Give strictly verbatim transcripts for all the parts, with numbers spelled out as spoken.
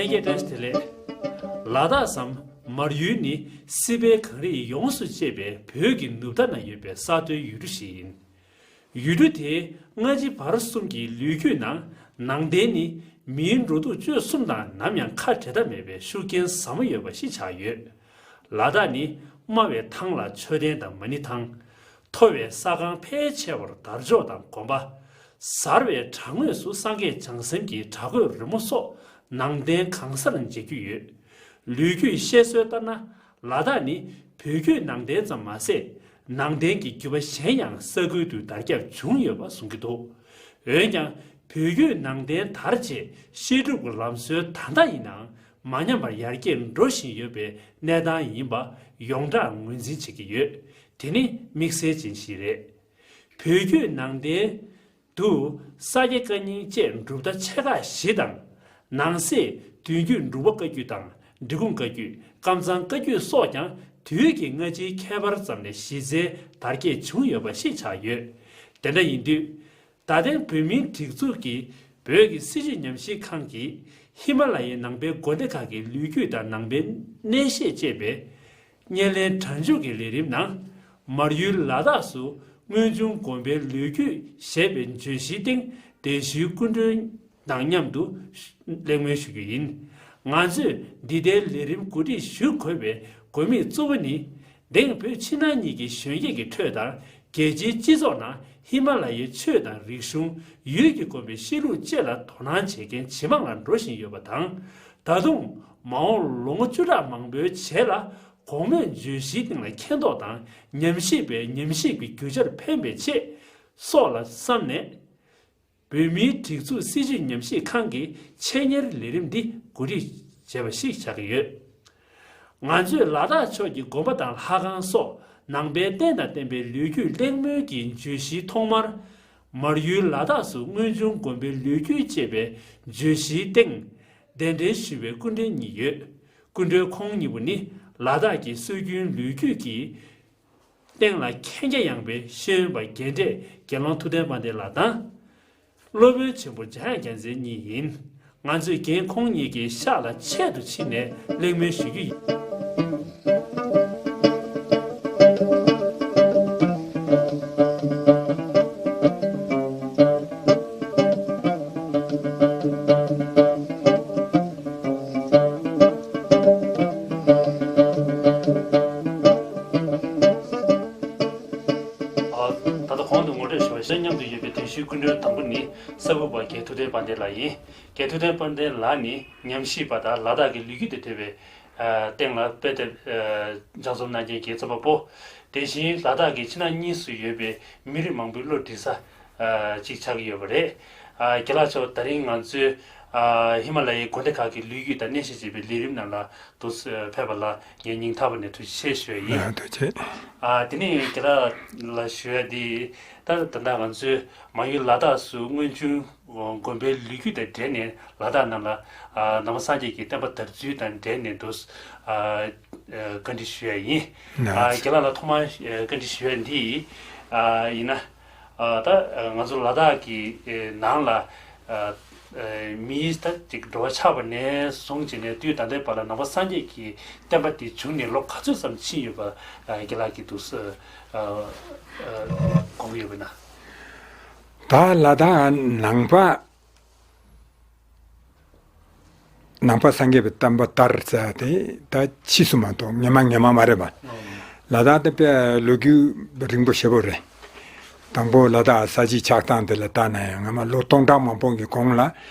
ལྷན་རྒྱས་བཀྲ་ཤིས་བདེ་ལེགས། ལ་དྭགས་སམ་མར་ཡུལ་ནི་སྲིད་པའི་གངས་རིས་ཡོངས་སུ་བཅད་པའི་བོད་ཀྱི་ནུབ་མཐའ་ན་ཡོད་པའི་ས་མཐོའི་ཡུལ་གྲུ་ཞིག་ཡིན། ཡུལ་གྲུ་དེའི་སྔ་ཕྱི་བར་གསུམ་གྱི་ལོ་རྒྱུས་ནང་ནང་བསྟན་ནི་མིའི་འགྲོ་འདུག་སྤྱོད་གསུམ་དང་ནམ་ཡང་ཁ་བྲལ་ཐབས་མེད་པའི་ཤུགས་རྐྱེན་ཟབ་མོ་ཡོད་པ་ཞིག་ཆགས་ཡོད། ལ་དྭགས་ནི་དམའ་བའི་ཐང་ལ་མཆོད་རྟེན་དང་མ་ཎི་ཐང་། མཐོ་བའི་ས་ཁང་ཕལ་ཆེ་བར་དར་ལྕོག་དང་དགོན་པ། གཟར་བའི་བྲག་ངོས་སུ་སངས་རྒྱས་བྱང་སེམས་ཀྱི་བྲག་བརྐོས་རི་མོ་སོགས་ནང་བསྟན་གང་སར་མཇལ་རྒྱུ་ཡོད། ལོ་རྒྱུས་བཤད་སྲོལ་ལྟར་ན། ལ་དྭགས་ནི་བོད་བརྒྱུད་ནང་བསྟན་ཙམ་མ་ཟད། ནང་བསྟན་གྱི་བརྒྱུད་པ་གཞན་ཡང་ས་ཁུལ་དུ་དར་ཁྱབ་བྱུང་ཡོད་པ་གསུང་གི་འདུག། འོན་ཀྱང་བོད་བརྒྱུད་ནང་བསྟན་དར་རྗེས་བཤད་སྒྲུབ་ཀྱི་ལམ་སྲོལ་ད་ལྟ་ཡིན་ནའང་མ་ཉམས་པར་ཡར་རྒྱས་འགྲོ་བཞིན་ཡོད་པའི་གནས་སྟངས་ཡིན་པ་ཡོངས་གྲགས་ངོས་འཛིན་བྱེད་ཀྱི་ཡོད། དེ་ནི་དམིགས་བསལ་ཅན་ཞིག་རེད། བོད་བརྒྱུད་ནང་བསྟན་དུ་ས་སྐྱ་བཀའ་རྙིང་བཅས་གྲུབ་མཐའ་ཆེ་ཁག་བཞི་དང་། ནང་གསེས་བདུན་བརྒྱུད་འབྲུག་པ་བཀའ་བརྒྱུད་དང་འབྲི་གུང་བཀའ་བརྒྱུད། ཀམ་ཚང་བཀའ་བརྒྱུད་སོགས་ཀྱང་དུས་ཀྱི་སྔ་ཕྱིའི་ཁྱད་པར་ཙམ་ལས་གཞི་རྩའི་དར་རྒྱས་བྱུང་ཡོད་པ་ཞིག་ཆགས་ཡོད། དེ་འདྲ་ཡིན་དུས། ད་ཐེངས་བོད་མིའི་སྒྲིག་འཛུགས་ཀྱི་བོད་ཀྱི་སྲིད་བྱུས་ཉམས་ཞིབ་ཁང་གིས་ཧི་མ་ལ་ཡའི་ནང་པའི་དགོན་སྡེ་ཁག་གི་ལོ་རྒྱུས་དང་ནང་པའི་གནས་བཤད་ཅེས་པའི་བརྙན་ལེན་སྒྲ་འཇུག་གི་ལས་རིམ་ནང་། མར་ཡུལ་ལ་དྭགས་སུ་སྔོན་བྱུང་དགོན་པའི་ལོ་རྒྱུས་ཞེས་པའི་བརྗོད་གཞིའི་སྟེང་གདན་ཞུའི་སྐུ་མགྲོན་དང་མཉམ་དུ་གླེང་མོལ་ཞུ་རྒྱུ་ཡིན། ང་ཚོས་འདི་ལྟའི་ལས་རིམ་གོ་སྒྲིག་ཞུ་དགོས་པའི་དགོས་དམིགས་གཙོ་བོ་ནི། དེང་བོད་ཕྱི་ནང་གཉིས་ཀྱི་གཞོན་སྐྱེས་ཀྱི་ཁྲོད་དང་རྒྱལ་སྤྱིའི་སྤྱི་ཚོགས་ནང་ཧི་མ་ལ་ཡའི་ཆོས་དང་རིག་གཞུང་། ཡུལ་གྱི་དགོན་པའི་གཤིས་ལུགས་བཅས་ལ་དོ་སྣང་བྱེད་མཁན་ཇེ་མང་ལ་འགྲོ་བཞིན་ཡོད་པ་དང་། ད་དུང་མ་འོངས་ལོ་ངོ་བཅུ་ཕྲག་མང་པོའི་རྗེས་ལ་གོང་སྨོས་བརྗོད་གཞིའི་སྟེང་ལ་མཁྱེན་རྟོགས་དང་ཉམས་ཞིབ་པའི་ཉམས་ཞིབ་ཀྱི་རྒྱུ་ཆར་ཕན་པའི་ཆེད་སོགས་ལ་བསམ་ནས། བོད་མིའི་སྒྲིག་འཛུགས་སྲིད་བྱུས་ཉམས་ཞིབ་ཁང་གིས་ཆེད་གཉེར་ལས་རིམ་འདི་གོ་སྒྲིག་བྱས་པ་ཞིག་ཆགས་ཀྱི་ཡོད། ང་ཚོས་ལ་དྭགས་ཕྱོགས་ཀྱི་དགོན་པ་དང་ལྷ་ཁང་སོགས་ནང་པའི་རྟེན་དང་བརྟེན་པའི་ལོ་རྒྱུས་གླེང་མོལ་གྱི་བརྗོད་གཞིའི་ཐོག་མར། མར་ཡུལ་ལ་དྭགས་སུ་སྔོན་བྱུང་དགོན་པའི་ལོ་རྒྱུས་ཅེས་པའི་བརྗོད་གཞིའི་སྟེང་གདན་འདྲེན་ཞུས་པའི་སྐུ་མགྲོན་གཉིས་ཡོད། སྐུ་མགྲོན་ཁོང་གཉིས་པོ་ནི་ལ་དྭགས་ཀྱི་སྲོལ་རྒྱུན་ལོ་རྒྱུས་ཀྱི་སྟེང་ལ་མཁྱེན་རྒྱ་ཡངས་པའི་ཤེས་ཡོན་པ་རྒན་གྲས་དགེ་སློང་ཐུབ་བསྟན་དཔལ་ལྡན་ལགས་དང་། སློབ་དཔོན་ཆེན་པོ་འཇམ་དབྱངས་རྒྱལ་མཚན་གཉིས་ཡིན། ང་ཚོས་རྒན་ཁོང་གཉིས་ཀྱི་ཤག་ལ་ཆེད་དུ་ཕྱིན་ནས་གླེང་མོལ་ཞུ་རྒྱུ་ཡིན། ད་ལྟ་གོང་དུ་ངོ་སྤྲོད་ཞུ་བ་བཞིན་མཉམ་དུ་ཡོད་པའི་གདན་ཞུའི་སྐུ་མགྲོན་དང་པོ་ནི་གསར་འགོད་པ་རྒན་ཐུབ་བསྟན་དཔལ་ལྡན་ལགས་ཡིན། རྒན་ཐུབ་བསྟན་དཔལ་ལྡན་ལགས་ནི་ཉམས་ཞིབ་པ་དང་ལ་དྭགས་ཀྱི་ལོ་རྒྱུས་དང་འབྲེལ་བའི་སྟེང་ལ་དཔེ་དེབ་ལྗགས་རྩོམ་གནང་མཁན་གྱི་རྩོམ་པ་པོ། དེ་བཞིན་ལ་དྭགས་ཀྱི་ཕྱི་ནང་གཉིས་སུ་ཡོད་པའི་མི་རིགས་མང་པོའི་བློ་འདྲི་ས་ཅིག་ཆགས་ཀྱི་ཡོད་པ་རེད། རྒན་ལགས་མཆོག་ད་རིང་ང་ཚོའི་ཧི་མ་ལ་ཡའི་དགོན་སྡེ་ཁག་གི་ལོ་རྒྱུས་དང་གནས་བཤད་ཅེས་པའི་ལས་རིམ་ནང་ལ་དུ་ཕེབས་པ་ལ་ངས་སྙིང་ཐག་པ་ནས་ཐུགས་རྗེ་ཆེ་ཞུ་ཡ་ཡིན། ཐུགས་རྗེ་ཆེ། དེ་ནས་རྒན་ལགས་ལ་ཞུ་ཡ་འདི། ད་ད་ལྟ་ང་ཚོའི་མར་ཡུལ་ལ་དྭགས་སུ་སྔོན་བྱུང་དགོན་པའི་ལོ་རྒྱུས་དང་འབྲེལ་ནས་ལ་དྭགས་ནང་ལ་ནང་པ་སངས་རྒྱས་ཀྱི་བསྟན་པ་དར་ཚུལ་དང་འབྲེལ་ནས་འདུག་བཀའ་འདྲི་ཞུ་ཡ་ཡིན། རྒན་ལགས་ལ་ཐོག་མར་བཀའ་འདྲི་ཞུ་ཡ་འདི་ཡིན་ན། ད་ང་ཚོ་ལ་དྭགས་ཀྱི་ནང་ལ་མིའི་ད་ཅིག་འགྲོ་བ་ཆགས་པ་ནས་བཟུང་བྱས་ནས་དུས་ད་ལྟའི་བར་ལ་ནང་པ་སངས་རྒྱས་ཀྱི་བསྟན་པ་འདི་བྱུང་ནས་ལོ་ག་ཚོད་ཙམ་ཕྱིན་ཡོད་པ་རྒན་ལགས་ཀྱིས་འདུག་གོ་གི་ཡོད་པ་ན། ད་ལ་དྭགས་ནང་པ། ནང་པ་སངས་རྒྱས་པའི་བསྟན་པ་དར་ཟེར་དེ་ད་ཕྱིས་སུ་མ་གཏོགས་སྔོན་མ་སྔོན་མ་མ་རེད་པ། ལ་དྭགས་དེ་དཔེ་ལོ་རྒྱུས་རིང་པོ་ཞེ་པོ་རེད། དང་པོ་ལ་དྭགས་ས་གཞི་ཆགས་སྟངས་དེ་ལ་བལྟས་ན་ཡང་སྔ་མ་ལོ་སྟོང་ཕྲག་མང་པོ་གི་གོང་ལ་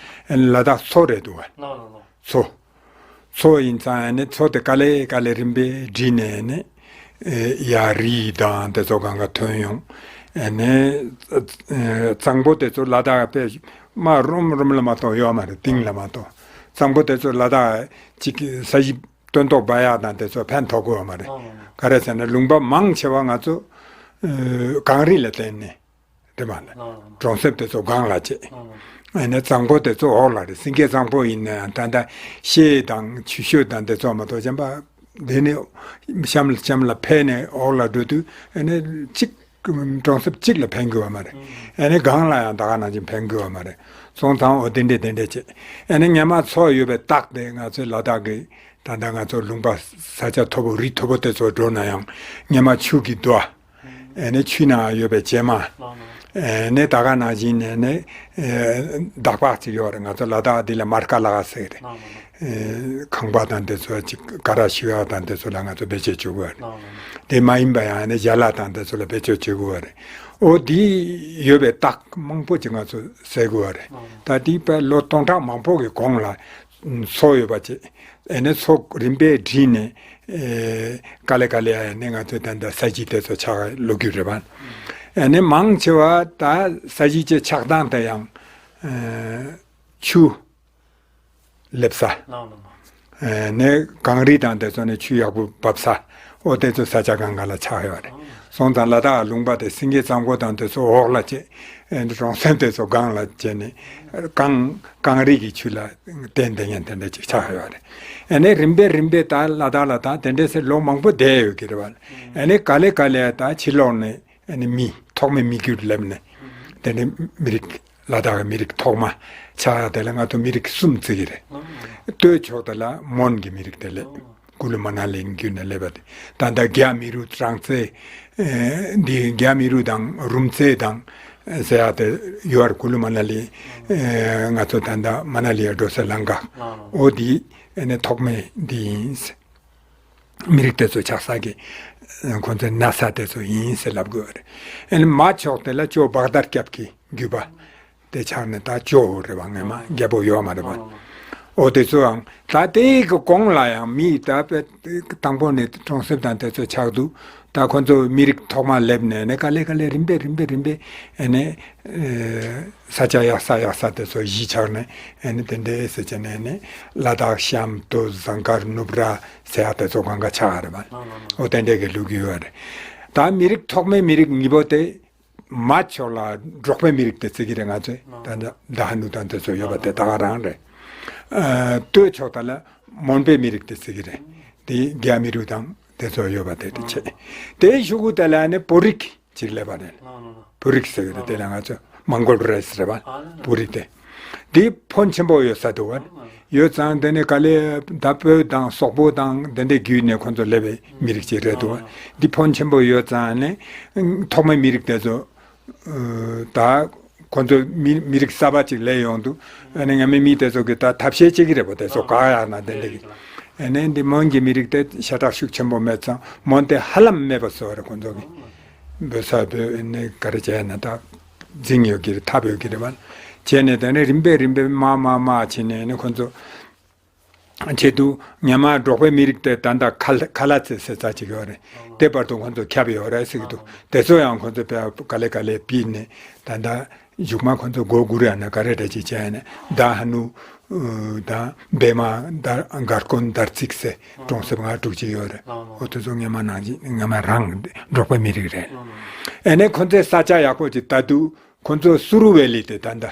ལ་དྭགས་མཚོ་རེད་འདུག་བ། མཚོ། མཚོ་ཡིན་ཙང་ནི་མཚོ་དེ་ག་ལེ་ག་ལེ་རིམ་པས་བསྒྲིལ་ནས་ནི། ཡར་རི་དང་དེ་ཚོ་གང་ག་ཐོན་ཡོང་། ཨ་ནི། གཙང་པོ་དེ་ཚོ་ལ་དྭགས་པས་མར་རུམ་རུམ་ལ་མ་གཏོགས་ཡོད་མ་རེད། སྟེང་ལ་མ་གཏོགས། གཙང་པོ་དེ་ཚོ་ལ་དྭགས་ཅིག་ས་གཞི་སྟོན་ཐོག་སྦ་ཡག་དང་དེ་ཚོ་ཕན་ཐོགས་ཀྱི་ཡོད་མ་རེད། ག་རེ་ཟེར་ན་ལུང་པ་མང་ཆེ་བ་ང་ཚོ་གངས་རི་ལ་བརྟེན་ནས་རེད་མ་རེད། གྲོང་གསེབ་དེ་ཚོ་སྒང་ལ་བྱས། ཨ་ནི་གཙང་པོ་དེ་ཚོ་འོག་ལ་རེད། སེང་གེ་གཙང་པོ་ཡིན་ན་ཡང་ད་ལྟ་ཤེལ་དང་ཆུ་ཤོད་དང་དེ་ཚོ་མ་གཏོགས་གཞན་པ། དེ་ནས་གཤམ་ལ་གཤམ་ལ་ཕེབས་ནས་འོག་ལ་འགྲོ་དུས་ཨ་ནི་གཅིག་ གྲོང་གསེབ་གཅིག་ལ་ཕན་གི་ཡོད་མ་རེད། ཨ་ནི་གང་ལ་ཡང་ད་ག་ནང་བཞིན་ཕན་གི་ཡོད་མ་རེད། སོང་ཙང་འོ་དེ་འདྲས་དེ་འདྲས་བྱས། ཨ་ནི་སྔོན་མ་མཚོ་ཡོད་པའི་རྟགས་དེ་ང་ཚོའི་ལ་དྭགས་ཀྱི་ད་ལྟ་ང་ཚོ་ལུང་པ་ས་ཆ་མཐོ་པོ་རི་མཐོ་པོ་དེ་ཚོ་འགྲོ་ན་ཡང་སྔོན་མ་ཆུ་གི་རྡོ། ཨ་ནི་ཆུ་ནང་ཡོད་པའི་བྱེ་མ། ཨ་ནི་ད་ག་ནང་བཞིན་ནས་ནི་འདག་པ་ཅིག་ཡོད་རེད། ང་ཚོ་ལ་དྭགས་འདི་ལ་མར་ཀ་ལ་ག་ཟེར་གི་རེད། ཨེ་ཁང་པ་དང་དེ་ཚོ་ཅིག་ཀ་ར་ཤི་ཡ་དང་དེ་ཚོ་ལ་ང་ཚོ་བེད་སྤྱོད་བྱེད་དགོས་རེད། དེ་མ་ཡིན་པ་ཡང་ནི་ཞལ་ལག་དང་དེ་ཚོ་ལ་བེད་སྤྱོད་བྱེད་དགོས་རེད། འོ་དེ་ཡོད་པའི་རྟགས་མང་པོ་ཅིག་ང་ཚོ་གསལ་དགོས་རེད། ད་དེ་དཔེ་ལོ་སྟོང་ཕྲག་མང་པོ་གི་གོང་ལ་མཚོ་ཡོད་པ་ཅིག་ཨེ་ནི་མཚོ་རིམ་པས་བསྒྲིལ་ནས་ཨེ་ག་ལེ་ག་ལེ་ཨེ་ནི་ང་ཚོ་ད་ལྟ་ས་གཞི་དེ་ཚོ་ཆགས་ལོ་རྒྱུས་རེད་པ། ཨེ་ནི་མང་ཆེ་བ་ད་ས་གཞི་ཅིག་ཆགས་སྟངས་དེ་ཡང་ཨེ་ཆུ། སླེབས་ས། ལགས་ལགས། ཨེ་ནས་གངས་རི་དང་དེ་ཚོ་ནས་ཆུ་ཡག་པོ་འབབ་ས། འོ་དེ་ཚོ་ས་ཆ་གང་ག་ལ་ཆགས་ཡོད་རེད། སོང་ཙང་ལ་དྭགས་ལུང་པ་དེ་སེང་གེ་གཙང་པོ་དང་དེ་ཚོ་འོག་ལ་བྱས། ཨེ་གྲོང་གསེབ་དེ་ཚོ་སྒང་ལ་བྱས་ནས། གངས་གངས་རི་གི་ཆུ་ལ་བརྟེན་བསྡད་མཁན་དེ་འདྲ་ཅིག་ཆགས་ཡོད་རེད། ཨེ་ནས་རིམ་པས་རིམ་པས་ད་ལ་དྭགས་ལ་ད་དེ་འདྲས་སེ་ལོ་མང་པོ་བསྡད་ཡོད་ཀྱི་རེད་བ། ཨེ་ནས་ག་ལེ་ག་ལེ་ད་ཕྱི་ལོགས་ནས། ཨ་ནི་མི་ཐོག་མའི་མི་རྒྱུད་སླེབས་ནས། དེ་ནས་མི་རིགས་ལ་དྭགས་ཀྱི་མི་རིགས་ཐོག་མ་ཆགས་ཡག་དེ་ལ་ང་ཚོ་མི་རིགས་གསུམ་བརྩི་གི་རེད། སྟོད་ཕྱོགས་དེ་ལ་མོན་གྱི་མི་རིགས་དེ་སླེབས། ཀུ་ལུ་མ་ན་ལི་བརྒྱུད་ནས་སླེབས་པ་དེ། ད་ལྟ་རྒྱ་མི་རུ་རང་བཙན། ཨེ་འདི་རྒྱ་མི་རུ་དང་རུམ་བཙན་དང་ཟེར་ཡག་དེ་ཡོད་རེད། ཀུ་ལུ་མ་ན་ལི། ཨེ་ང་ཚོ་ད་ལྟ་མ་ན་ལི་ཡར་འགྲོ་སའི་ལམ་ཁ། འོ་འདི་ཨ་ནི་ཐོག་མའི་འདི་ཡིན། མི་རིགས་དེ་ཚོ་ཆགས་ས་གི་ཁོང་ཚོའི་ན་ས་དེ་ཚོ་ཡིན་ཟེར་ལབ་དགོས་རེད། ཨ་ནི་མ་ཕྱོགས་དེ་ལ་ཇོ་བྷག་དར་སྐྱབས་ཀྱི་རྒྱུད་པ་དེ་ཆགས་ནས་ད་ཇོ་རེད་བ། སྔོན་མ་རྒྱལ་པོ་ཡོད་མ་རེད་བ། འོ་དེ་ཚོའང་ད་དེའི་གི་གོང་ལ་ཡང་མི་ད་དཔེ་དང་པོ་ནས་གྲོང་གསེབ་དང་དེ་ཚོ་ཆགས་འདུག་ད་ཁོང་ཚོ་མི་རིགས་ཐོག་མ་སླེབས་ནས་ནས་ག་ལེ་ག་ལེ་རིམ་པས་རིམ་པས་རིམ་པས་ཨ་ནི། ས་ཆ་ཡག་ས་ཡག་ས་དེ་ཚོ་གཞིས་ཆགས་ནས་ཨ་ནི་དེ་འདྲས་ཟེར་བྱས་ནས་ནི་ལ་དྭགས་གཤམ་སྟོད་ཟངས་དཀར་ནུབ་ར་ཟེར་ཡག་དེ་ཚོ་གང་ག་ཆགས་རེད་པ། འོ་དེ་འདྲས་ཀྱི་ལུགས་ཡོད་རེད། ད་མི་རིགས་ཐོག་མའི་མི་རིགས་གཉིས་པོ་དེ་མ་ཕྱོགས་ལ་འབྲོག་པའི་མི་རིགས་དེ་བརྩི་གི་རེད་ང་ཚོས། ད་ད་ཧ་ནུ་དང་དེ་ཚོ་ཡོད་པ་དེ་ད་ག་རང་རེད། ཨ་སྟོད་ཕྱོགས་དེ་ལ་མོན་པའི་མི་རིགས་དེ་བརྩི་གི་རེད། དེ་རྒྱ་མི་རུ་དང་དེ་ཚོ་ཡོད་པ་དེ་དེ་བྱས། དེའི་གཞུག་གུ་དེ་ལ་ནི་བོད་རིགས། ཅིག་སླེབས་པ་རེད། ལགས་ལགས་ལགས། བོད་རིགས་ཟེར་གི་རེད། དེ་ལ་ང་ཚོ་མོང་གོལ་རེས་ཟེར་བ། ཨ་ལགས་ལགས། བོད་རིགས་དེ། འདི་ཕོན་ཆེན་པོ་ཡོད་ས་འདུག་བ། ཨ་ལགས། ཡོད་ཙང་དེ་ནས་ག་ལེ་ད་བོད་དང་སོག་པོ་དང་དེ་འདྲའི་བརྒྱུད་ནས་ཁོང་ཚོ་སླེབས་པའི་མི་རིགས་ཅིག་རེད་འདུག་བ། ཨ་ལགས། འདི་ཕོན་ཆེན་པོ་ཡོད་ཙང་ནས་ཐོག་མའི་མི་རིགས་དེ་ཚོ་ད་ཁོང་ཚོ་མི་མི་རིགས་གསར་པ་ཅིག་སླེབས་ཡོང་དུས། ཨ་ནི་སྔ་མའི་མི་དེ་ཚོ་གི་ད་ཐབས་ཤེས་བྱེད་ཀྱི་རེད་པ། དེ་ཚོ་བཀག་ཡག་ན་དེ་འདྲ་གི། ཨ་ནི་འདི་མོན་གྱི་མི་རིགས་དེ་ཤ་ཁྲག་ཤུགས་ཆེན་པོ་མེད་ཙང་མོན་དེ་ཧ་ལམ་མེད་པ་བཟོས་པ་རེད་ཁོང་ཚོ་གི། འབོད་ས་འབོད་ནས་ག་རེ་བྱས་ན་ད་འཛིང་ཡོད་ཀྱི་རེད། འཐབ་ཡོད་ཀྱི་རེད་བ། བྱས་ནས་དེ་ནས་རིམ་པས་རིམ་པས་དམའ་དམའ་དམའ་ཕྱིན་ནས་ནི་ཁོ་ཚོ་ཆེད་དུ་ཉམས་འགྲོགས་པའི་མི་རིགས་དེ་ད་ལྟ་ཁ་ཁ་ལ་ཚེ་ཟེར་ས་ཅིག་ཡོད་རེད། དེ་བར་དུ་ཁོ་ཚོ་ཁྱབ་ཡོད་རེད་ཟེར་གྱི་འདུག་དེ་ཚོ་ཡང་ཁོ་ཚོ་དཔེ་ག་ལེ་ག་ལེ་ཕུད་ནས་ད་ལྟ་གཞུག་མ་ཁོ་ཚོ་མགོ་སྒུར་ཡ་ན་ག་རེ་འདྲ་ཅིག་བྱས་ནས་ད་ཧ་ནུ། དང་བེ་མ་དར་མགར་དཀོན་དར་ཚིགས་སེ་གྲོང་གསེབ་ལྔ་དྲུག་ཅིག་ཡོད་རེད། ཨོ་དེ་ཚོ་སྔོན་མ་ནང་བཞིན་སྔོན་མ་རང་འབྲོག་པའི་མི་རིགས་རེད། ཨེ་ནས་ཁོ་ཚོའི་ས་ཆ་ཡག་པོ་ཅིག་ལྟ་དུས་ཁོ་ཚོ་སུ་རུ་ཝེ་ལི་དེ་ད་ལྟ་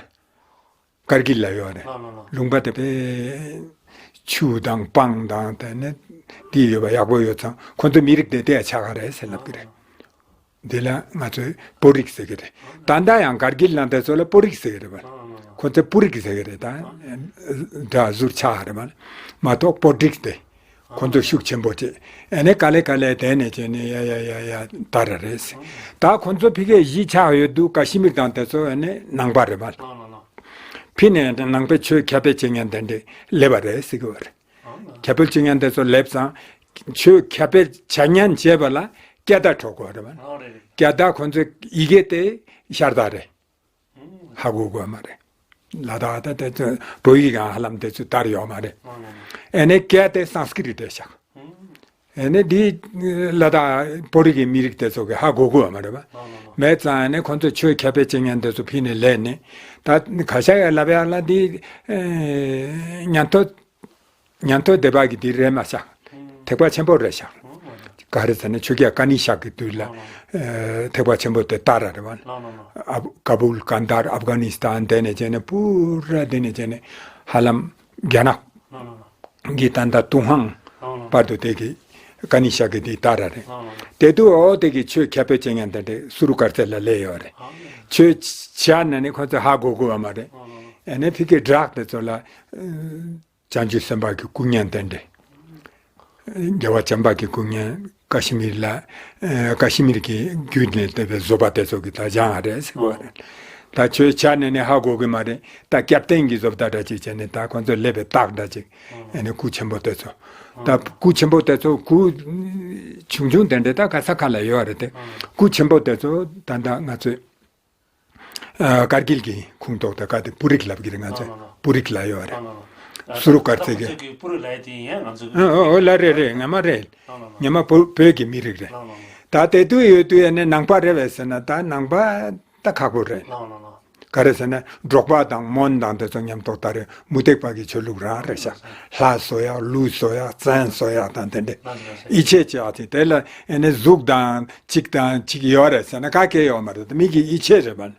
ཀར་གིལ་ལ་ཡོད་རེད། ལུང་པ་དེ་དཔེ་ཆུ་དང་སྤང་དང་དེ་ནས་དེ་ཡོད་པ་ཡག་པོ་ཡོད་ཙང་ཁོ་ཚོ་མི་རིགས་དེ་དེ་ཡ་ཆགས་ཀ་རེད་ཟེར་ལབ་ཀྱི་རེད། འདི་ལ་ང་ཚོས་བོད་རིགས་ཟེར་གི་རེད། ད་ལྟ་ཡང་གར་གིལ་ནང་དེ་ཚོ་ལ་བོད་རིགས་ཟེར་གི་རེད་པ། ཁོ་ཚོས་བོད་རིགས་ཟེར་གི་རེད་ད། སྒྲ་ཟུར་ཆག་རེད་པ། མ་གཏོགས་བོད་རིགས་དེ། ཁོ་ཚོ་ཤུགས་ཆེན་པོ་བྱས། ཨ་ནི་ག་ལེ་ག་ལེ་དེ་ནས་བྱས་ནས་ཡ་ཡ་ཡ་ཡ་ད་ར་རེད་ཟེར། ད་ཁོ་ཚོ་ཕ་གིར་གཞིས་ཆགས་ཡོད་དུས་ཀ་ཤི་མིར་དང་དེ་ཚོ་ཨ་ནི་ནང་པ་རེད་པ། ཕ་གི་ནས་ནང་པའི་ཆོས་ཁྱབ་སྤེལ་བྱེད་མཁན་དེ་འདྲས་སླེབས་པ་རེད་ཟེར་གི་བ་རེད། ཁྱབ་སྤེལ་བྱེད་མཁན་དེ་ཚོ་སླེབས་ཙང་ཆོས་ཁྱབ་སྤེལ་བྱ་ཉན་བྱས་པ་ལ་སྐད་བརྡ་འཕྲོད་དགོས་རེད་པ། ཨོ་རེད་རེད། སྐད་བརྡ་ཁོ་ཚོའི་ཡི་གེ་དེ་ཤར་བརྡ་རེད། ཧ་གོ་དགོས་མ་རེད། ལ་དྭགས་ད་དེ་ཚོ་བོད་ཡིག་ཡང་ཧ་ལམ་དེ་ཚོ་དར་ཡོད་མ་རེད། ཨོ་རེད་རེད། ཨེ་ནས་སྐད་དེ་སཾ་སྐྲྀ་ཏ་རེད་ཤག་ཨེ་ནས་འདི་ལ་དྭགས་བོད་རིགས་ཀྱི་མི་རིགས་དེ་ཚོ་གི་ཧ་གོ་དགོས་མ་རེད་པ། མེད་ཙང་ཨེ་ནས་ཁོ་ཚོ་ཆོས་ཁྱབ་སྤེལ་བྱེད་མཁན་དེ་ཚོ་ཕ་གི་ནས་སླེབས་ནས་ད་ཁ་ཤས་ཀྱིས་ལབ་ཡག་ལ་འདི་ཉན་ཐོས། ཉན་ཐོས་སྡེ་པ་གི་འདི་རེད་མ་ཤག་ཐེག་པ་ཆེན་པོ་རེད་ཤག་ག་རེ་ཟེར་ན་ཆོས་རྒྱལ་ཀ་ནི་ཤག་གི་དུས་ལ་ཨེ་ཐེག་པ་ཆེན་པོ་དེ་ལྟར་རེད་པ། ཨབ་ཀ་བུལ་ཀན་དྷར་ཨབ་གྷ་ནི་སི་ཐན་དེ་ནས་བྱས་ནས་པུ་ར་དེ་ནས་བྱས་ནས་ཧ་ལམ་རྒྱ་ནག་གི་ད་ལྟ་ཏུན་ཧོང་བར་དུ་དེ་གི་ ཀ་ནི་ཤཱཀྱ་དེ་ད་ར་རེད། དེ་དུས་འོ་དེ་གི་ཆོས་ཁྱབ་སྤེལ་བྱེད་མཁན་དེ་འདྲ་སུ་རུ་དཀར་རྩེ་ལ་སླེབས་ཡོད་རེད། ཆོས་བྱས་ན་ནི་ཁོ་ཚོས་ཧ་གོ་དགོས་པ་མ་རེད། ཨ་ནི་ཕ་གིའི་བྲག་དེ་ཚོ་ལ་ཨ་བྱང་ཆུབ་སེམས་དཔའ་གི་སྐུ་བརྙན་དེ་འདྲ། རྒྱལ་བ་བྱམས་པ་གི་སྐུ་བརྙན་ཀ་ཤི་མིར་ལ། ཨ་ཀ་ཤི་མིར་གྱི་རྒྱུད་ནས་བསྟོད་པའི་བཟོ་པ་དེ་ཚོ་གི་ད་བཞེངས་པ་རེད་ཟེར་གོ་རེད། ད་ཆོས་བྱས་ནས་ནི་ཧ་གོ་གི་མ་རེད། ད་སྐྱབས་རྟེན་གྱི་བཟོ་ལྟ་འདྲ་ཅིག་བྱས་ནས་ད་ཁོ་ཚོ་སླེབས་པའི་རྟགས་འདྲ་ཅིག་ཨ་ནི་སྐུ་ཆེན་པོ་དེ་ཚོ། ད་སྐུ་ཆེན་པོ་དེ་ཚོ་སྐུ་ཆུང་ཆུང་དེ་འདྲ་ད་ག་ས་ག་ལ་ཡོད་རེད་དེ། སྐུ་ཆེན་པོ་དེ་ཚོ་ད་ལྟ་ང་ཚོས་ཨ་ཀར་གིལ་གྱི་ཁོངས་གཏོགས་དེ་ག་དེ་པུ་རིག་ལབ་ཀྱི་རེད། ང་ཚོས་པུ་རིག་ལབ་ཡོད་རེད། སུ་རུ་དཀར་རྩེ་གི། པུ་རིག་ལབ་ཡ་དེ་ཡིན་ང་ཚོས། ཨོ་ཨོ་ལ་རེད་རེད། ངོ་མ་རེད། ངོ་མ་བོད་བོད་ཀྱི་མི་རིགས་རེད། ད་དེ་དུས་ཡོད་དུས་ཨ་ནི་ནང་པ་རེད་པས་ཟེར་ན་ད་ནང་པ་ད་ཁག་པོ་རེད། ག་རེ་ཟེར་ན་འབྲོག་པ་དང་མོན་དང་དེ་ཚོ་མཉམ་གཏོགས་ད་རེད། མུ་སྟེགས་པ་གི་ཆོས་ལུགས་རང་རེད་ཤག་ལྷ་གསོལ་ཡག་ལུག་གསོལ་ཡག་བཙན་གསོལ་ཡག་དང་དེ་འདྲས། ཡིད་ཆེས་བྱེད་ཡག་དེ་དེ་ལ་ཨ་ནི་གཟུགས་དང་གཅིག་དང་གཅིག་ཡོད་རེད་ཟེར་ན་ག་གེ་ཡོད་མ་རེད། མི་གི་ཡིད་ཆེས་རེད་པ།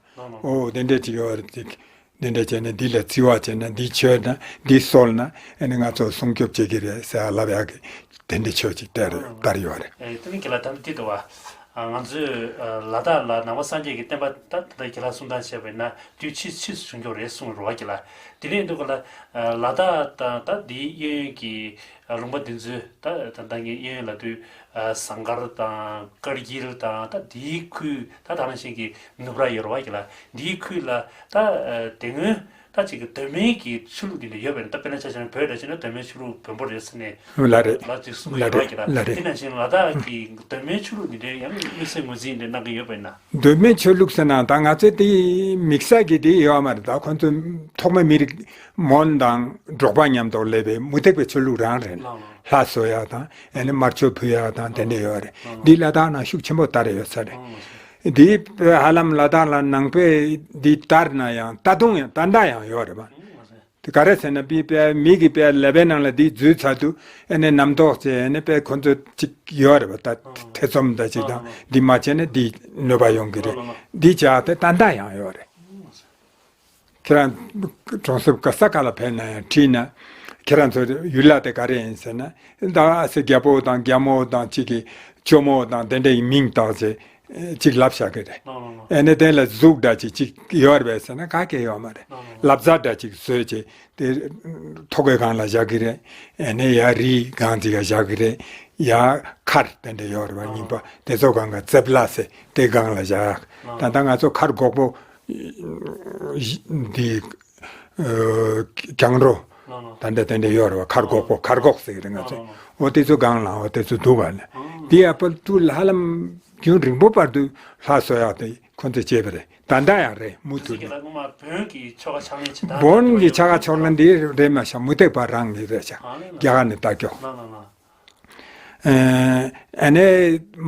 ཨོ་དེ་འདྲས་ཅིག་ཡོད་རེད་ཅིག་འདི་འདྲས་བྱས་ནས་འདི་ལ་བརྩི་བ་བྱས་ན་འདི་མཆོད་ན་འདི་གསོལ་ན་ཨ་ནི་ང་ཚོ་སྲུང་སྐྱོབ་བྱེད་ཀྱི་རེད་ཟེར་ལབ་ཡག་གི་དེ་འདྲས་ཆོས་ཅིག་དེར་དར་ཡོད་རེད། ཨེ་དེ་ནི་ཁྱེད་ལ་ད་འདི་འདུག་བ། ང་ཚོས་ལ་དྭགས་ལ་ནང་པ་སངས་རྒྱས་ཀྱི་བསྟན་པ་ད་ད་ལྟ་ཁྱེད་ལ་གསུང་སྟངས་བྱས་པ་ཡིན་ན་དུས་ཕྱིས་ཕྱིས་སུ་བྱུང་ཀྱོག་རེད་གསུངས་རོགས་ཀྱི་ལ། དེ་ནས་འདུག་ག་ལ་ལ་དྭགས་དང་ད་འདིའི་གཡས་གཡོན་གྱི་ལུང་པ་འདི་ཚོའི་ད་ད་ལྟ་ངའི་གཡས་གཡོན་ལ་དུས་ཟངས་དཀར་དང་དཀར་འགྱིལ་དང་ད་འདིའི་ཁུལ་ད་ད་ནང་བཞིན་གྱི་ནུབ་ར་ཡོད་རོགས་ཀྱི་ལ། འདིའི་ཁུལ་ལ་ད་དེ་སྔོན་ད་ཅིག་གི་གདོད་མའི་གི་ཆོས་ལུགས་འདི་འདྲ་ཡོད་པས་ན། ད་དཔེར་ན་ཆ་བཞག་ན་བོད་འདྲ་བྱས་ན་གདོད་མའི་ཆོས་ལུགས་བོན་པོ་རེད་ཟེར་ནས་ལ་རེད། ལ་ཅིག་གསུང་གི་ལ་ཡོད་རེད་ཀྱི་ལ། ལ་རེད། དེ་ནང་བཞིན་ལ་དྭགས་ཀྱི་གདོད་མའི་ཆོས་ལུགས་འདི་འདྲའི་ཡང་དམིགས་བསལ་ངོས་འཛིན་འདི་གནང་གི་ཡོད་པས་ན། གདོད་མའི་ཆོས་ལུགས་ཟེར་ན་ད་ང་ཚོའི་དེ་དམིགས་བསལ་གྱི་དེ་ཡོད་མ་རེད། ད་ཁོང་ཚོ་ཐོག་མའི་མི་རིགས་མོན་དང་འབྲོག་པ་མཉམ་དུ་སླེབས་པའི་མུ་སྟེགས་པའི་ཆོས་ལུགས་རང་རེད། ལ་ལ། ལྷ་གསོལ་ཡག་དང་ཨ་ནི་དམར་མཆོད་ཕུལ་ཡག་དང་དེ་འདྲ་ཡོད་རེད། འདི་ལ་དྭགས་ནང་ཤུགས་ཆེན་པོ་དར་ཡོད་ས་རེད། འདི་ཧ་ལམ་ལ་དྭགས་ལ་ནང་པའི་འདི་དར་ན་ཡང་ད་དུང་ཡང་ད་ལྟ་ཡང་ཡོད་རེད་པ། དེ་ག་རེ་ཟེར་ན་པི་པའི་མི་གི་པའི་ལ་པའི་ནང་ལ་འདི་འཛུལ་ཚར་དུས་ཨ་ནི་རྣམ་རྟོག་ཅེས་ཨ་ནི་པའི་ཁོ་ཚོ་ཅིག་ཡོད་རེད་པ། ད་ཐེ་ཚོམ་ད་ཅིག་དང་འདི་མ་བྱས་ན་འདི་གནོད་པ་ཡོང་གི་རེད། འདི་བྱས་ཏེ་ད་ལྟ་ཡང་ཡོད་རེད། ཁྱེད་རང་གྲོང་གསེབ་ག་ས་ག་ལ་ཕེབས་ན་ཡང་དྲིས་ན་ཁྱེད་རང་ཚོ་ཡུལ་ལྷ་དེ་ག་རེ་ཡིན་ཟེར་ན་ད་ཨ་སེ་རྒྱལ་པོ་དང་རྒྱལ་མོ་དང་གཅིག་གི་ཇོ་མོ་དང་དེ་འདྲ་ཡི་མིང་བཏགས་ཚེ་གཅིག་ལབ་བཞག་གི་རེད། ཨེ་ནས་དེ་ལ་གཟུགས་འདྲ་ཅིག་གཅིག་ཡོད་རེད་པས་ཟེར་ན་ག་གེ་ཡོད་མ་རེད། ལབ་རྩལ་འདྲ་ཅིག་བཟོས་ཅེ་དེ་ཐོག་གི་སྒང་ལ་བཞག་གི་རེད། ཨེ་ནས་ཡ་རིའི་སྒང་ཅིག་ལ་བཞག་གི་རེད། ཡ་མཁར་དེ་འདྲ་ཡོད་རེད་པ། རྙིང་པ་དེ་ཚོ་སྒང་ག་རྩེབ་ལ་ཟེར་དེ་སྒང་ལ་བཞག་ད་ལྟ་ང་ཚོ་མཁར་སྒོག་པོ་འདི་གྱང་རོ་ད་འདྲ་དེ་འདྲ་ཡོད་རེད་པ། མཁར་སྒོག་པོ་མཁར་སྒོག་ཟེར་གི་རེད་ང་ཚོས། འོ་དེ་ཚོ་སྒང་ལ་འོ་དེ་ཚོ་འདུག་བ་ལ། འདི་ཡ་པ་ཏུ་ཧ་ལམ་རྒྱུན་རིང་པོ་བར་དུ་ལྷ་གསོལ་ཡག་དེ་ཁོ་ཚོས་བྱས་པ་རེད། ད་ལྟ་ཡང་རེད་མུ་མཐུད་ནས། བོན་གྱི་ཆོ་ག་ཕྱག་ལེན་བྱེད་སྟངས་བོན་གྱི་ཆོ་ག་ཕྱག་ལེན་འདི་རེད་མ་ཤག་མུ་སྟེགས་པ་རང་གི་རེད་ཤག་རྒྱ་གར་ནས་ལྟ་སྐྱོ། ཨ་ནས་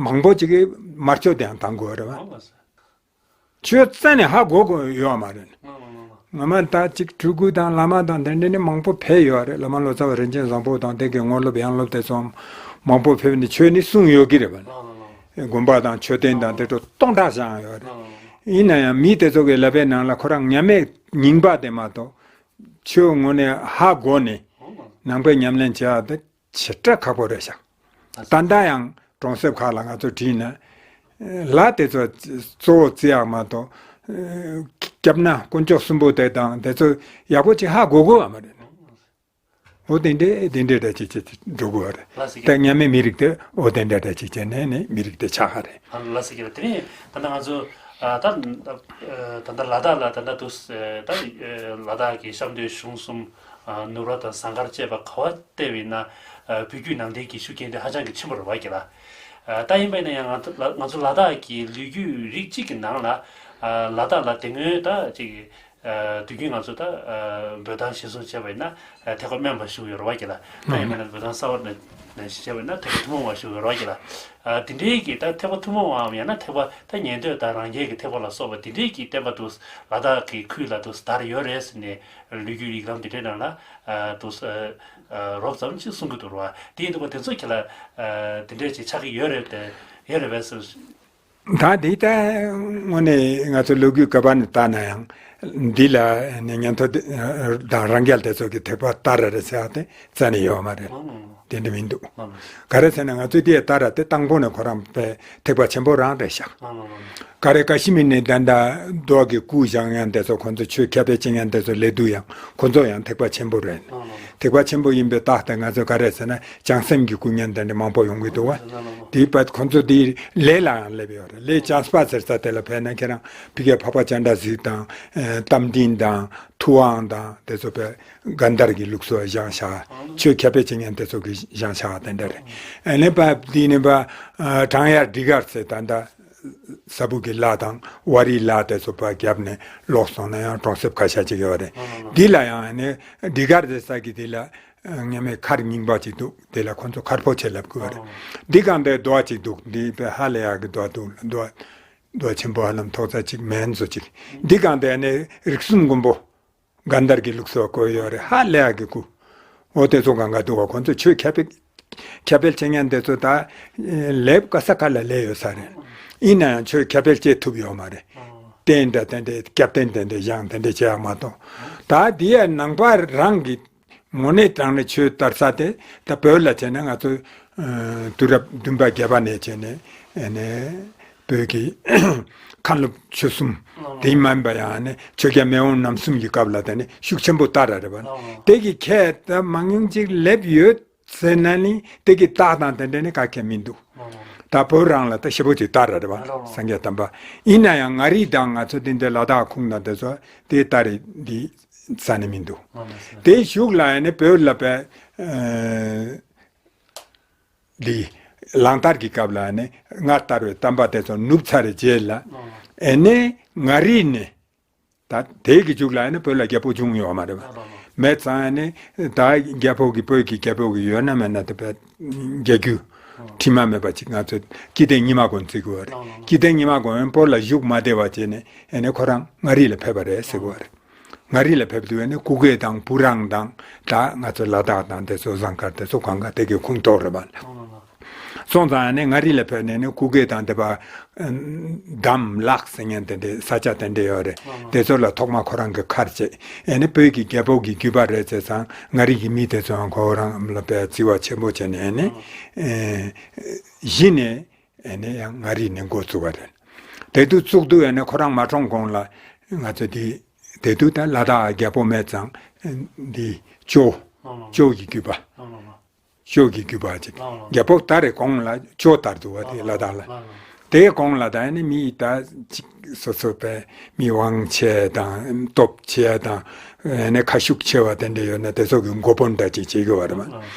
མང་པོ་ཅིག་གིས་དམར་མཆོད་དེ་ཡང་བཏང་དགོས་རེད་པ། ཆོས་རྩ་ནས་ཧ་གོ་གི་ཡོད་མ་རེད། ང་མ་ད་ཅིག་སྤྲུལ་སྐུ་དང་བླ་མ་དང་དེ་འདྲ་ནི་མང་པོ་ཕེབས་ཡོད་རེད། བླ་མ་ལོ་ཙཱ་བ་རིན་ཆེན་བཟང་པོ་དང་དེ་གི་དངོས་སློབ་ཡང་སློབ་དེ་ཚོ་མང་པོ་ཕེབས་ནས་ཆོས་ནི་གསུངས་ཡོད་ཀྱི་རེད་པ། དགོན་པ་དང་མཆོད་རྟེན་དང་དེ་ཚོ་སྟོང་ཕྲག་བཞེངས་ཡོད་རེད། ཡིན་ན་ཡང་མི་དེ་ཚོ་གི་ལབ་པའི་ནང་ལ་ཁོ་རང་མཉམ་མེད་རྙིང་པ་དེ་མ་གཏོགས་ཆོས་ངོ་ནས་ཧ་གོ་ནས་ནང་པའི་ཉམས་ལེན་བྱེད་ཡག་དེ་ཞེ་དྲག་ཁག་པོ་རེད་ཤག་ད་ལྟ་ཡང་གྲོང་གསེབ་ཁག་ལ་ང་ཚོ་དྲིས་ན། ལ་དེ་ཚོ་གཙོ་བོ་བརྩི་ཡག་མ་གཏོགས། སྐྱབས་གནས་དཀོན་མཆོག་གསུམ་པོ་དེ་དང་དེ་ཚོ་ཡག་པོ་ཅིག་ཧ་གོ་གོ་བ་མ་རེད། འོ་དེ་འདྲས་དེ་འདྲས་འདྲ་ཅིག་ཅིག་འགྲོ་གོ་བ་རེད། ལ་སི་ཀི་ད་མཉམ་མེད་མི་རིགས་དེ་འོ་དེ་འདྲས་འདྲ་ཅིག་བྱས་ནས་ནི་མི་རིགས་དེ་ཆགས་ཧ་རེད། ལ་སི་ཀི་ལ་དེ་ནས་ད་ལྟ་ང་ཚོ་ད་ད་ལྟ་ལ་དྭགས་ལ་ད་ལྟ་དུ་ད་ལ་དྭགས་ཀྱི་ཤར་མདོའི་གཞུང་གསུམ། ནུབ་ར་དང་ཟངས་དཀར་བཅས་པ་ག་བ་བལྟས་པ་ཡིན་ན། བོད་བརྒྱུད་ནང་བསྟན་གྱི་ཤུགས་རྐྱེན་དེ་ཧ་ཅང་གི་ཆེན་པོ་རེད་བ་ཀྱི་ལ། ད་ཡིན་པ་ཡིན་ན་ཡང་ང་ཚོ་ལ་དྭགས་ཀྱི་ལོ་རྒྱུས་རིགས་གཅིག་གི་ནང་ལ། ལ་དྭགས་ལ་དེ་སྔོན་ད་ཅིག་དུས་རྒྱུན་ང་ཚོ་ད་བོད་ཐང་གཞིར་བཟུང་བྱས་པ་ཡིན་ན་ཐེག་པ་སྨན་པ་བཞུགས་ཡོད་རེད་བ་ཀྱི་ལ། ད་ཡིན་པ་ཡིན་ན་བོད་ཐང་གསར་བ་ནས་གཞི་བྱས་པ་ཡིན་ན་ཐེག་པ་ཐུན་མོང་བ་བཞུགས་ཡོད་རེད་བ་ཀྱི་ལ། དེ་འདྲའི་གི་ད་ཐེག་པ་ཐུན་མོང་བའམ་ཡང་ན་ཐེག་པ་ད་ཉན་ཐོས་དང་རང་རྒྱལ་གྱི་ཐེག་པ་ལ་སོགས་པ་དེ་འདྲའི་གི་བསྟན་པ་དུ་ལ་དྭགས་ཀྱི་ཁུལ་ལ་དུ་དར་ཡོད་རེད་ཟེར་ནས། ལོ་རྒྱུས་ཡིག་ལམ་དེ་འདྲའི་ནང་ལ་དུ་རོབ་ཙམ་ཅིག་གསུང་གི་འདུག་ར། དེ་ཡིན་དུས་དེ་ཚོ་ཁྱེད་ལ་དེ་འདྲའི་ཅིག་ཆགས་ཀྱི་ཡོད་རེད་དེ་ཡོད་རེད་པས་ཟེར། ད་འདི་ལྟ་དངོས་གནས་ང་ཚོ་ལོ་རྒྱུས་ག་པར་ནས་བལྟས་ན་ཡང་ འདི་ལ་ནི་ཉན་ཐོས་དེ་དང་རང་རྒྱལ་དེ་ཚོ་གི་ཐེག་པ་ལྟར་རེད་ཟེར་བ་དེ་རྩ་ནས་ཡོད་མ་རེད། དེ་འདྲ་མི་འདུག། ག་རེ་ཟེར་ན་ང་ཚོས་དེ་ལྟར་དེ་དང་པོ་ནས་ཁོ་རང་པའི་ཐེག་པ་ཆེན་པོ་རང་རེད་ཤག། ག་རེ་ཀ་ཤི་མིར་ནས་ད་ལྟ་རྡོ་གི་སྐུ་བཞེངས་མཁན་དེ་ཚོ་ཁོ་ཚོ་ཆོས་ཁྱབ་སྤེལ་བྱེད་མཁན་དེ་ཚོ་ལས་དུས་ཡང་ཁོ་ཚོ་ཡང་ཐེག་པ་ཆེན་པོ་རེད། ཐེག་པ་ཆེན་པོ་ཡིན་པའི་རྟགས་དེ་ང་ཚོས་ག་རེ་ཟེར་ན་བྱང་སེམས་ཀྱི་སྐུ་བརྙན་དེ་འདྲ་མང་པོ་ཡོང་གི་འདུག་བ། དེའི་བར་ཁོ་ཚོ་དེའི་ལས་ལ་ཡང་སླེབས་ཡོད་རེད། ལས་བྱང་པ་ཟེར་ས་དེ་ལ་ཕེབས་ན་ཁྱེད་རང་ཕ་གིའི་འཕགས་པ་སྤྱན་རས་གཟིགས་དང་། ཨ། རྟ་མགྲིན་དང་ཐུབ་དབང་དང་དེ་ཚོ་པས་གན་དྷར་གྱི་ལུགས་སུ་བཞེངས་བཞག། ཆོས་ཁྱབ་སྤེལ་བྱེད་མཁན་དེ་ཚོ་གིས་བཞེངས་བཞག་དེ་འདྲ་རེད། ཨ་ནི་པ་དེ་ནི་པ། ཨ། བྲང་ཡར་ཌི་གར་ཟེར་ད་ལྟ་ས་བུ་གི་ལ་དང་ཝ་རིའི་ལ་དེ་ཚོ་པ་རྒྱབ་ནས་ལོག་སོང་ན་ཡང་གྲོང་གསེབ་ཁ་ཤས་ཅིག་ཡོད་རེད། འདི་ལ་ཡང་ཨ་ནི་ཌི་གར་ཟེར་ས་གི་དེ་ལ་ཨ། སྔ་མའི་མཁར་རྙིང་པ་ཅིག་འདུག། དེ་ལ་ཁོ་ཚོ་མཁར་ཕོ་ཆེ་ལབ་དགོས་པ་རེད། འདི་གང་དེ་རྡོ་ཅིག་འདུག། འདི་པའི་ཧ་ལས་ཡག་གི་རྡོ་འདུག། རྡོ་རྡོ་ཆེན་པོ་ཧ་ལམ་ཐོག་ཚད་ཅིག་མན་ཚོ་ཅིག། འདི་གང་དེ་ནི་རིགས་གསུམ་མགོན་པོ་གན་དྷར་གྱི་ལུགས་སུ་བཀོད་ཡོད་རེད། ཧ་ལས་ཡག་གི་སྐུ། འོ་དེ་ཚོ་གང་ག་འདུག་བ། ཁོ་ཚོ་ཆོས་ཁྱབ་སྤེལ་ཁྱབ་སྤེལ་བྱེད་མཁན་དེ་ཚོ་ད་ལེབ་ག་ས་ག་ལ་ལས་ཡོད་ས་རེད། ཡིན་ན་ཡང་ཆོས་ཁྱབ་སྤེལ་བྱེད་ཐུབ་ཡོད་མ་རེད། རྟེན་འདྲ་དེ་འདྲའི་སྐྱབས་རྟེན་དེ་འདྲའི་བཞེངས་དེ་འདྲའི་བྱེད་ཡག་མ་གཏོགས། ད་འདི་ཡ་ནང་པ་རང་གི་དངོས་གནས་དྲང་གནས་ཆོས་དར་ས་དེ་ད་བོད་ལ་བྱས་ན་ང་ཚོ་ཨ། དུས་རབས་བདུན་པ་བརྒྱད་པ་ནས་བྱས་ནས་ཨ་ནི་བོད་ཀྱི་མཁན་སློབ་ཆོས་གསུམ་དེ་མིན་པ་ཡང་ཨ་ནི་ཆོས་རྒྱལ་མེས་དབོན་རྣམ་གསུམ་གྱི་སྐབས་ལ་དེ་ནི་ཤུགས་ཆེན་པོ་དར་ར་རེད་པ། དེ་གི་ཁྱད་ད་མང་ཉུང་ཅིག་སླེབས་ཡོད་ཟེར་ན་ནི་དེ་གི་རྟགས་དང་དེ་འདྲ་ནི་ག་གེ་མི་འདུག། ད་བོད་རང་ལ་ད་ཞེ་པོ་ཅིག་དར་ར་རེད་པ། སངས་རྒྱས་བསྟན་པ། ཡིན་ན་ཡང་མངའ་རིས་དང་ང་ཚོ་དེ་འདྲ་ལ་དྭགས་ཁུངས་དང་དེ་ཚོ་དེ་ལྟ་རེད་འདི་རྩ་ནས་མི་འདུག། དེའི་གཞུག་ལ་ཡང་ནི་བོད་ལ་པའི་ཨ། འདི་གླང་དར་གྱི་སྐབས་ལ་ནི་སྔར་དར་བའི་བསྟན་པ་དེ་ཚོ་ནུབ་ཚར་བའི་རྗེས་ལ་ཨ་ནི་མངའ་རིས་ནས་ད་དེའི་གི་མཇུག་ལ་ནི་བོད་ལ་རྒྱལ་པོ་བྱུང་ཡོད་མ་རེད་པ། མེད་ཙང་ནི་ད་རྒྱལ་པོ་གི་བོད་ཀྱི་རྒྱལ་པོ་གི་ཡོད་ན་མེད་ན་དེ་བས་རྒྱལ་རྒྱུད་དྲི་མ་མེད་པ་ཅིག་ང་ཚོ་སྐྱིད་ལྡེ་ཉི་མ་མགོན་བརྩི་དགོས་པ་རེད། སྐྱིད་ལྡེ་ཉི་མ་མགོན་བོད་ལ་བཞུགས་མ་བསྡད་པ་བྱས་ནས་ཨ་ནི་ཁོ་རང་མངའ་རིས་ལ་ཕེབས་པ་རེད་ཟེར་དགོས་པ་རེད། མངའ་རིས་ལ་ཕེབས་དུས་ནི་སྐུ་སྒེར་དང་བུ་རང་དང་ད་ང་ཚོ་ལ་དྭགས་དང་དེ་ཚོ་ཟངས་དཀར་དེ་ཚོ་གང་ག་དེ་གའི་ཁོངས་གཏོགས་རེད་པ། སོང་ཙང་ནི་མངའ་རིས་ལ་ཕེབས་ནས་ནི་སྐུ་སྒེར་དང་དེ་པ་འདམ་ལག་ཟེར་མཁན་དེ་འདྲའི་ས་ཆ་དེ་འདྲ་ཡོད་རེད། དེ་ཚོ་ལ་ཐོག་མ་ཁོ་རང་གི་མཁར་བྱས་ཨ་ནི་བོད་ཀྱི་རྒྱལ་པོ་གི་རྒྱུད་པ་རེད་ཟེར་ཙང་མངའ་རིས་ཀྱི་མི་དེ་ཚོའང་ཁོ་རང་ལ་དཔེ་བརྩི་བ་ཆེན་པོ་བྱས་ནས་ཨ་ནི་གཞི་ནས་ཨ་ནི་ཡང་མངའ་རིས་ནས་འགོ་བཙུགས་པ་རེད། དེ་དུས་བཙུགས་དུས་ཨ་ནི་ཁོ་རང་མ་གྲོངས་གོང་ལ་ང་ཚོ་འདི་དེ་དུས་ད་ལ་དྭགས་རྒྱལ་པོ་མེད་ཙང་འདི་ཇོ་ཇོ་གི་རྒྱུད་པ། ཇོ་གི་རྒྱུད་པ་ཅིག་རྒྱལ་པོ་དར་རེ་གོང་ལ་ཇོ་དར་འདུག་བ་དེ་ལ་དྭགས་ལ། དེའི་གོང་ལ་ད་ནི་མི་ད་ཅིག་སོ་སོ་པའི་མི་དབང་ཆེ་དང་སྟོབས་ཆེ་དང་ནི་ཁ་ཤུགས་ཆེ་བ་དེ་འདྲ་ཡོད་ན་དེ་ཚོ་གི་མགོ་དཔོན་འདྲ་ཅིག་བྱེད་དགོས་བ་རེད་མ།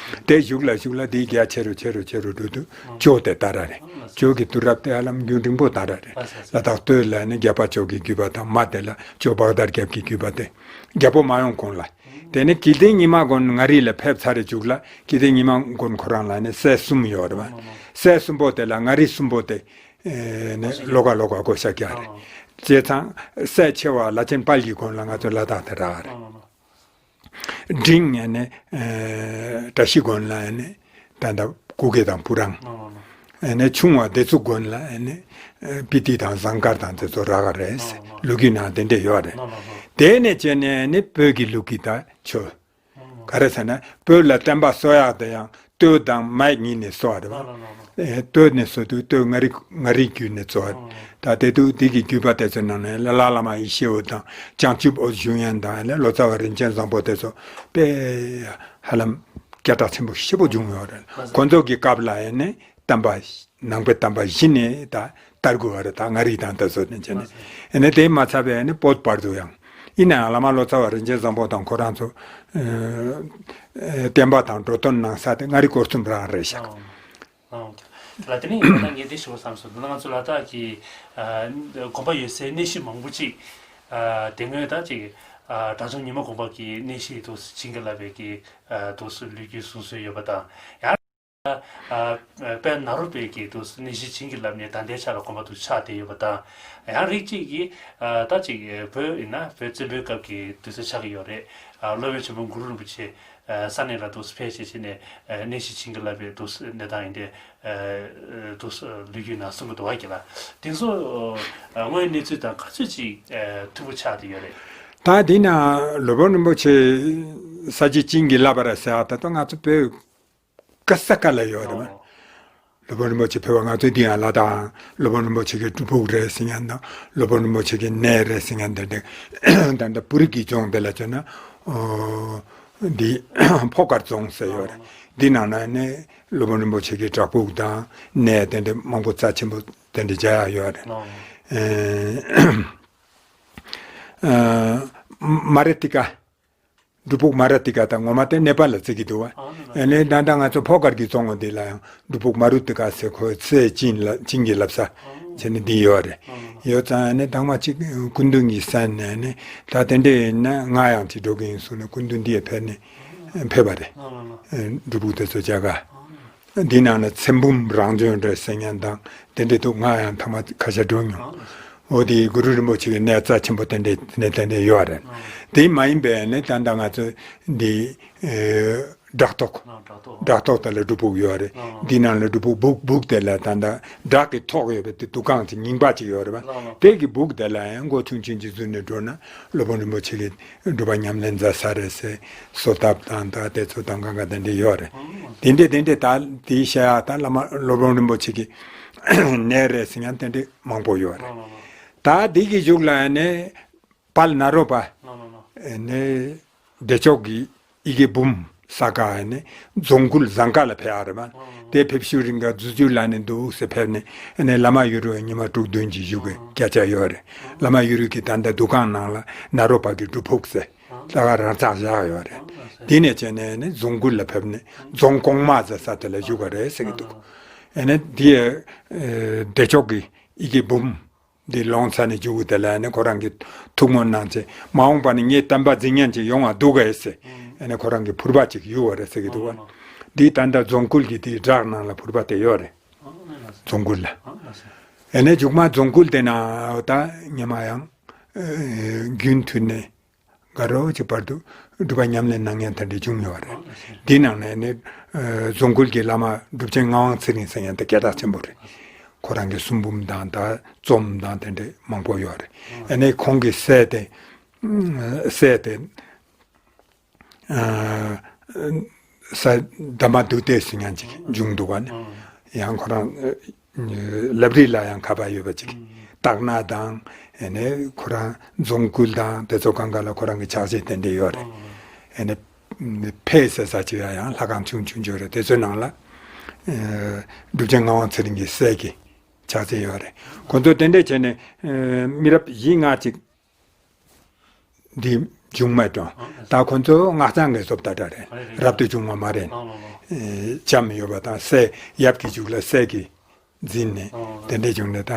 དེ་གཞུག་ལ་གཞུག་ལ་དེའི་རྒྱ་ཆེ་རུ་ཆེ་རུ་ཆེ་རུ་འགྲོ་དུས་ཇོ་དེ་དར་ར་རེད། ཇོ་གི་དུས་རབས་དེ་ཧ་ལམ་རྒྱུན་རིང་པོ་དར་ར་རེད། ལ་དྭགས་སྟོད་ལ་ནི་རྒྱལ་པོ་ཇོ་གི་རྒྱུད་པ་དང་མ་དེ་ལ་ཇོ་བྷག་དར་རྒྱལ་གྱི་རྒྱུད་པ་དེ་རྒྱལ་པོ་མ་ཡོང་གོང་ལ། དེ་ནས་སྐྱིད་ལྡེ་ཉི་མ་མགོན་མངའ་རིས་ལ་ཕེབས་ཚར་རེ་མཇུག་ལ་སྐྱིད་ལྡེ་ཉི་མ་མགོན་ཁོ་རང་ལ་ནི་སྲས་གསུམ་ཡོད་རེད་བ། སྲས་གསུམ་པོ་དེ་ལ་མངའ་རིས་གསུམ་པོ་དེ་ནི་ལོ་ག་ལོ་ག་བགོ་བཤའ་རྒྱག་རེད། བྱས་ཙང་སྲས་ཆེ་བ་ལ་ཆེན་དཔལ་གྱི་མགོན་ལ་ང་ཚོ་ལ་དྭགས་དེ་རག་རེད། འབྲིང་ནི་བཀྲ་ཤིས་མགོན་ལ་ནི། ད་ལྟ་སྐུ་སྒེར་དང་བུ་རང་། ཨ་ནི་ཆུང་བ་བདེ་ཚུགས་མགོན་ལ་ཨ་ནི་སྤི་ཏི་དང་ཟངས་དཀར་དང་དེ་ཚོ་རག་ག་རེད་ཟེར་ལོ་རྒྱུས་ནང་དེ་འདྲ་ཡོད་རེད། དེ་ནས་བྱས་ནས་ནི་བོད་ཀྱི་ལུགས་ཀྱི་ད་ཆོས། ག་རེ་ཟེར་ན་བོད་ལ་བསྟན་པ་གསོ་ཡག་དེ་ཡང་སྟོད་དང་སྨད་གཉིས་ནས་གསོ་བ་རེད་བ། ཨེ་སྟོད་ནས་གསོ་དུས་སྟོད་མངའ་རིས་མངའ་རིས་བརྒྱུད་ནས་གསོ་བ། ད་དེ་དུས་དེ་གི་བརྒྱུད་པ་དེ་ཚོའི་ནང་ནས་ལ་ལ་བླ་མ་ཡེ་ཤེས་འོད་དང་བྱང་ཆུབ་འོད་ཞུ་མཁན་དང་ལོ་ཙཱ་བ་རིན་ཆེན་བཟང་པོ་དེ་ཚོ་དཔེ་ཧ་ལམ་སྐད་གྲགས་ཆེན་པོ་ཞེ་པོ་བྱུང་ཡོད་རེད། ཁོ་ཚོ་གི་སྐབས་ལ་ཨེ་ནི་བསྟན་པ་ནང་པའི་བསྟན་པ་གཞི་ནས་ད་དར་དགོས་བ་རེད། ད་མངའ་རིས་དང་དེ་ཚོ་ནས་བྱས་ནས་ཨེ་ནི་དེ་མ་ཚར་བའི་ཨེ་ནི་བོད་བར་དུ་ཡང་ཡིན་ནའང་བླ་མ་ལོ་ཙཱ་བ་རིན་ཆེན་བཟང་པོ་དང་ཁོ་རང་ཚོ་ཨེ་བསྟན་པ་དང་འགྲོ་དོན་གནང་ས་དེ་མངའ་རིས་སྐོར་གསུམ་རང་རེད་ཤག། ཨང་། ལ་དེ་ནས་ཡིན་ན་ངས་འདི་ཞུ་བསམ་སོང་། ད་ང་ཚོ་ལ་དྭགས་ཀྱི་ཨ་དགོན་པ་ཡོད་སའི་གནས་གཞི་མང་པོ་ཅིག་ཨ་དེ་སྔོན་ད་ཅིག་ཨ་དྲང་སྲོང་ཉི་མ་དགོན་པ་གི་གནས་གཞི་དུ་བྱིན་གྱིས་བརླབས་པའི་གི་ཨ་དུ་སུ་ལོ་རྒྱུས་གསུང་སྲོལ་ཡོད་པ་དང་། ཡང་ཨ་དཔལ་ནཱ་རོ་པའི་གི་དུ་སུ་གནས་གཞི་བྱིན་གྱིས་བརླབས་ནས་ད་ལྟའི་ཆ་ལ་དགོན་པ་དུ་ཆགས་བསྡད་ཡོད་པ་དང་། ཡང་རིགས་གཅིག་གིས་ཨ་ད་ཅིག་བོད་ཡིན་ན་བོད་བཙན་པོའི་སྐབས་ཀྱི་དུས་ཚོད་ཆགས་ཀྱི་ཡོད་རེད། ཨ་སློབ་དཔོན་ཆེན་པོ་གུ་རུ་རིན་པོ་ཆེ་ས་གནས་ལ་འདུག་ཕེབས་བྱས་བྱས་ནས་གནས་གཞི་བྱིན་གྱིས་བརླབས་པའི་འདུག་གནས་སྟངས་ཡིན་ཏེ། འདུག་ལོ་རྒྱུས་ནང་གསུང་གི་འདུག་བ་གི་ལ། དེང་སང་དངོས་ཡོད་གནས་ཚུལ་དང་ག་ཚོད་ཅིག་མཐུན་པོ་ཆགས་བསྡད་ཡོད་རེད། ད་འདི་ན་སློབ་དཔོན་རིན་པོ་ཆེ་ས་སྐྱ་བྱིན་གྱིས་བརླབས་པ་རེད་ཟེར་བ་ད་ལྟ་ང་ཚོ་བོད་ག་ས་ག་ལ་ཡོད་རེད་མ། སློབ་དཔོན་རིན་པོ་ཆེ་ཕེབས་པ་ང་ཚོ་འདི་ཡང་ལ་དྭགས་སློབ་དཔོན་རིན་པོ་ཆེ་གི་སྒྲུབ་ཕུག་རེད་ཟེར་མཁན་དང་སློབ་དཔོན་རིན་པོ་ཆེ་གི་གནས་རེད་ཟེར་མཁན་དེ་འདྲ་ད་ལྟ་བོད་རིགས་ཀྱི་ལྗོངས་དེ་ལ་བྱས་ན་འདི་ཕོ་སྐར་རྫོང་ཟེར་ཡོད་རེད། འདི་ནང་ན་ནི་སློབ་དཔོན་རིན་པོ་ཆེ་གི་བྲག་ཕུག་དང་གནས་དེ་འདྲ་མང་པོ་རྩ་ཆེན་པོ་དེ་འདྲ་མཇལ་ཡག་ཡོད་རེད། མ་ར་ཏི་ཀ། སྒྲུབ་ཕུག་མ་ར་ཏི་ཀ་དང་ངོ་མ་དེ་ནེ་པཱལ་ལ་བརྩི་གི་འདུག་བ། ཨ་ནི་ད་ལྟ་ང་ཚོ་ཕོ་སྐར་གྱི་རྫོང་འདི་ལ་ཡང་སྒྲུབ་ཕུག་མ་རུ་ཏི་ཀ་ཟེར་ཁོ་སའི་བྱིན་ལ་བྱིན་གྱིས་བརླབས་ས་བྱས་ནས་འདི་ཡོད་རེད། ཡོད་ཙང་ནི་དང་མ་གཅིག་སྐུ་མདུན་གྱི་ས་ནས་ནི་ད་དེ་འདྲ་ཡིན་ན་ང་ཡང་ཅིག་འགྲོ་གི་ཡིན་གསུངས་ནས་སྐུ་མདུན་འདི་ཡང་ཕེབས་ནས་ཕེབས་པ་རེད། སྒྲུབ་ཕུག་དེ་ཚོ་མཇལ་ག་འདི་ནང་ན་ཚེ་འབུམ་རང་བྱོན་རེད་ཟེར་མཁན་དང་དེ་འདྲ་འདུག་ང་ཡང་ཐ་མ་ཁ་ཤས་འགྲོ་མྱོང་། འོ་དེ་གུ་རུ་རིན་པོ་ཆེ་གི་གནས་རྩ་ཆེན་པོ་དེ་འདྲ་དེ་འདྲ་དེ་འདྲ་ཡོད་རེད། དེ་མ་ཡིན་པའི་ནི་ད་ལྟ་ང་ཚོ་འདི་བྲག་ཐོག་བྲག་ཐོག་དེ་ལ་སྒྲུབ་ཕུག་ཡོད་རེད། འདི་ནང་ལ་སྒྲུབ་ཕུག་སྦུག་སྦུག་དེ་ལ་ད་ལྟ་བྲག་གི་ཐོག་ཡོད་པའི་དེ་འདུ་ཁང་ཅིག་རྙིང་པ་ཅིག་ཡོད་རེད་པ། དེ་གི་སྦུག་དེ་ལ་ཡང་སྒོ་ཆུང་ཆུང་ཅིག་བཟོས་ནས་འགྲོ་ན་སློབ་དཔོན་རིན་པོ་ཆེ་གི་སྒྲུབ་པ་ཉམས་ལེན་མཛད་ས་རེད་ཟེར། གསོལ་ཐབ་དང་ད་དེ་ཚོ་དང་གང་ག་དེ་འདྲ་ཡོད་རེད། དེ་འདྲ་དེ་འདྲ་ད་དེའི་ཤ་ཡ་ད་བླ་མ་སློབ་དཔོན་རིན་པོ་ཆེ་གི་གནས་རེད་ཟེར་མཁན་དེ་འདྲ་མང་པོ་ཡོད་རེད། ད་དེ་གི་གཞུག་ལ་ནི་དཔལ་ནཱ་རོ་པ་ནི་བདེ་མཆོག་གི་ཡི་གེ་འབུམ་ས་ག་ནི་རྫོང་ཁུལ་ཟངས་དཀར་ལ་ཕེབས་ཡག་རེད་མ། དེ་ཕེབས་ཤུལ་རིང་ག་རྫུ་འཕྲུལ་ལ་ནི་འདུག་ཟེར་ཕེབས་ནས་ནི་བླ་མ་ཡུ་རུ་ཉི་མ་དྲུག་བདུན་གྱི་བཞུགས་པའི་སྐད་ཆ་ཡོད་རེད། བླ་མ་ཡུ་རུ་གི་ད་ལྟ་འདུ་ཁང་ནང་ལ་ནཱ་རོ་པ་གི་སྒྲུབ་ཕུག་ཟེར། ལྷ་ཁང་རང་འཇགས་བཞག་ཡོད་རེད། དེ་ནས་བྱས་ནས་ནི་རྫོང་ཁུལ་ལ་ཕེབས་ནས་རྫོང་གོང་མ་ཟེར་ས་དེ་ལ་བཞུགས་པ་རེད་ཟེར་གྱི་འདུག་ཨ་ནི་དེ་ཡི་བདེ་མཆོག་གི་ཡི་གེ་འབུམ་འདི་ལོངས་ས་ནས་བཞུགས་དེ་ལ་ནི་ཁོ་རང་གི་ཐུགས་སྨོན་གནང་བྱས་མ་འོངས་པ་ནས་ངའི་བསྟན་པ་འཛིན་མཁན་ཅིག་ཡོང་བ་འདུག་གས་ཟེར་ཨ་ནི་ཁོ་རང་གི་ཕུར་པ་ཅིག་གཡུགས་པ་རེད་ཟེར་གྱི་འདུག་བ། འདི་ད་ལྟ་རྫོང་ཁུལ་གྱི་དེའི་བྲག་ནང་ལ་ཕུར་པ་དེ་ཡོད་རེད། རྫོང་ཁུལ་ལ། ཨ་ནི་མཇུག་མ་རྫོང་ཁུལ་དེ་ན་ད་ཉི་མ་ཡང་རྒྱུན་མཐུད་ནས། དགའ་རབ་ཀྱི་བར་དུ་སྒྲུབ་པ་ཉམས་ལེན་གནང་མཁན་དེ་འདྲ་བྱུང་ཡོད་རེད། འདི་ནང་ནས་ནི་རྫོང་ཁུལ་གྱི་བླ་མ་གྲུབ་ཆེན་ངག་དབང་ཚེ་རིང་ཟེར་མཁན་དེ་སྐད་གྲགས་ཆེན་པོ་རེད། ཁོ་རང་གི་གསུང་འབུམ་དང་ད་རྩོམ་དང་དེ་འདྲ་མང་པོ་ཡོད་རེད། ཨ་ནི་ཁོང་གི་སྲས་དེ་སྲས་དེ་ས་དྷརྨ་དུ་ཏེ་ཟེར་མཁན་ཅིག་བྱུང་འདུག་ག་ནི་ཡང་ཁོ་རང་ལབ་རིས་ལ་ཡང་ཁ་པར་ཡོད་པ་ཅིག་སྟག་སྣ་དང་ཨེ་ནས་ཁོ་རང་རྫོང་ཁུལ་དང་དེ་ཚོ་གང་ག་ལ་ཁོ་རང་གི་ཕྱག་རྗེས་དེ་འདྲ་ཡོད་རེད། ཨེ་ནས་ཕེ་ཟེར་ས་ཅིག་ཡང་ལྷ་ཁང་ཆུང་ཆུང་ཅིག་ཡོད་རེད། དེ་ཚོའི་ནང་ལ་གྲུབ་ཆེན་ངག་དབང་ཚེ་རིང་གི་སྲས་ཀྱི་ཕྱག་རྗེས་ཡོད་རེད། ཁོ་ཚོ་དེ་འདྲ་བྱས་ནས་མི་རབས་བཞི་ལྔ་ཅིག་འདི་བྱུང་མེད་ཀྱང་ད་ཁོ་ཚོ་སྔགས་འཆང་གི་བཟོ་ལྟ་འདྲ་རེད། རབ་ཏུ་བྱུང་བ་མ་རེད། ལྕམ་ཡོད་པ་དང་སྲས་ཡབ་ཀྱི་མཇུག་ལ་སྲས་ཀྱིས་འཛིན་ནས་དེ་འདྲས་བྱུང་ནས་ད་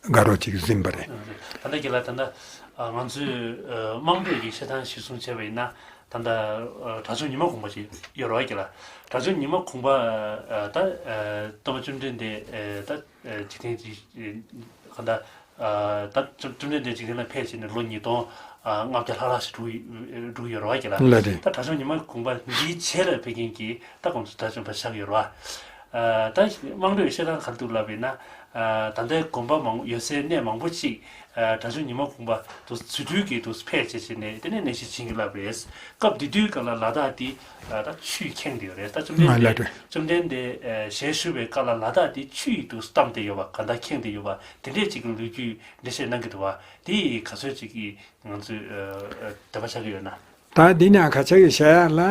དགའ་རོགས་ཅིག་འཛིན་པ་རེད། ད་ལྟ་ཁྱེད་ལ་ད་ལྟ་ང་ཚོས་དམངས་ཁྲོད་ཀྱི་བཤད་སྟངས་གཞིར་བཟུང་བྱས་པ་ཡིན་ན་ད་ལྟ་གྲྭ་ཆུང་ཉི་མ་གུང་པ་ཅིག་ཡོད་རེད་བ་ཁྱེད་ལ། གྲྭ་ཆུང་ཉི་མ་གུང་པ་ད་སྟོན་པ་བཅོམ་ལྡན་འདས་ད་འཇིག་རྟེན་གྱི་གང་ལྟར། ད་བཅོམ་བཅོམ་ལྡན་འདས་འཇིག་རྟེན་ལ་ཕེབས་བྱས་ནས་ལོ་ཉིས་སྟོང་ལྔ་བརྒྱ་ལྷག་ལྷག་ཞིག་འགྲོ་གི་འགྲོ་གི་ཡོད་རེད་བ་ཁྱེད་ལ། ལགས་རེད། ད་གྲྭ་ཆུང་ཉི་མ་གུང་པ་འདིའི་རྗེས་ལ་ཕེབས་མཁན་གྱི་ད་ཁོང་ཚོ་དགྲ་བཅོམ་པ་ཆགས་ཀྱི་ཡོད་རེད་བ། ད་དམངས་ཁྲོད་བཤད་སྟངས་ག་རེ་འདུག་ལབ་པ་ཡིན་ན། ད་ལྟའི་དགོན་པ་མང་ཡོད་སའི་གནས་མང་པོ་ཅིག་གྲྭ་ཆུང་ཉི་མ་གུང་པ་དུ་རྫུ་འཕྲུལ་གྱིས་དུ་ཕེབས་བྱས་བྱས་ནས་དེ་ནས་གནས་གཞི་བྱིན་གྱིས་བརླབས་རེད། སྐབས་དེ་དུས་སྐབས་ལ་ལ་དྭགས་འདི་ད་ཆུས་ཁེངས་བསྡད་ཡོད་རེད། ད་བཅོམ་ལྡན་འདས་ལགས་རེད། བཅོམ་ལྡན་འདས་ཞལ་བཞུགས་པའི་སྐབས་ལ་ལ་དྭགས་འདི་ཆུ་ཡིས་དུ་གཏམས་བསྡད་ཡོད་པ་གང་ལྟར་ཁེངས་བསྡད་ཡོད་པ་དེ་འདྲས་ཅིག་གི་ལོ་རྒྱུས་འགྲེལ་བཤད་གནང་གི་འདུག་བ། དེ་ཡིས་ག་ཚོད་ཅིག་གིས་ང་ཚོས་དད་པ་ཆགས་ཀྱི་ཡོད་ན། ད་འདི་ནས་ཁ་ཆག་གི་བཤད་ཡག་ལ་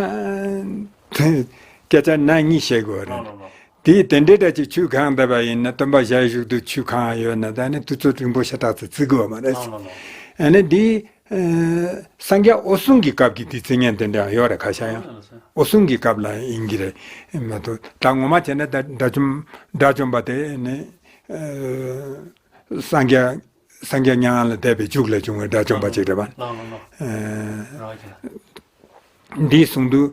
སྐད་ཆ་ནང་གཉིས་བཤད་དགོས་རེད། ལགས་ལགས་ལགས། དེ་དེ་འདྲའི་འདྲ་ཅིག་ཆུ་གང་བསྡད་པ་ཡིན་ན་སྟོན་པ་ཞལ་བཞུགས་དུས་ཆུ་གང་ཡོད་ན་ད་ནི་དུས་ཚོད་རིང་པོ་ཞེ་དྲག་ཙམ་བརྩི་དགོས་བ་མ་རེད། ལགས་ལགས་ལགས། ཨ་ནི་འདི་སངས་རྒྱས་འོད་སྲུང་གི་སྐབས་ཀྱི་དེ་བརྩི་མཁན་དེ་འདྲ་ཡོད་རེད་ཁ་ཤས་ཡང་། ལགས་ལགས། འོད་སྲུང་གི་སྐབས་ལ་ཡིན་གྱི་རེད་མ་གཏོགས་ད་ངོ་མ་བྱས་ན་ད་དགྲ་བཅོམ་དགྲ་བཅོམ་པ་དེ་ནི་སངས་རྒྱས་སངས་རྒྱས་མྱ་ངན་ལས་འདས་པའི་མཇུག་ལ་བྱུང་བའི་དགྲ་བཅོམ་པ་ཅིག་རེད་པ། ལགས་ལགས་ལགས། ཨ། རེད་བ་ཁྱེད་ལ། འདིའི་གསུང་དུས་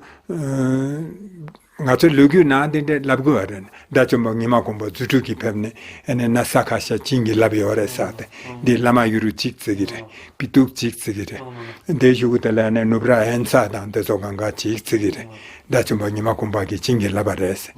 ང་ཚོའི་ལོ་རྒྱུས་ནང་འདི་འདྲ་ལབ་དགོས་པ་རེད། དགྲ་བཅོམ་པ་ཉི་མ་གུང་པ་རྫུ་འཕྲུལ་གྱིས་ཕེབས་ནས་ཨ་ནི་ན་ས་ཁ་ཤས་བྱིན་གྱིས་བརླབས་ཡོད་རེད་ཟེར་ཏེ་འདི་བླ་མ་ཡུ་རུ་གཅིག་བརྩི་གི་རེད། པི་ཏུག་གཅིག་བརྩི་གི་རེད། འདིའི་གཞུག་གུ་དེ་ལ་ཨ་ནི་ནུབ་ར་ཨན་ས་དང་དེ་ཚོ་གང་ག་གཅིག་བརྩི་གི་རེད། དགྲ་བཅོམ་པ་ཉི་མ་གུང་པ་གིས་བྱིན་གྱིས་བརླབས་པ་རེད་ཟེར།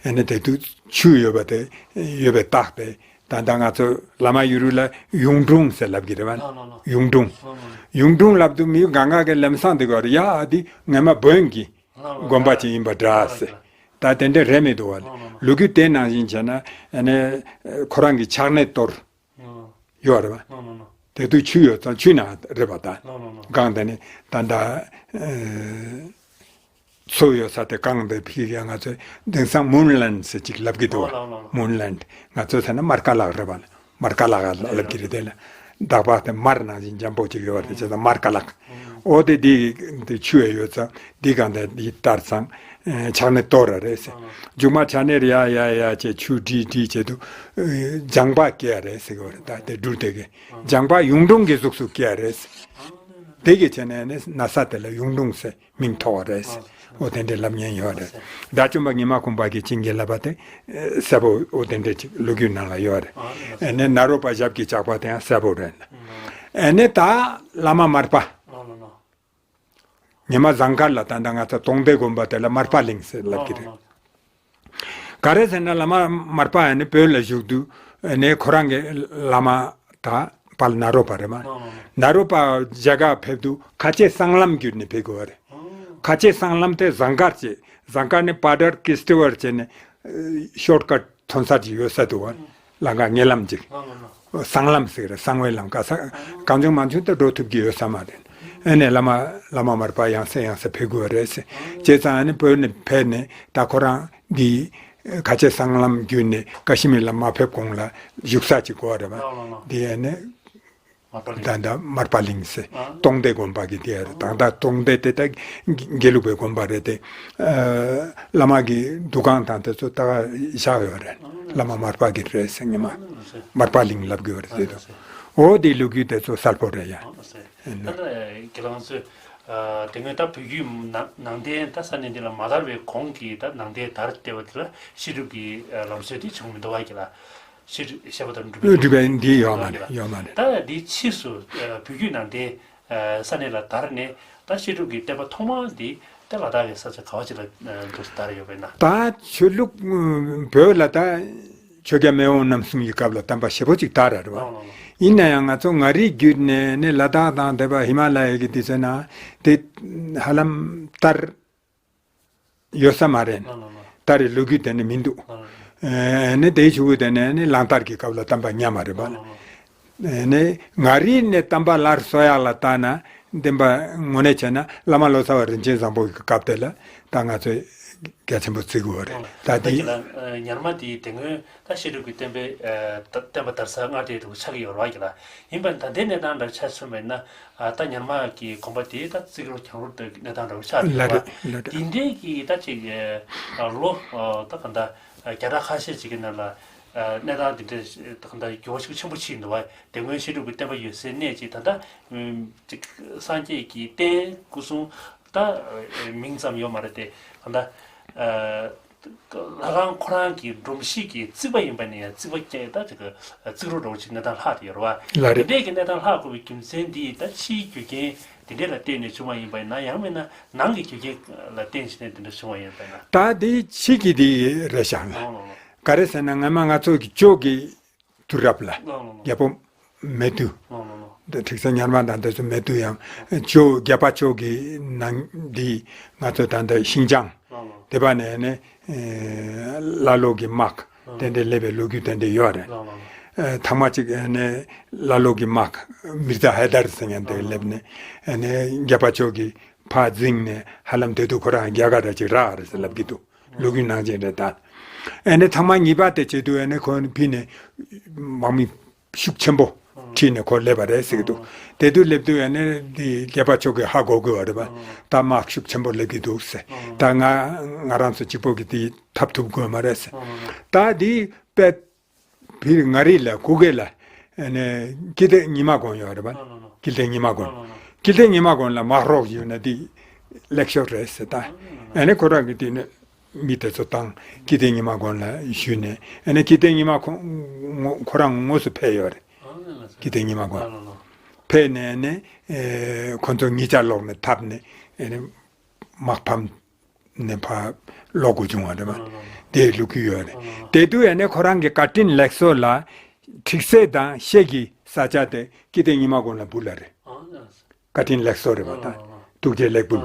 ཨ་ནི་དེ་དུས་ཆུ་ཡོད་པ་དེ་ཡོད་པའི་རྟགས་དེ། ད་ལྟ་ང་ཚོ་བླ་མ་ཡུལ་རུ་ལ་གཡུང་དྲུང་ཟེར་ལབ་ཀྱི་རེད་བ། ལགས་ལགས་ལགས། གཡུང་དྲུང་། ལགས་ལགས། གཡུང་དྲུང་ལབ་དུས་མི་གང་ག་གི་ལམ་སང་དེ་ག་རེད་ཡ། ཨ་འདི་ངོ་མ་བོན་གྱི་ལགས་ལགས། དགོན་པ་ཅིག་ཡིན་པ་འདྲ་ཟེར། ད་དེ་འདྲ་རེད་མི་འདུག་བ། ལོ་རྒྱུས་དེ་ནང་བཞིན་བྱས་ན་ཨ་ནི་ཁོ་རང་གི་ཕྱག་ནས་གཏོར་ཡོད་རེད་བ། དེ་དུས་ཆུ་ཡོད་ཙང་ཆུ་ནང་རེད་པ་ད། སྒང་དེ་ནི་ད་ད་མཚོ་ཡོད་ས་དེ་སྒང་དེ་ཕི་ཡ་ང་ཚོས་དེང་སང་མུན་ལན་ཟེར་ཅིག་ལབ་ཀྱི་འདུག་བ། མུན་ལན། ང་ཚོས་ཟེར་ན་མར་ཀ་ལག་རེད་པ། མར་ཀ་ལག་ལབ་ཀྱི་རེད། དེ་ལ་འདག་པ་དེ་མར་ནང་བཞིན་འཇམ་པོ་ཅིག་ཡོད་རེད། བྱས་ཙང་མར་ཀ་ལག། ཨོ་དེ་དེ་དེ་ཆུ་ཡོད་ཙང་དེ་སྒང་དེ་དེ་བསྟར་ཙང་ཕྱག་ནས་གཏོར་ར་རེད་ཟེར། མཇུག་མ་ཕྱག་ནས་ཡ་ཡ་ཡ་བྱས་ཆུ་དྲིས་དྲིས་བྱས་དུས་ལྗང་པ་སྐྱེ་ཡ་རེད་ཟེར་གྱི་ཡོད་རེད། ད་དེ་སྦྲུལ་དེ་གི་ལྗང་པ་གཡུང་དྲུང་གི་གཟུགས་སུ་སྐྱེ་ཡ་རེད་ཟེར། དེ་གི་བྱས་ནས་ནི་ན་ས་དེ་ལ་གཡུང་དྲུང་ཟེར་མིང་ཐོགས་པ་རེད་ཟེར། ཨོ་དེ་འདྲའི་ལབ་མཁན་ཡོད་རེད། དགྲ་བཅོམ་པ་ཉི་མ་གུང་པ་གིས་བྱིན་གྱིས་བརླབས་པ་དེ་གསལ་པོ་ཨོ་དེ་འདྲའི་ཅིག་ལོ་རྒྱུས་ནང་ལ་ཡོད་རེད། ཨ་ནི་ནཱ་རོ་པ་ཞབས་ཀྱིས་བཅགས་པ་དེ་ཡང་གསལ་པོ་རེད། ཨ་ནི་ད་བླ་མ་མར་པ། ཉི་མ་ཟངས་དཀར་ལ་ད་ལྟ་ང་ཚོ་སྟོང་སྡེ་དགོན་པ་དེ་ལ་མར་པ་གླིང་ཟེར་ལབ་ཀྱི་རེད། ག་རེ་ཟེར་ན་བླ་མ་མར་པ་ཨ་ནི་བོད་ལ་བཞུགས་དུས་ཨ་ནི་ཁོ་རང་གི་བླ་མ་དང་དཔལ་ནཱ་རོ་པ་རེད་མ། ནཱ་རོ་པ་རྒྱ་གར་ཕེབས་དུས་ཁ་ཆེ་སྲང་ལམ་བརྒྱུད་ནས་ཕེབས་དགོས་པ་རེད། ཁ་ཆེ་སྲང་ལམ་དེ་ཟངས་དཀར་བྱས། ཟངས་དཀར་ནས་པ་དར་ཀིས་ཊི་ཝར་བྱས་ནས་ཤོར་ཀཊ་ཐོན་ས་ཅིག་ཡོད་ས་འདུག་བ། ལམ་ཁ་ཉེ་ལམ་ཅིག་སྲང་ལམ་ཟེར་རེད། གསང་བའི་ལམ་ཁ་ས་གང་བྱུང་མང་བྱུང་དུ་འགྲོ་ཐུབ་ཀྱི་ཡོད་ས་མ་རེད། ཨ་ནི་བླ་མ་བླ་མ་མར་པ་ཡང་སེ་ཡང་སེ་ཕེབས་དགོས་རེད་ཟེར། བྱས་ཙང་ཨ་ནི་བོད་ནས་ཕེབས་ནས་ད་ཁོ་རང་འདི་ཁ་ཆེ་སྲང་ལམ་བརྒྱུད་ནས་ཀ་ཤི་མིར་ལ་མ་ཕེབས་གོང་ལ་བཞུགས་ས་ཅིག་དགོས་རེད་བ། འདི་ཨ་ནི་ད་ད་མར་པ་གླིང་ཟེར། སྟོང་སྡེ་དགོན་པ་གི་དེ་རེད། ད་ད་སྟོང་སྡེ་དེ་ད་དགེ་ལུགས་པའི་དགོན་པ་རེད་དེ། བླ་མ་གི་འདུ་ཁང་དང་དེ་ཚོ་ད་བཞག་ཡོད་རེད། བླ་མ་མར་པ་གི་རེད་ཟེར། ཉི་མ་མར་པ་གླིང་ལབ་གི་ཡོད་རེད་དེ། འོ་དེ་ལོ་རྒྱུས་དེ་ཚོ་གསལ་པོ་རེད་ཡ། ད་ལྟ་ཁྱེད་རང་ཚོས་དེ་སྔོན་ད་བོད་བརྒྱུད་ནང་བསྟན་ད་ས་གནས་འདི་ལ་མ་དར་བའི་གོང་གི་ད་ནང་བསྟན་དར་བསྡད་པ་དེ་ལ་ཤེས་རབ་ཀྱི་ལམ་སྲོལ་དེ་བྱུང་མི་འདུག་བ་གི་ལ། ཤེས་བཤད་པ་དང་སྒྲུབ་པའི་སྒྲུབ་པའི་འདི་ཡོད་མ་རེད། ཡོད་མ་རེད། ད་འདི་ཕྱིས་སུ་བོད་བརྒྱུད་ནང་བསྟན་ས་གནས་ལ་དར་ནས་ད་ཤེས་རབ་ཀྱི་བསྟན་པ་ཐོག་མ་འདི་ད་ལ་དྭགས་ཀྱི་ས་ཆ་ག་བ་ཅིག་ལ་འདུག་དར་ཡོད་པས་ན། ད་ཆོས་ལུགས་བོད་ལ་ད་ཆོས་རྒྱལ་མེས་དབོན་རྣམ་གསུམ་གྱི་སྐབས་ལ་བསྟན་པ་ཞེ་པོ་ཅིག་དར་ར་རེད་བ། ཡིན་ན་ཡང་ང་ཚོ་མངའ་རིས་བརྒྱུད་ནས་ནི་ལ་དྭགས་དང་དེ་པ་ཧི་མ་ལ་ཡའི་གི་དེ་ཚོ་ན་དེ་ཧ་ལམ་དར། ཡོད་ས་མ་རེད། ལགས་ལགས་ལགས། ད་རེས་ལོ་རྒྱུས་དེ་ནི་མི་འདུག་ལགས་ལགས། ཨེ་ནི་དེའི་ཆུ་བོ་དེ་ནས་ནི་གླང་དར་གྱི་སྐབས་ལ་བསྟན་པ་ཉམས་པ་རེད་པ། ལགས་ལགས་ལགས། ཨེ་ནི་མངའ་རིས་ནས་བསྟན་པ་སླར་གསོ་ཡག་ལ་བལྟས་ན་བདེན་པ་དངོས་གནས་བྱས་ན་བླ་མ་ལོ་ཙཱ་བ་རིན་ཆེན་བཟང་པོ་གི་སྐབས་དེ་ལ་ད་ང་ཚོས་གལ་ཆེན་པོ་བརྩི་དགོས་པ་རེད། ལགས་ལགས། ད་ད་དེ་ཁྱེད་ལ་ཉར་མ་དེའི་དེ་སྔོན་ད་ཤེས་རབ་ཀྱི་བསྟན་པའི་བསྟན་པ་དར་ས་སྔར་དེ་དུ་ཆགས་ཀྱི་ཡོད་རེད་པ་ཁྱེད་ལ། ཡིན་པ་ད་ལྟའི་གནས་སྟངས་འདྲ་ཆ་མཚོན་པ་ཡིན་ན། ཨ་ད་ཉར་མ་གི་དགོན་པ་དེ་ད་རྩིག་རོ་གྱང་རོ་དེ་གནས་སྟངས་འདྲ་བོ་ཆགས་ཡོད་ལ་རེད། ལ་རེད། དེ་འདྲའི་གི་ད་ཅིག་ལོ་ད་ག་འདྲ་བརྒྱ་ཕྲག་ཁ་ཤས་ཅིག་གི་ནང་ལ་གནས་སྟངས་དེ་འདྲ་ད་ག་འདྲ་འགྱུར་བ་ཤུགས་ཆེན་པོ་ཕྱིན་འདུག་བ། དེ་སྔོན་ཤེས་རབ་ཀྱི་བསྟན་པ་ཡོད་སའི་གནས་ཅིག་ད་ལྟ་ཅིག་སངས་རྒྱས་ཀྱི་རྟེན་སྐུ་གསུང་ད་མིང་ཙམ་ཡོད་མ་རེད་དེ་ག་འདྲ། ལྷ་ཁང་ཁོ་རང་གི་སྒྲོམ་གཞི་གི་རྩིག་པ་ཡིན་པ་ནས་ཡང་རྩིག་པ་སྐྱེ་ད་ཅིག་གི་རྩིག་རོ་འདྲ་བོ་ཅིག་གནས་སྟངས་ལྷག་དེ་ཡོད་རེད་བ། ལ་རེད། དེ་འདྲའི་གི་གནས་སྟངས་ལྷག་དགོས་པའི་རྒྱུ་མཚན་འདི་ད་ཕྱིའི་རྒྱུ་རྐྱེན་དེ་འདྲས་ལ་བརྟེན་ནས་བྱུང་བ་ཡིན་པ་ཡིན་ན། ཡང་མིན་ན་ནང་གི་རྒྱུ་རྐྱེན་ལ་བརྟེན་བྱས་ནས་དེ་འདྲ་བྱུང་བ་ཡིན་པ་ཡིན་ན། ད་དེ་ཕྱི་གི་དེ་རེད་ཤག་ལ། ལོ་ལོ་ལོ། ག་རེ་ཟེར་ན་སྔ་མ་ང་ཚོ་གི་ཇོ་གི་དུས་རབས་ལ་ལོ་ལོ་ལོ། རྒྱལ་པོ་མེ་ཏུ། ལོ་ལོ་ལོ། འདི་ཁྲིག་ས་ཉར་མ་དང་དེ་ཚོ་མེ་ཏུ་ཡང་ཇོ་རྒྱལ་པོ་ཇོ་གི་ནང་འདི་ང་ཚོ་ད་ལྟ་ཤིན་ཅང་ལོ་ལོ། དེ་པ་ནས་ནི་ལ་ལོ་གི་དམག་ལོ་ལོ། དེ་འདྲའི་སླེབས་པའི་ལོ་རྒྱུས་དེ་འདྲ་ཡོད་རེད། ལོ་ལོ་ལོ། ཐང་མ་གཅིག་ནི་ལ་ལོ་གི་དམག་མིར་ཛ་ཧེ་དར་ཟེར་མཁན་དེ་ལོ་ལོ། སླེབས་ནས་ནི་རྒྱལ་པོ་ཇོ་གི་ཕར་འཛིང་ནས་ཧ་ལམ་དེ་དུས་ཁོ་རང་རྒྱ་གར་ར་ཅིག་རག་རེད་ཟེར་ལབ་ཀྱི་འདུག་ལོ་རྒྱུས་ནང་བཞིན་རེད་ད། ཨ་ནི་ཐེངས་མ་གཉིས་པ་དེ་བྱེད་དུས་ཨ་ནི་ཁོ་ཕི་ནས་དམག་མི་ཤུགས་ཆེན་པོ་ཁྲིད་ནས་ཁོ་སླེབས་པ་རེད་ཟེར་གྱི་འདུག་དེ་དུས་སླེབས་དུས་ཨ་ནི་འདི་རྒྱལ་པོ་མཆོག་གིས་ཧ་གོ་དགོས་པ་རེད་པ། ད་དམག་ཤུགས་ཆེན་པོ་སླེབས་ཀྱི་འདུག་ཟེར། ད་ང་ང་རང་ཚོ་གཅིག་པོ་གིས་དེ་འཐབ་ཐུབ་དགོས་མ་རེད་ཟེར། ད་དེ་དཔེ་བིར་མངའ་རིས་ལ་གུ་གེ་ལ་ཨ་ནི་ཀིརྟི་ཉི་མ་དགོན་ཡོད་རེད་པ། ཀིརྟི་ཉི་མ་དགོན། ཀིརྟི་ཉི་མ་དགོན་ལ་དམག་རོགས་ཡོད་ན་དེ་ལེགས་ཤོས་རེད་ཟེར། ད་ཨ་ནི་ཁོ་རང་གིས་དེ་ནི། མི་དེ་ཚོ་བཏང་ཀིརྟི་ཉི་མ་དགོན་ལ་ཞུས་ནས་ཨ་ནི་ཀིརྟི་ཉི་མ་ཁོ་ངོ་ཁོ་རང་ངོ་སོ་ཕེབས་ཡོད་རེད། ཀིརྟི་ཉི་མ་དགོན་ཕེབས་ནས་ཨ་ནི་ཨེ་ཁོ་ཚོ་ཉིས་ཆར་ལོག་ནས་འཐབ་ནས་ཨ་ནི་དམག་ཕམ་ནས་ཕར་ལོག་དགོས་བྱུང་བ་རེད་པ། དེའི་ལོ་རྒྱུས་ཡོད་རེད། དེ་དུས་ཨ་ནི་ཁོ་རང་གི་བཀའ་དྲིན་ལེགས་སོ་ལ། ཁྲིག་སེ་དང་ཤེལ་གྱི་ས་ཆ་དེ་ཀི་ཏའི་ཉི་མ་དགོན་ལ་འབུལ་ལ་རེད། ཨ་ནི། བཀའ་དྲིན་ལེགས་གསོལ་རེད་པ་ད། ཐུགས་རྗེ་ལེགས་འབུལ།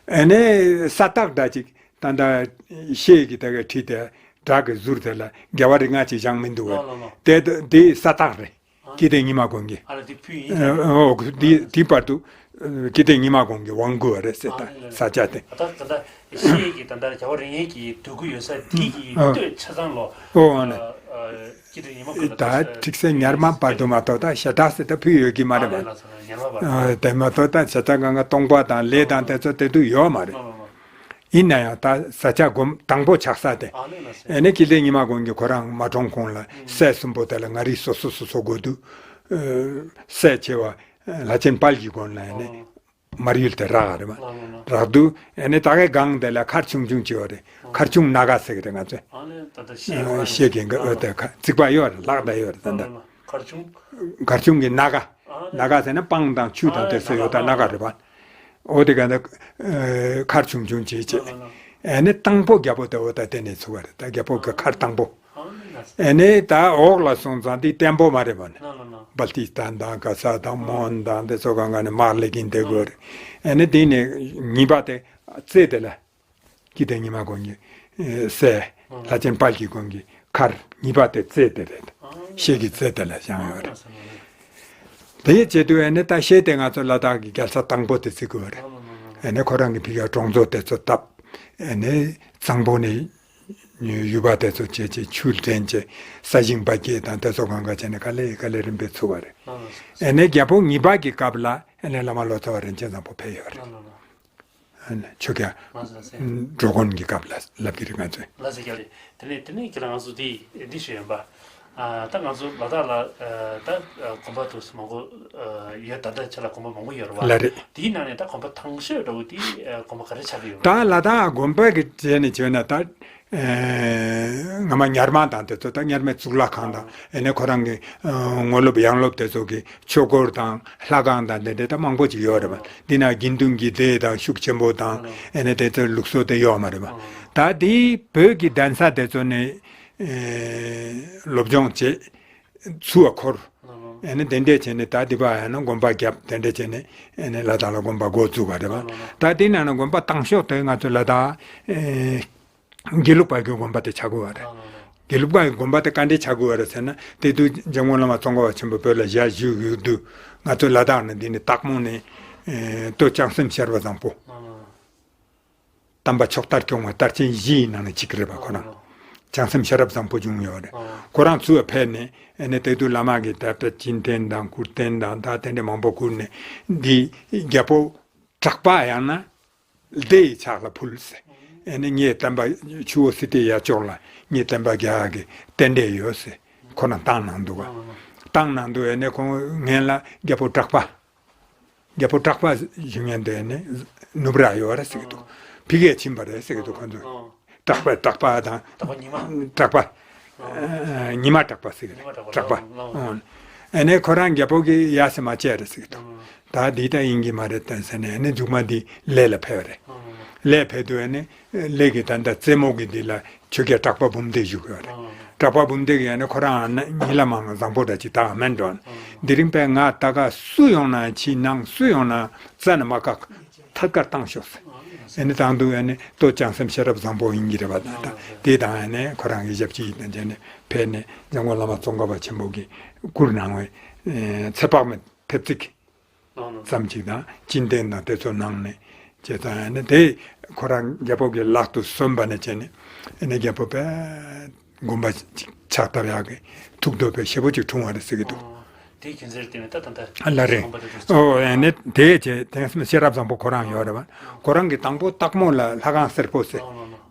ཨ་ནི་ས་རྟགས་འདྲ་ཅིག་ད་ལྟ་ཤེལ་གྱི་ད་ག་ཁྲིད་དེ་བྲག་གི་ཟུར་དེ་ལ་རྒྱལ་བ་རིགས་ལྔ་ཅིག་བཞེངས་མི་འདུག་བས། དེ་དེ་ས་རྟགས་རེད། ཀི་ཏའི་ཉི་མ་དགོན་གྱི། ཨ་ལ་དེ་ཕུལ་ཡིན། ཨོ་དེ་དེ་བར་དུ་ཀི་ཏའི་ཉི་མ་དགོན་གྱི་དབང་བསྐུར་བ་རེད་ཟེར། ད་ས་ཆ་དེ། ད་ད་ཤེལ་གྱི་ད་ལྟ་རྒྱལ་བ་རིགས་ལྔའི་གི་འདོད་དགུ་ཡོད་ས་དེ་གི་སྟོད་ཆ་ཚང་ལོ། ཨོ་ཨ་ནི། ཀི་ཏའི་ཉི་མ་དགོན་ད་ཁྲིག་སེ་ཉར་མ་བར་དུ་མ་གཏོགས་ད་ཞེ་དྲག་ཟེར་ད་ཕུལ་ཡོད་ཀྱི་མ་རེད་པ། དེ་མ་གཏོགས་ད་ཞེ་དྲག་གང་ག་སྟོང་པ་དང་ལས་དང་དེ་ཚོ་དེ་དུས་ཡོད་མ་རེད། ཡིན་ན་ཡང་ད་ས་ཆ་དགོན་དང་པོ་ཆགས་ས་དེ། ཨ་ནི་ཀི་ཏའི་ཉི་མ་དགོན་གྱི་ཁོ་རང་མ་གྲོངས་གོང་ལ་སྲས་གསུམ་པོ་དེ་ལ་མངའ་རིས་སོ་སོ་སོ་སོ་དགོས་དུས། སྲས་ཆེ་བ་ལྷ་ཆེན་དཔལ་གྱི་དགོན་ལ་ཡིན་ནི་མར་ཡུལ་དེ་རག་རེད་མ། རག་དུས་ཨ་ནི་ད་གའི་སྒང་དེ་ལ་མཁར་ཆུང་ཆུང་ཅིག་ཡོད་རེད། མཁར་ཆུང་སྣ་ཁ་ཟེར་གི་རེད་ང་ཚོས། ཤེལ་གྱི་འོ་དེ་རྩིག་པ་ཡོད་རེད། ལག་ད་ཡོད་རེད་ད་ལྟ། མཁར་ཆུང་གི་སྣ་ཁ། སྣ་ཁ་ཟེར་ན་སྤང་དང་ཆུ་དང་དེ་ཚོ་ཡོད་ད་སྣ་ཁ་རེད་པ། འོ་དེ་ག་ད་མཁར་ཆུང་ཆུང་ཅིག་བྱས། ཨ་ནི་དང་པོ་རྒྱལ་པོ་དེ་འོ་ད་དེ་ནས་ཚུགས་པ་རེད། ད་རྒྱལ་པོ་གི་མཁར་དང་པོ། ཨ་ནི་ད་འོག་ལ་སོང་ཙང་དེ་བརྟན་པོ་མ་རེད་པ་ནི། སྦལ་ཏི་སྟན་དང་ག་ས་དང་མོན་དང་དེ་ཚོ་གང་ག་ནས་མར་སླེབས་ཀྱིན་བསྡད་དགོས་རེད། ཨ་ནི་དེ་ནས་གཉིས་པ་དེ་རྩེ་དེ་ལ། ཀི་ཏའི་ཉི་མ་དགོན་གྱི་སྲས་ལྷ་ཆེན་དཔལ་གྱི་དགོན་གྱི་མཁར་གཉིས་པ་དེ་རྩེ་དེ་རེད། ཤེལ་གྱི་རྩེ་དེ་ལ་བཞེངས་ཡོད་རེད། དེ་ཡི་བྱེད་དུས་ཨ་ནི་ད་ཤེལ་དེ་ང་ཚོ་ལ་དྭགས་ཀྱི་རྒྱལ་ས་དང་པོ་དེ་བརྩི་དགོས་རེད། ཨ་ནི་ཁོ་རང་གི་ཕ་གིར་གྲོང་ཚོ་དེ་ཚོ་བཏབ། ཨ་ནི་གཙང་པོ་ནས་ཡུལ་པ་དེ་ཚོ་བྱས་བྱས་ཆུ་འདྲེན་བྱས་ས་ཞིང་པ་སྐྱེས་དང་དེ་ཚོ་གང་ག་བྱས་ནས་ག་ལེ་ག་ལེ་རིམ་པས་ཚུགས་པ་རེད། ཨ་ནི་རྒྱལ་པོ་གཉིས་པ་གི་སྐབས་ལ་ཨ་ནི་བླ་མ་ལོ་ཙཱ་བ་རིན་ཆེན་བཟང་པོ་ཕེབས་ཡོད་རེད། ཆོས་རྒྱལ་ལགས་སོ་ལགས་སོ། འགྲོ་མགོན་གྱི་སྐབས་ལ་ལབ་ཀྱི་རེད་ང་ཚོས། ལགས་སོ་རྒྱལ་ལགས། དེ་ནས་དེ་ནས་ཁྱེད་རང་ཚོ་འདི་འདི་ཞུ་ཡོད་པ། ད་ང་ཚོ་ལ་དྭགས་ལ་ད་དགོན་པ་དུ་མང་པོ་ཡོད། ད་ལྟ་ཆ་ལ་དགོན་པ་མང་པོ་ཡོད་རེད་པ། ལགས་རེད། དེའི་ནང་ནས་ད་དགོན་པ་དང་ཤོས་འདྲ་བོ་དེ་དགོན་པ་ག་རེ་ཆགས་ཀྱི་ཡོད་རེད། ད་ལ་དྭགས་དགོན་པ་གི་གྲས་ནས་བྱས་ན་ད། སྔ་མ་ཉར་མ་དང་དེ་ཚོ་ད་ཉར་མའི་གཙུག་ལག་ཁང་དང་ཨ་ནི་ཁོ་རང་གི་ངོ་ལོག་ཡང་ལོག་དེ་ཚོ་གི་ཆོས་སྒོར་དང་ལྷ་ཁང་དང་དེ་འདྲ་ད་མང་པོ་ཅིག་ཡོད་རེད་པ། འདི་ན་དགེ་འདུན་གྱི་སྡེ་དང་ཤུགས་ཆེན་པོ་དང་ཨ་ནི་དེ་ཚོའི་ལུགས་སྲོལ་དེ་ཡོད་མ་རེད་པ། ད་དེའི་བོད་ཀྱི་གདན་ས་དེ་ཚོ་ནས་སློབ་སྦྱོང་བྱས་ཚུར་འཁོར། ཨ་ནི་དེ་འདྲས་བྱས་ནས་ད་འདི་པ་ཡང་ན་དགོན་པ་བརྒྱབ། དེ་འདྲས་བྱས་ནས་ཨ་ནི་ལ་དྭགས་ལ་དགོན་པ་འགོ་བཙུགས་པ་རེད་པ། ད་དེ་ནང་ན་དགོན་པ་དང་ཤོས་དེ་ང་ཚོ་ལ་དྭགས། དགེ་ལུགས་པ་གི་དགོན་པ་དེ་ཆགས་དགོས་པ་རེད། དགེ་ལུགས་པ་གི་དགོན་པ་དེ་ག་འདྲས་ཆགས་དགོས་པ་རེད་ཟེར་ན་དེ་དུས་འཇམ་མགོན་བླ་མ་ཙོང་ཁ་པ་ཆེན་པོ་བོད་ལ་ཞལ་བཞུགས་ཡོད་དུས་ང་ཚོ་ལ་དྭགས་ནས་འདི་ནས་སྟག་མོ་ནས་སྟོད་བྱང་སེམས་ཤེས་རབ་བཟང་པོ། དམ་པ་ཕྱོགས་མཐར་སྐྱོང་བ་མཐར་ཕྱིན་བཞི་ཡི་ནང་ནས་གཅིག་རེད་པ་ཁོ་རང་། བྱང་སེམས་ཤེས་རབ་བཟང་པོ་བྱུང་ཡོད་རེད། ཁོ་རང་ཚུར་ཕེབས་ནས་ཨ་ནི་དེ་དུས་བླ་མ་གི་ད་ལྟ་སྦྱིན་བསྟན་དང་བཀུར་བསྟན་དང་ད་དེ་འདྲས་མང་པོ་བསྐུར་ནས་འདི་རྒྱལ་པོ་གྲགས་པ་ཡང་ན། སྡེ་ཡི་ཕྱག་ལ་ཕུལ་ཟེར། ཨ་ནི་ངའི་བསྟན་པ་ཆུ་བོ་སི་ཏའི་ཡ་ཅོག་ལ་ངའི་བསྟན་པ་རྒྱ་གར་གྱི་རྟེན་འབྲེལ་ཡོད་ཟེར། ཁོ་རང་བཏང་གནང་འདུག་ག་བཏང་གནང་འདུག་ཨ་ནི་ཁོང་ངན་ལ་རྒྱལ་པོ་གྲགས་པ། རྒྱལ་པོ་གྲགས་པ་ཞུ་མཁན་དེ་ནི་ནུབ་ར་ཡོད་རེད་ཟེར་གི་འདུག་ཕ་གིར་ཕྱིན་པ་རེད་ཟེར་གི་འདུག་ཁོང་ཚོ། གྲགས་པ་གྲགས་པ་དང་། གྲགས་པ་ཉི་མ། གྲགས་པ། ཨ་ཉི་མ་གྲགས་པ་ཟེར་གི་རེད། ཉི་མ་གྲགས་པ་གྲགས་པ། ཨོ། ཨ་ནི་ཁོ་རང་རྒྱལ་པོ་གི་ཡ་སེ་མ་བྱས་རེད་ཟེར་གི་འདུག་ད་འདི་ལྟ་ཡིན་གྱི་མ་རེད་ད་ཟེར་ནས་ཨ་ནི་མཇུག་མ་འདི་ལས་ལ་ཕེབས་པ་རེད། ལས་ཕེབས་དུས་ཨ་ནི་ལས་ཀྱི་ད་ལྟ་རྩེ་མོ་གི་འདི་ལ་ཆོས་རྒྱལ་གྲགས་པ་འབུམ་སྡེ་བཞུགས་ཡོད་རེད། གྲགས་པ་འབུམ་སྡེ་གི་ཨ་ནི་ཁོ་རང་ཨ་ནི་ཉི་ལ་མང་བཟང་པོ་འདྲ་ཅིག་ད་མེད་འགྲོ། འདི་རིང་པས་ང་ད་ག་སུ་ཡོང་ན་ཕྱི་ནང་སུ་ཡོང་ན་རྩ་ནས་མ་བཀག་ཐད་ཀར་བཏང་ཤོག་ཟེར། ཨ་ནི་བཏང་དུས་ཨ་ནི་སྟོད་བྱང་སེམས་ཤེས་རབ་བཟང་པོ་ཡིན་གྱི་རེད་པ། ད་ལྟ་དེ་དང་ཨ་ནི་ཁོ་རང་གི་ཞབས་ཕྱི་ཡིན་དང་བྱས་ནས་ཕེབས་ནས་འཇམ་མགོན་བླ་མ་ཙོང་ཁ་པ་ཆེན་པོ་གིས་བསྐུར་གནང་བའི་ཚེ་དཔག་མེད་ཕེབས་བརྩིགས་ཙམ་ཅིག་དང་སྤྱི་མདུན་དང་དེ་ཚོ་གནང་ནས་བྱས་ཙང་ཨ་ནི་དེ་ཁོ་རང་རྒྱལ་པོ་གི་ལག་ཏུ་སོན་པ་ནས་བྱས་ནས་ཨ་ནི་རྒྱལ་པོ་པས། དགོན་པ་ཅིག་ཕྱག་བཏབ་ཡག་གི་ཐུགས་འདོད་པའི་ཞེ་པོ་ཅིག་འཁྲུངས་པ་རེད་ཟེར་གི་འདུག་དེའི་རྒྱུ་མཚན་རེད་དེ་ནས་ད་ད་ལྟ་ཨ་ལ་རེད། དགོན་པ་དེ་ཚོ་ཨོ་ཨ་ནི་དེའི་རྗེས་དེང་སང་ཤེས་རབ་བཟང་པོ་ཁོ་རང་ཡོད་རེད་བ། ཁོ་རང་གི་དང་པོ་སྟག་མོ་ལ་ལྷ་ཁང་སེར་པོ་ཟེར་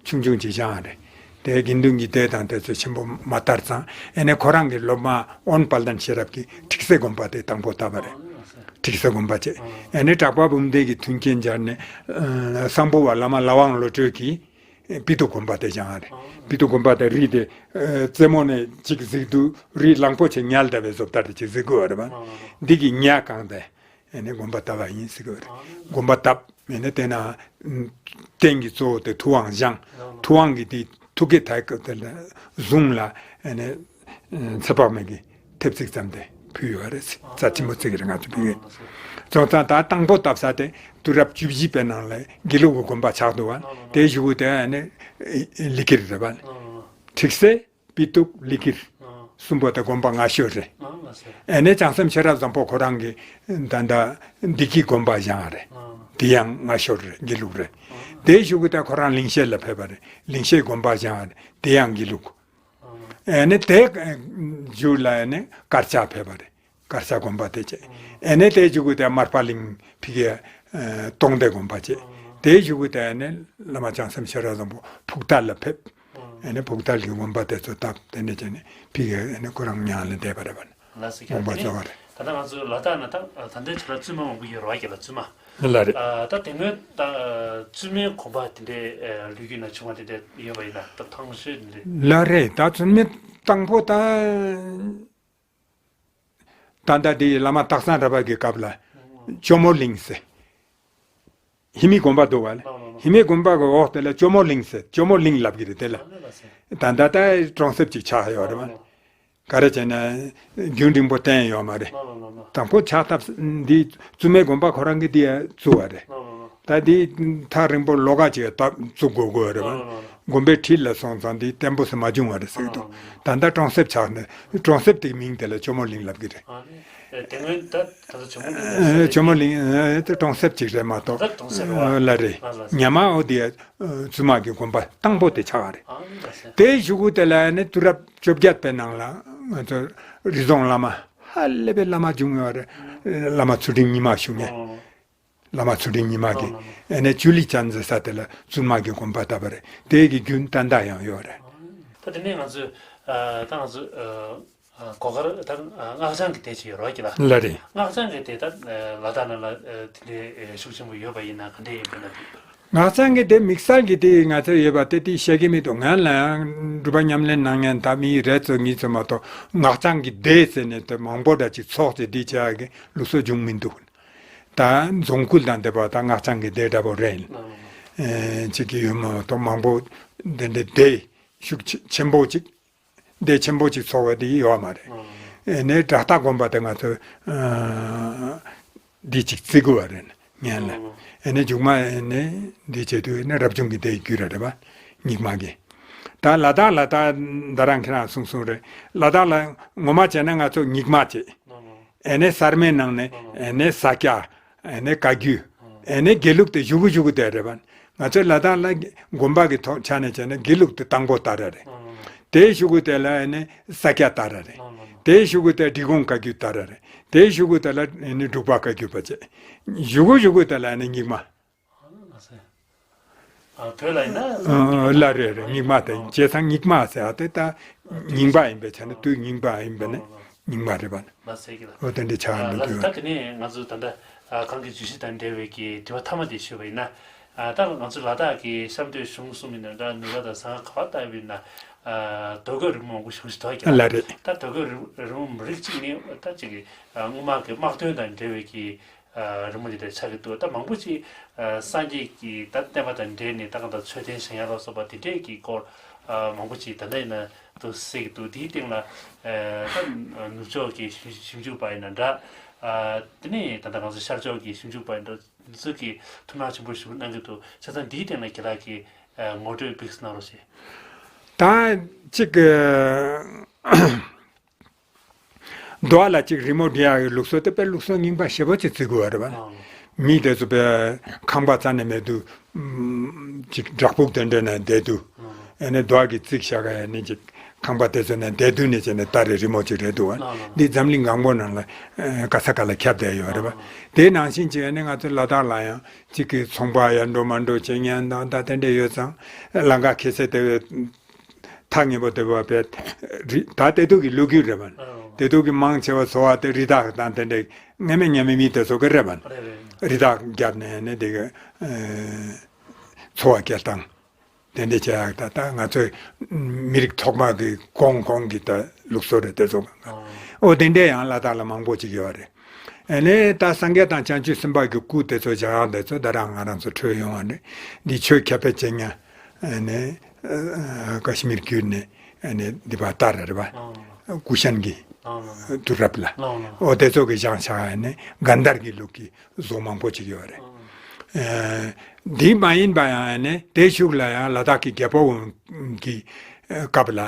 ཆུང་ཆུང་ཅིག་བཞེངས་རེད། དེ་དགེ་འདུན་གྱི་སྡེ་དང་དེ་ཚོ་ཆེན་པོ་མ་དར་ཙང་ཨ་ནི་ཁོ་རང་གི་སློབ་མ་དབོན་དཔལ་ལྡན་ཤེས་རབ་ཀྱིས་ཁྲིག་སེ་དགོན་པ་དེ་དང་པོ་བཏབ་པ་རེད། ཁྲིག་སེ་དགོན་པ་བྱས་ཨ་ནི་གྲགས་པ་འབུམ་སྡེ་གི་མཐུན་རྐྱེན་སྦྱར་ནས་གསང་ཕུ་བ་བླ་མ་ལྷ་དབང་བློ་གྲོས་ཀྱིས། པི་ཏུ་དགོན་པ་དེ་བཞེངས་པ་རེད། པི་ཏུ་དགོན་པ་དེ་རི་དེ་རྩེ་མོ་ནས་ཅིག་གཟིགས་དུས་རི་གླང་པོ་ཆེ་ཉལ་བསྡད་པའི་བཟོ་ལྟ་དེ་ཅིག་གཟིགས་དགོས་པ་རེད་པ། འདི་གི་ཉལ་ཁང་དེ་ཨ་ནི་དགོན་པ་བཏབ་པ་ཡིན་ཟེར་གི་རེད། དགོན་པ་བཏབ་ཨ་ནི་དེ་ན་རྟེན་གྱི་གཙོ་བོ་དེ་ཐུབ་དབང་བཞེངས། ཐུབ་དབང་གི་དེ་ཐུགས་ཀའི་ཐད་ཀྱི་དེ་ལ་གཟུངས་ལ་ཨ་ནི་ ཚེ་དཔག་མེད་ཀྱི་ཐེབས་ཚིག་ཙམ་དེ་ཕུལ་ཡོད་རེད། རྩ་ཆེན་པོ་བརྩི་གི་རེད། ང་ཚོ་ཕུལ་གི་སོང་ཙང་། ད་དང་པོ་བཏབ་ས་དེ་དུས་རབས་བཅུ་བཞི་པའི་ནང་ལ་དགེ་ལུགས་ཀྱི་དགོན་པ་ཆགས་འདུག་བ། དེའི་གཞུག་གུ་དེ་ཨ་ནི་ལི་ཀིར་རེད་བ། ཁྲིག་སེ། པི་ཏུག་ལི་ཀིར། གསུམ་པོ་དེ་དགོན་པ་སྔ་ཤོས་རེད། ཨ་ནི་བྱང་སེམས་ཤེས་རབ་བཟང་པོ་ཁོ་རང་གི་ད་ལྟ་བདེ་སྐྱིད་དགོན་པ་བཞེངས་པ་རེད། དེ་ཡང་སྔ་ཤོས་རེད། དགེ་ལུགས་རེད། དེའི་གཞུག་གུ་དེ་ཁོ་རང་ལིང་ཤེད་ལ་ཕེབས་པ་རེད། ལིང་ཤེད་དགོན་པ་བཞེངས་པ་རེད། དེ་ཡང་དགེ་ལུགས། ཨ་ནི་དེའི་མཇུག་ལ་ཨ་ནི་དཀར་ཆག་ཕེབས་པ་རེད། དཀར་ཆག་དགོན་པ་དེ་བྱས། ཨ་ནི་དེའི་གཞུག་གུ་དེ་མར་པ་གླིང་ཕ་གིའི་སྟོང་སྡེ་དགོན་པ་བྱས། དེའི་གཞུག་གུ་དེ་ཨ་ནི་བླ་མ་བྱང་སེམས་ཤེས་རབ་བཟང་པོ་ཕུག་ཐལ་ལ་ཕེབས། ཨ་ནི་ཕུག་ཐལ་གྱི་དགོན་པ་དེ་ཚོ་བཏབ། དེ་ནས་བྱས་ནས་ཕ་གིའི་ཨ་ནི་ཁོ་རང་མྱ་ངན་ལས་འདས་པ་རེད་བ། ལགས་སོ། དགོངས་པ་རྫོགས་པ་རེད། ད་ལྟ་ང་ཚོ་ལ་དྭགས་ན་ད་ད་ལྟའི་ཆ་ལ་བཙུན་མ་མང་པོ་ཡོད་རེད་བ། རྒན་ལགས། བཙུན་མ། ལགས་རེད། ཨ། ད་དེ་སྔོན་ད་བཙུན་མའི་དགོན་པ་དེ་འདྲའི་ལོ་རྒྱུས་ནང་བྱུང་བ་དེ་འདྲ་ཡོད་པ་ཡིན་ན། ད་ཐང་ཤོད་དེ་འདྲའི། ལགས་རེད། ད་བཙུན་མའི་དང་པོ་ད་ད་ལྟ་དེ་བླ་མ་སྟག་ཚང་རས་པ་གི་སྐབས་ལ་ཇོ་མོ་གླིང་ཟེར། ཧི་མི་དགོན་པ་འདུག་བ་ལ། ལགས་ལགས་ལགས། ཧི་མི་དགོན་པ་གི་འོག་དེ་ལ་ཇོ་མོ་གླིང་ཟེར། ཇོ་མོ་གླིང་ལབ་ཀྱི་རེད་དེ་ལ། ལགས་ལགས་ལགས། ད་ད་ལྟ་གྲོང་གསེབ་ཅིག་ཆགས་ཡོད་རེད་བ། ལགས་ལགས། ག་རེ་བྱས་ན་རྒྱུན་རིང་པོ་བརྟན་ཡོད་མ་རེད། ལགས་ལགས་ལགས་ལགས། དང་པོ་ཆགས་སྟབས་འདི་བཙུན་མའི་དགོན་པ་ཁོ་རང་གིས་འདི་བཙུགས་པ་རེད། ལགས་ལགས་ལགས། ད་འདི་ཐག་རིང་པོ་ལོ་ཁ་ཅིག་བཙུགས་དགོས་དགོས་རེད་བ། ལགས་ལགས་ལགས། དགོན་པའི་འཁྲིས་ལ་སོང་ཙང་འདི་བརྟན་པོ་ཟེར་མ་བྱུང་བ་རེད་ཟེར་གྱི་འདུག། ལགས་ལགས་ལགས། ད་ལྟ་གྲོང་གསེབ་ཆགས་ནས་གྲོང་གསེབ་དེའི་མིང་དེ་ལ་ཇོ་མོ་གླིང་ལབ་ཀྱི་རེད། ཨ་ནི་དེ་སྔོན་ད་ད་ལྟ་ཇོ་མོ་གླིང་ཨེ། ཇོ་མོ་གླིང་ཨེ། དེ་གྲོང་གསེབ་ཅིག་རེད་མ་གཏོགས། ད་གྲོང་གསེབ་རེད་བ། ལགས་རེད། ལགས་ལགས། ཉག་མ་འོ་དེ་བཙུན་མ་གི་དགོན་པ་དང་པོ་དེ་ཆགས་པ་རེད། ཨ་ནི་ལགས་སོ། དེའི་གཞུག་གུ་དེ་ལ་ནི་དུས་རབས་བཅོ་བརྒྱད་པའི་ནང་ལ་ང་ཚོ་རི་རྫོང་བླ་མ་ཧ་ལས་པའི་བླ་མ་བྱུང་ཡོད་རེད། བླ་མ་ཚུལ་ཁྲིམས་ཉི་མ་ཞུ་མཁན། ཨོ། བླ་མ་ཚུལ་ཁྲིམས་ཉི་མ་གིས། ཨོ། ཨེ་ནས་ཇུ་ལི་ཅན་ཟེར་ས་དེ་ལ་བཙུན་མ་གི་དགོན་པ་བཏབ་པ་རེད། དེ་གི་རྒྱུན་ད་ལྟ་ཡང་ཡོད་རེད། ད་དེ་ནས་ང་ཚོས་ཨ་ད་ང་ཚོས་ཨ་ཨ་སྒོ་དཀར་ད་ཨ་སྔགས་འཆང་གི་སྡེ་ཅིག་ཡོད་རེད་བ། ལགས་རེད། སྔགས་འཆང་གི་སྡེ་ད་ཨ་ལ་དྭགས་ནང་ལ་ཨ་དེ་འདྲའི་ཤུགས་ཆེན་པོ་ཡོད་པ་ཡིན་ན་ག་འདྲས་ཡིན་པ་ན། སྔགས་འཆང་གི་སྡེ་དམིགས་བསལ་གྱི་དེ་ང་ཚོ་ཡོད་པ་དེ་དེ་བཤད་ཀྱི་མི་འདུག། ང་ལ་ཡང་སྒྲུབ་པ་ཉམས་ལེན་གནང་མཁན་ད་མི་རེ་ཚོ་གཉིས་ཚོ་མ་གཏོགས་སྔགས་འཆང་གི་སྡེ་ཟེར་ནས་དེ་མང་པོ་འདྲ་ཅིག་ཚོགས་ཏེ་འདི་བྱ་ཡག་གི་ལུགས་སྲོལ་བྱུང་མི་འདུག། ད་རྫོང་ཁུལ་དང་འདི་པ་ད་སྔགས་འཆང་གི་སྡེ་འདྲ་པོ་རེད། ཨ། ཨེ་ཅིག་གི་ཡོད་མ་གཏོགས་མང་པོ་འདི་འདྲའི་སྡེ་ཤུགས་ཆེ་ཆེན་པོ་ཅིག་སྡེ་ཆེན་པོ་ཅིག་ཚོགས་པ་དེ་ཡོད་མ་རེད། ཨ། ཨེ་ནས་བྲག་སྟག་དགོན་པ་དེ་ང་ཚོ་ཨ་འདི་ཅིག་བརྩི་དགོས་པ་རེད་ངན་ལ། ཨ། ཨེ་ནས་མཇུག་མ་ཨེ་ནས་འདི་བྱེད་དུས་ཨེ་ནས་རབ་བྱུང་གི་སྡེ་ཡི་རྒྱུད་ར་རེད་པ། རྙིང་མ་གི། ད་ལ་དྭགས་ལ་ད་ད་རང་ཁྱེད་རང་གསུང་གསུང་རེད། ལ་དྭགས་ལ་ངོ་མ་བྱས་ན་ང་ཚོ་རྙིང་མ་བྱེད། ཨེ་ནས་གསར་མའི་ནང་ནས་ཨེ་ནས་ས་སྐྱ། ཨེ་ནས་བཀའ་བརྒྱུད། ཨེ་ནས་དགེ་ལུགས་དེ་གཞུག་གུ་གཞུག་གུ་དེ་རེད་པ། ང་ཚོའི་ལ་དྭགས་ལ་དགོན་པ་གི་ཐོག་ཆ་ནས་བྱས་ན་དགེ་ལུགས་དེ་དང་པོ་ལྟར་རེད། དེའི་གཞུག་གུ་དེ་ལ་ཨེ་ནས་ས་སྐྱ་ལྟར་རེད། དེའི་གཞུག་གུ་དེ་འབྲི་གུང་བཀའ་བརྒྱུད་ལྟར་རེད། དེའི་གཞུག་གུ་དེ་ལ་ཨེ་ནས་འབྲུག་པ་བཀའ་བརྒྱུད་པ་བྱས། གཞུག་གུ་གཞུག་གུ་དེ་ལ་ཨེ་ནས་རྙིང་མ། ཨ་ལགས་སེ། ཨ་བོད་ལ་ཡིན་ན། ཨ་ལགས་རེད་རེད། རྙིང་མ་དེ་བྱས་ཙང་རྙིང་མ་ཟེར་ཨ་དེ་ད་རྙིང་པ་ཡིན་པའི་ཆ་ནས་དུས་རྙིང་པ་ཡིན་པ་ནི་རྙིང་མ་རེད་པ། ལགས་སེ་གི་ལ། ཨོ་དེ་འདྲའི་ཆགས་ཨ་འདུག་ལགས་སེ། ད་དེ་ནས་ང་ཚོ་ད་ལྟ་ཨ་གང་གི་བརྗོད་གཞི་དང་འབྲེལ་བའི་གི་དྲི་བ་མཐའ་མ་དེ་ཞུས་པ་ཡིན་ན། ཨ་ད་ང་ཚོ་ལ་དྭགས་ཀྱི་ཤར་མདོའི་གཞུང་གསུམ་ཡིན་ན་འདྲ། ནུབ་ལ་དང་ཟངས་དཀར་ག་པར་བལྟས་པ་ཡིན་ན་ཨ་རྡོ་བརྐོས་རི་མོ་མང་པོ་ཞེ་པོ་ཅིག་འདུག་ཀྱང་། ལགས་རེད། ད་རྡོ་བརྐོས་རི་རི་མོ་རིགས་གཅིག་ནི་ད་ཅིག་གི་ཨ་སྔོན་མ་གི་དམག་དོན་དང་འབྲེལ་བའི་གི་ཨ་རི་མོ་འདི་འདྲ་ཆགས་ཀྱི་འདུག། ད་མང་པོ་ཅིག་ཨ་སངས་རྒྱས་ཀྱི་ད་བསྟན་པ་དང་འབྲེལ་ནས་ད་གང་ལྟར་མཆོད་རྟེན་བཞེངས་ཡ་ལ་སོགས་པ་འདི་འདྲས་ཀྱི་སྐོར་ཨ་མང་པོ་ཅིག་ད་ལྟ་ཡིན་ན་འདུག་ཟེར་གྱི་འདུག། འདིའི་སྟེང་ལ་ཨ་ད་ནུབ་ཕྱོགས་ཀྱི་ཞིབ་ཞིབ་འཇུག་པ་ཡིན་ན་འདྲ། ཨ་དེ་ནས་ད་ལྟ་ང་ཚོ་ཤར་ཕྱོགས་ཀྱི་ཞིབ་འཇུག་པ་ཡིན་འདྲ། འདི་ཚོ་གིས་ཐུགས་སྣང་ཆེན་པོ་ཞིག་གནང་གི་འདུག། བྱས་ཙང་འདིའི་སྟེང་ལ་རྒན་ལགས་ཀྱིས་ཨ་ངོ་སྤྲོད་ཕུལ་གནང་རོགས་ཞེས། ད་ཅིག་རྡོ་ལ་ཅིག་རི་མོ་འབྲི་ཡག་གི་ལུགས་སྲོལ་དེ་དཔེ་ལུགས་སྲོལ་རྙིང་པ་ཞེ་པོ་ཅིག་བརྩི་དགོས་པ་རེད་པ། ཨང་། མི་དེ་ཚོ་དཔེ་ཁང་པ་རྩ་ནས་མེད་དུས་ཨམ་ཅིག་བྲག་ཕུག་དེ་འདྲ་ན་བསྡད་དུས། ཨང་། ཨེ་ནས་རྡོ་གིས་བརྩིགས་བཞག་ག་ཡ་ནས་ཅིག་ཁང་པ་དེ་ཚོ་ན་བསྡད་དུས་ནས་བྱས་ནས་ད་རེས་རི་མོ་ཅིག་རེད་འདུག་པ། ཨང་། འདི་འཛམ་གླིང་གང་པོ་ནང་ལ་ཨ་ག་ས་ག་ལ་ཁྱབ་བསྡད་ཡོད་རེད་པ། ཨང་། དེ་ནང་བཞིན་ཅིག་ཨེ་ནས་ང་ཚོ་ལ་དྭགས་ལ་ཡང་ཅིག་གི་ཚོང་པ་ཡར་འགྲོ་མར་འགྲོ་བྱེད་མཁན་དང་ད་དེ་འདྲ་ཡོད་ཙང་ལམ་ཁ་ཁ་ཤས་དེ་བས། ཐག་ཉེ་པོ་དེ་བ་བས་རི་ད་དེ་དུས་ཀྱི་ལོ་རྒྱུས་རེད་པ། ཨོ། དེ་དུས་ཀྱི་མང་ཆེ་བ་འཚོ་བ་དེ་རི་དྭགས་དང་དེ་འདྲའི་ངེས་མེད་ངེས་མེད་མི་དེ་ཚོ་གི་རེད་པ། རེད་རེད། རི་དྭགས་བརྒྱབ་ནས་ནི་དེ་གི་ཨེ་འཚོ་བ་སྐྱེལ་སྟངས་དེ་འདྲ་བྱེད་ཡག་ད་ད་ང་ཚོའི་མི་རིགས་ཐོག་མ་གི་གོང་གོང་གི་ད་ལུགས་སྲོལ་རེད་དེ་ཚོ། ཨོ། ཨོ་དེ་འདྲའི་ཡང་ལ་དྭགས་ལ་མང་པོ་ཅིག་ཡོད་རེད། ཨ་ནི་ད་སངས་རྒྱས་དང་བྱང་ཆུབ་སེམས་དཔའ་གི་སྐུ་དེ་ཚོ་བཞག་ཡག་དེ་ཚོ་ད་རང་ང་རང་ཚོ་འཕྲོད་ཡོང་བ་རེད། འདི་ཆོས་ཁྱབ་སྤེལ་བྱེད་མཁན་ཨ་ནི་ཨ་ཀ་ཤི་མིར་བརྒྱུད་ནས་ཨ་ནི་འདི་པ་ལྟར་རེད་པ། ཨང་ ཀུ་ཤན་གྱི་ཨ་ལ་དུས་རབས་ལ། ཨ་ལ། འོ་དེ་ཚོ་གི་བཞེངས་བཞག་ཡ་ནི་གན་དྷར་གྱི་ལུགས་ཀྱི་བཟོ་མང་པོ་ཅིག་ཡོད་རེད། ཨ་ལ། ཨེ། འདི་མ་ཡིན་པ་ཡང་ནི་དེའི་གཞུག་ལ་ཡང་ལ་དྭགས་ཀྱི་རྒྱལ་པོ་གི་སྐབས་ལ།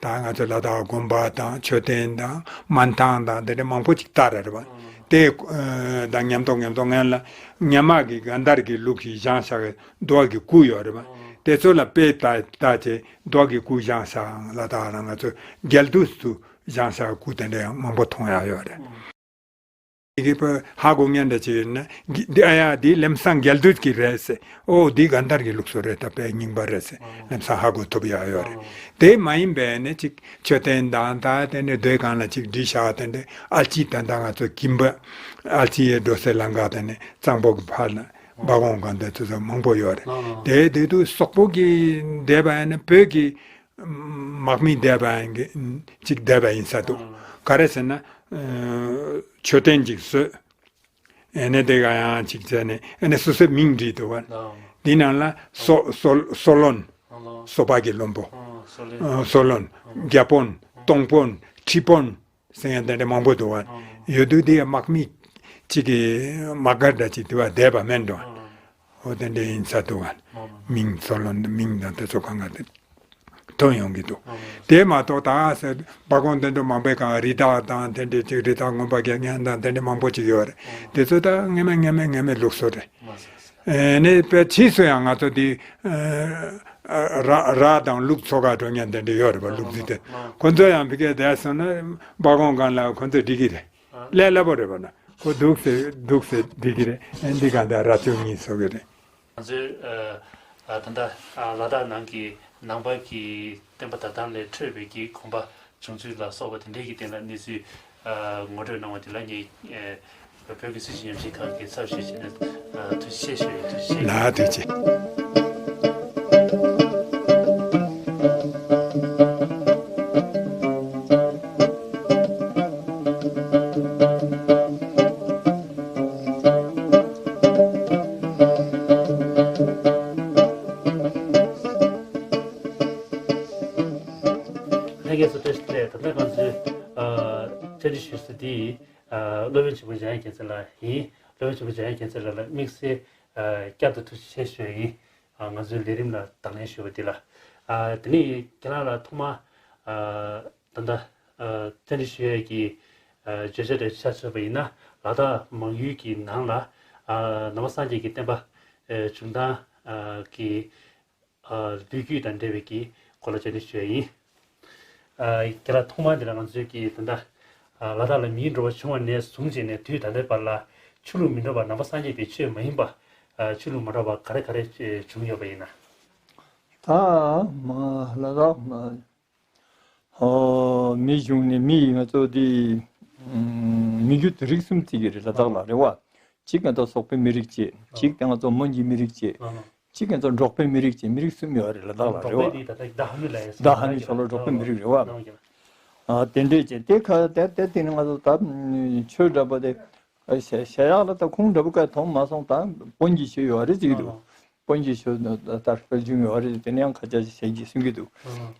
ད་ང་ཚོ་ལ་དྭགས་དགོན་པ་དང་མཆོད་རྟེན་དང་མན་ཐང་དང་དེ་འདྲ་མང་པོ་ཅིག་བཏགས་རེད་པ། དེ་ཨ་དང་མཉམ་དུ་མཉམ་དུ་སྔོན་ལ་སྔོན་མ་གི་གན་དྷར་གྱི་ལུགས་ཀྱི་བཞེངས་བཞག་གི་རྡོ་གི་སྐུ་ཡོད་རེད་པ། དེ་ཚོ་ལ་དཔེ་ལྟ་ལྟ་བྱས་རྡོ་གི་སྐུ་བཞེངས་བཞག་ལ་དྭགས་ལ་ང་ཚོ་རྒྱལ་དུས་སུ་བཞེངས་བཞག་སྐུ་དེ་འདྲ་ཡང་མང་པོ་མཐོང་ཡག་ཡོད་རེད། ཨ་ཨ། དེ་གི་ཕ་ཧ་གོ་མཁན་འདྲ་ཅིག་ཡོད་ན། འདི་འདི་ཨ་ཡ་འདི་ལམ་སང་རྒྱལ་དུས་ཀྱི་རེད་ཟེར། ཨོ་འདི་གན་དྷར་གྱི་ལུགས་སྲོལ་རེད། ད་དཔེ་རྙིང་པ་རེད་ཟེར། ལམ་སང་ཧ་གོ་ཐུབ་ཡག་ཡོད་རེད། དེ་མ་ཡིན་པའི་ནི་ཅིག་མཆོད་རྟེན་དང་ད་དེ་ནི་སྡོད་ཁང་ལ་ཅིག་སྒྲིག་བཞག་དེ་འདྲ་ཨལ་ཅི་ད་ལྟ་ང་ཚོ་གིམ་པ་ཨལ་ཅི་ཡི་འགྲོ་སའི་ལམ་ཁ་དེ་ནི་གཙང་པོ་གི་ཕར་ལ་འབའ་གོང་གང་དེ་ཚོ་ཚོ་མང་པོ་ཡོད་རེད། དེ་དེ་དུས་སོག་པོ་གི་འདས་པ་ཡིན་ན་བོད་ཀྱི་དམག་མི་བསྡད་པ་ཡིན་གྱི་ཅིག་བསྡད་པ་ཡིན་ས་འདུག་ཨ། ག་རེ་ཟེར་ན། ཨ། མཆོད་རྟེན་ཅིག་བཟོས། ཨ་ནི་དེ་ག་ཡང་ཅིག་བྱས་ནས་ཨ་ནི་སོ་སོའི་མིང་བྲིས་འདུག་པ། ཨ། འདི་ནང་ལ་སོ་སོ་སོ་ལོན། ཨ་ལོ། སོ་པ་གི་བློན་པོ། ཨ། སོ་ལོན། ཨ། སོ་ལོན། ཨ། རྒྱ་དཔོན། སྟོང་དཔོན། ཁྲི་དཔོན། ཟེར་ཡང་དེ་འདྲ་མང་པོ་འདུག་པ། ཨ། ཡོད་དུས་དེ་དམག་མི་གཅིག་གིས་དམག་སྒར་འདྲ་ཅིག་དེ་བ་བསྡད་པ་མེད་འགྲོ། ཨ། འོ་དེ་འདྲ་ཡིན་ས་འདུག་པ། ཨ། མིང་སོ་ལོན་མིང་དང་དེ་ཚོ་གང་ག་དེ་ཐོན་ཡོང་གི་འདུག། ཨ། དེ་མ་གཏོགས་ད་ཟེར་འབའ་གོང་དོན་གྲུབ་མང་པོའི་སྒང་རི་དྭགས་དང་དེ་འདྲ་ཅིག་རི་དྭགས་རྔོན་པ་རྒྱག་མཁན་དང་དེ་འདྲ་མང་པོ་ཅིག་ཡོད་རེད། ཨ། དེ་ཚོ་ད་སྔ་མ་སྔ་མ་སྔ་མའི་ལུགས་སྲོལ་རེད། ཨེ་ནས་དཔེ་ཕྱིས་སུ་ཡང་ང་ཚོ་འདི་ཨ་ར་ར་དང་ལུག་འཚོ་ག་འགྲོ་མཁན་དེ་འདྲ་ཡོད་རེད་པ། ལུག་རྫི་དེ་ཁོ་ཚོ་ཡང་ཕ་གིར་བསྡད་སོང་ན་འབའ་གོང་སྒང་ལ་ཁོ་ཚོ་འགྲིག་གི་རེད། ལས་སླ་པོ་རེད་པ་ན། ཁོ་འདུག་ཟེར་འདུག་ཟེར་འགྲིག་གི་རེད། ཨེ་འདི་ག་འདྲ་ར་ཅོ་གཉིས་བཟོ་གི་རེད། ང་ཚོའི་ཨ་ད་ལྟ་ཨ་ལ་དྭགས་ནང་གི་ནང་པ་གི་བསྟན་པ་དར་ཐང་ལས་འཕྲོས་པའི་གི་དགོན་པ་བྱུང་ཚུལ་ལ་སོགས་པ་དེ་འདྲའི་གི་སྟེང་ལ་གནས་ཚུལ་ཨ་ངོ་སྤྲོད་གནང་བ་དེ་ལ་ངས་ཨ་བོད་ཀྱི་སྲིད་བྱུས་ཉམས་ཞིབ་ཁང་གི་ཚབ་ཞུས་བྱས་ནས་ཨ་ཐུགས་རྗེ་ཆེ་ཞུ་ཡ། ཐུགས་རྗེ་ཆེ། ལགས་ཐུགས་རྗེ་ཆེ། ལྷན་རྒྱས་ཚོ་བཀྲ་ཤིས་བདེ་ལེགས། ད་ལྟ་ང་ཚོས་ཨ་བཅར་འདྲི་ཞུ་ས་འདི་ཨ་སློབ་དཔོན་ཆེན་པོ་འཇམ་དབྱངས་རྒྱལ་མཚན་ལགས་ཡིན། སློབ་དཔོན་ཆེན་པོ་འཇམ་དབྱངས་རྒྱལ་མཚན་ལགས་ལ་དམིགས་བསལ་ཨ་བསྐྱར་དུ་ཐུགས་རྗེ་ཆེ་ཞུ་ཡ་ཡིན། ཨ་ང་ཚོའི་ལས་རིམ་ལ་དང་ལེན་ཞུས་པ་འདི་ལ། ཨ་དེ་ནས་རྒན་ལགས་ལ་ཐོག་མར་ཨ་ད་ལྟ་ཨ་བཅར་འདྲི་ཞུ་ཡས་ཀྱི་ཨ་བརྗོད་བྱ་དེ་ཆ་མཚོན་པ་ཡིན་ན། ལ་དྭགས་མང་ཡུལ་གྱི་ནང་ལ་ཨ་ནང་པ་སངས་རྒྱས་ཀྱི་བསྟན་པ་ཨ་བྱུང་སྟངས་ཨ་གི་ཨ་ལོ་རྒྱུས་དང་འབྲེལ་བའི་གི་སྐོར་ལ་བཅར་འདྲི་ཞུ་ཡ་ཡིན། ཨ་རྒན་ལགས་ཐོག་མར་འདི་ལ་ང་ཚོས་ཀྱིས་ད་ལྟ་ཨ་ལ་དྭགས་ལ་མིའི་འགྲོ་བ་བྱུང་བ་ནས་བཟུང་བྱས་ནས་དུས་ད་ལྟའི་བར་ལ་ཆོས་ལུགས་མི་འདྲ་བ་ནང་པ་སངས་རྒྱས་པའི་ཆོས་མ་ཡིན་པ་ཨ་ཆོས་ལུགས་མ་འདྲ་བ་ག་རེ་ག་རེ་བྱུང་ཡོད་པ་ཡིན་ན། ད་མ་ལ་དྭགས་མ་ཨོ་མི་གཞུང་ནས་མི་ང་ཚོ་འདི་ཨམ་མི་རྒྱུད་རིགས་གསུམ་བརྩི་གི་རེད། ལ་དྭགས་ལ་རེད་བ། གཅིག་ང་ཚོ་སོག་པོའི་མི་རིགས་བྱས། གཅིག་དེ་ང་ཚོ་མོན་གྱི་མི་རིགས་བྱས། གཅིག་ང་ཚོ་འབྲོག་པའི་མི་རིགས་བྱས། མི་རིགས་གསུམ་ཡོད་རེད་ལ་དྭགས་ལ་རེད་བ། འབྲོག་པའི་དེ་ད་ལྟ་ད་ཧ་ནུ་ལ་ཡ་ཟེར། ད་ཧ་ནུ་ཕྱོགས་ལ་འབྲོག་པའི་མི་རིགས་རེད་བ། ཨ་དེ་འདྲས་བྱས་དེ་ཁ་དེ་དེ་དེ་ནི་ང་ཚོ་ད་ཆོས་འདྲ་པོ་དེ་ཨ་ཞེ་ཞེ་ཡག་ལ་ད་ཁུངས་འདྲ་པོ་ག་མཐོང་མ་སོང་། ད་དཔོན་གྱི་ཆོས་ཡོད་རེད་ཅིག་འདུག། དཔོན་གྱི་ཆོས་ད་དཔེར་བྱུང་ཡོད་རེད། དེ་ནས་ཡང་ཁ་ཆ་ཞིག་བྱེད་ཀྱི་གསུང་གི་འདུག།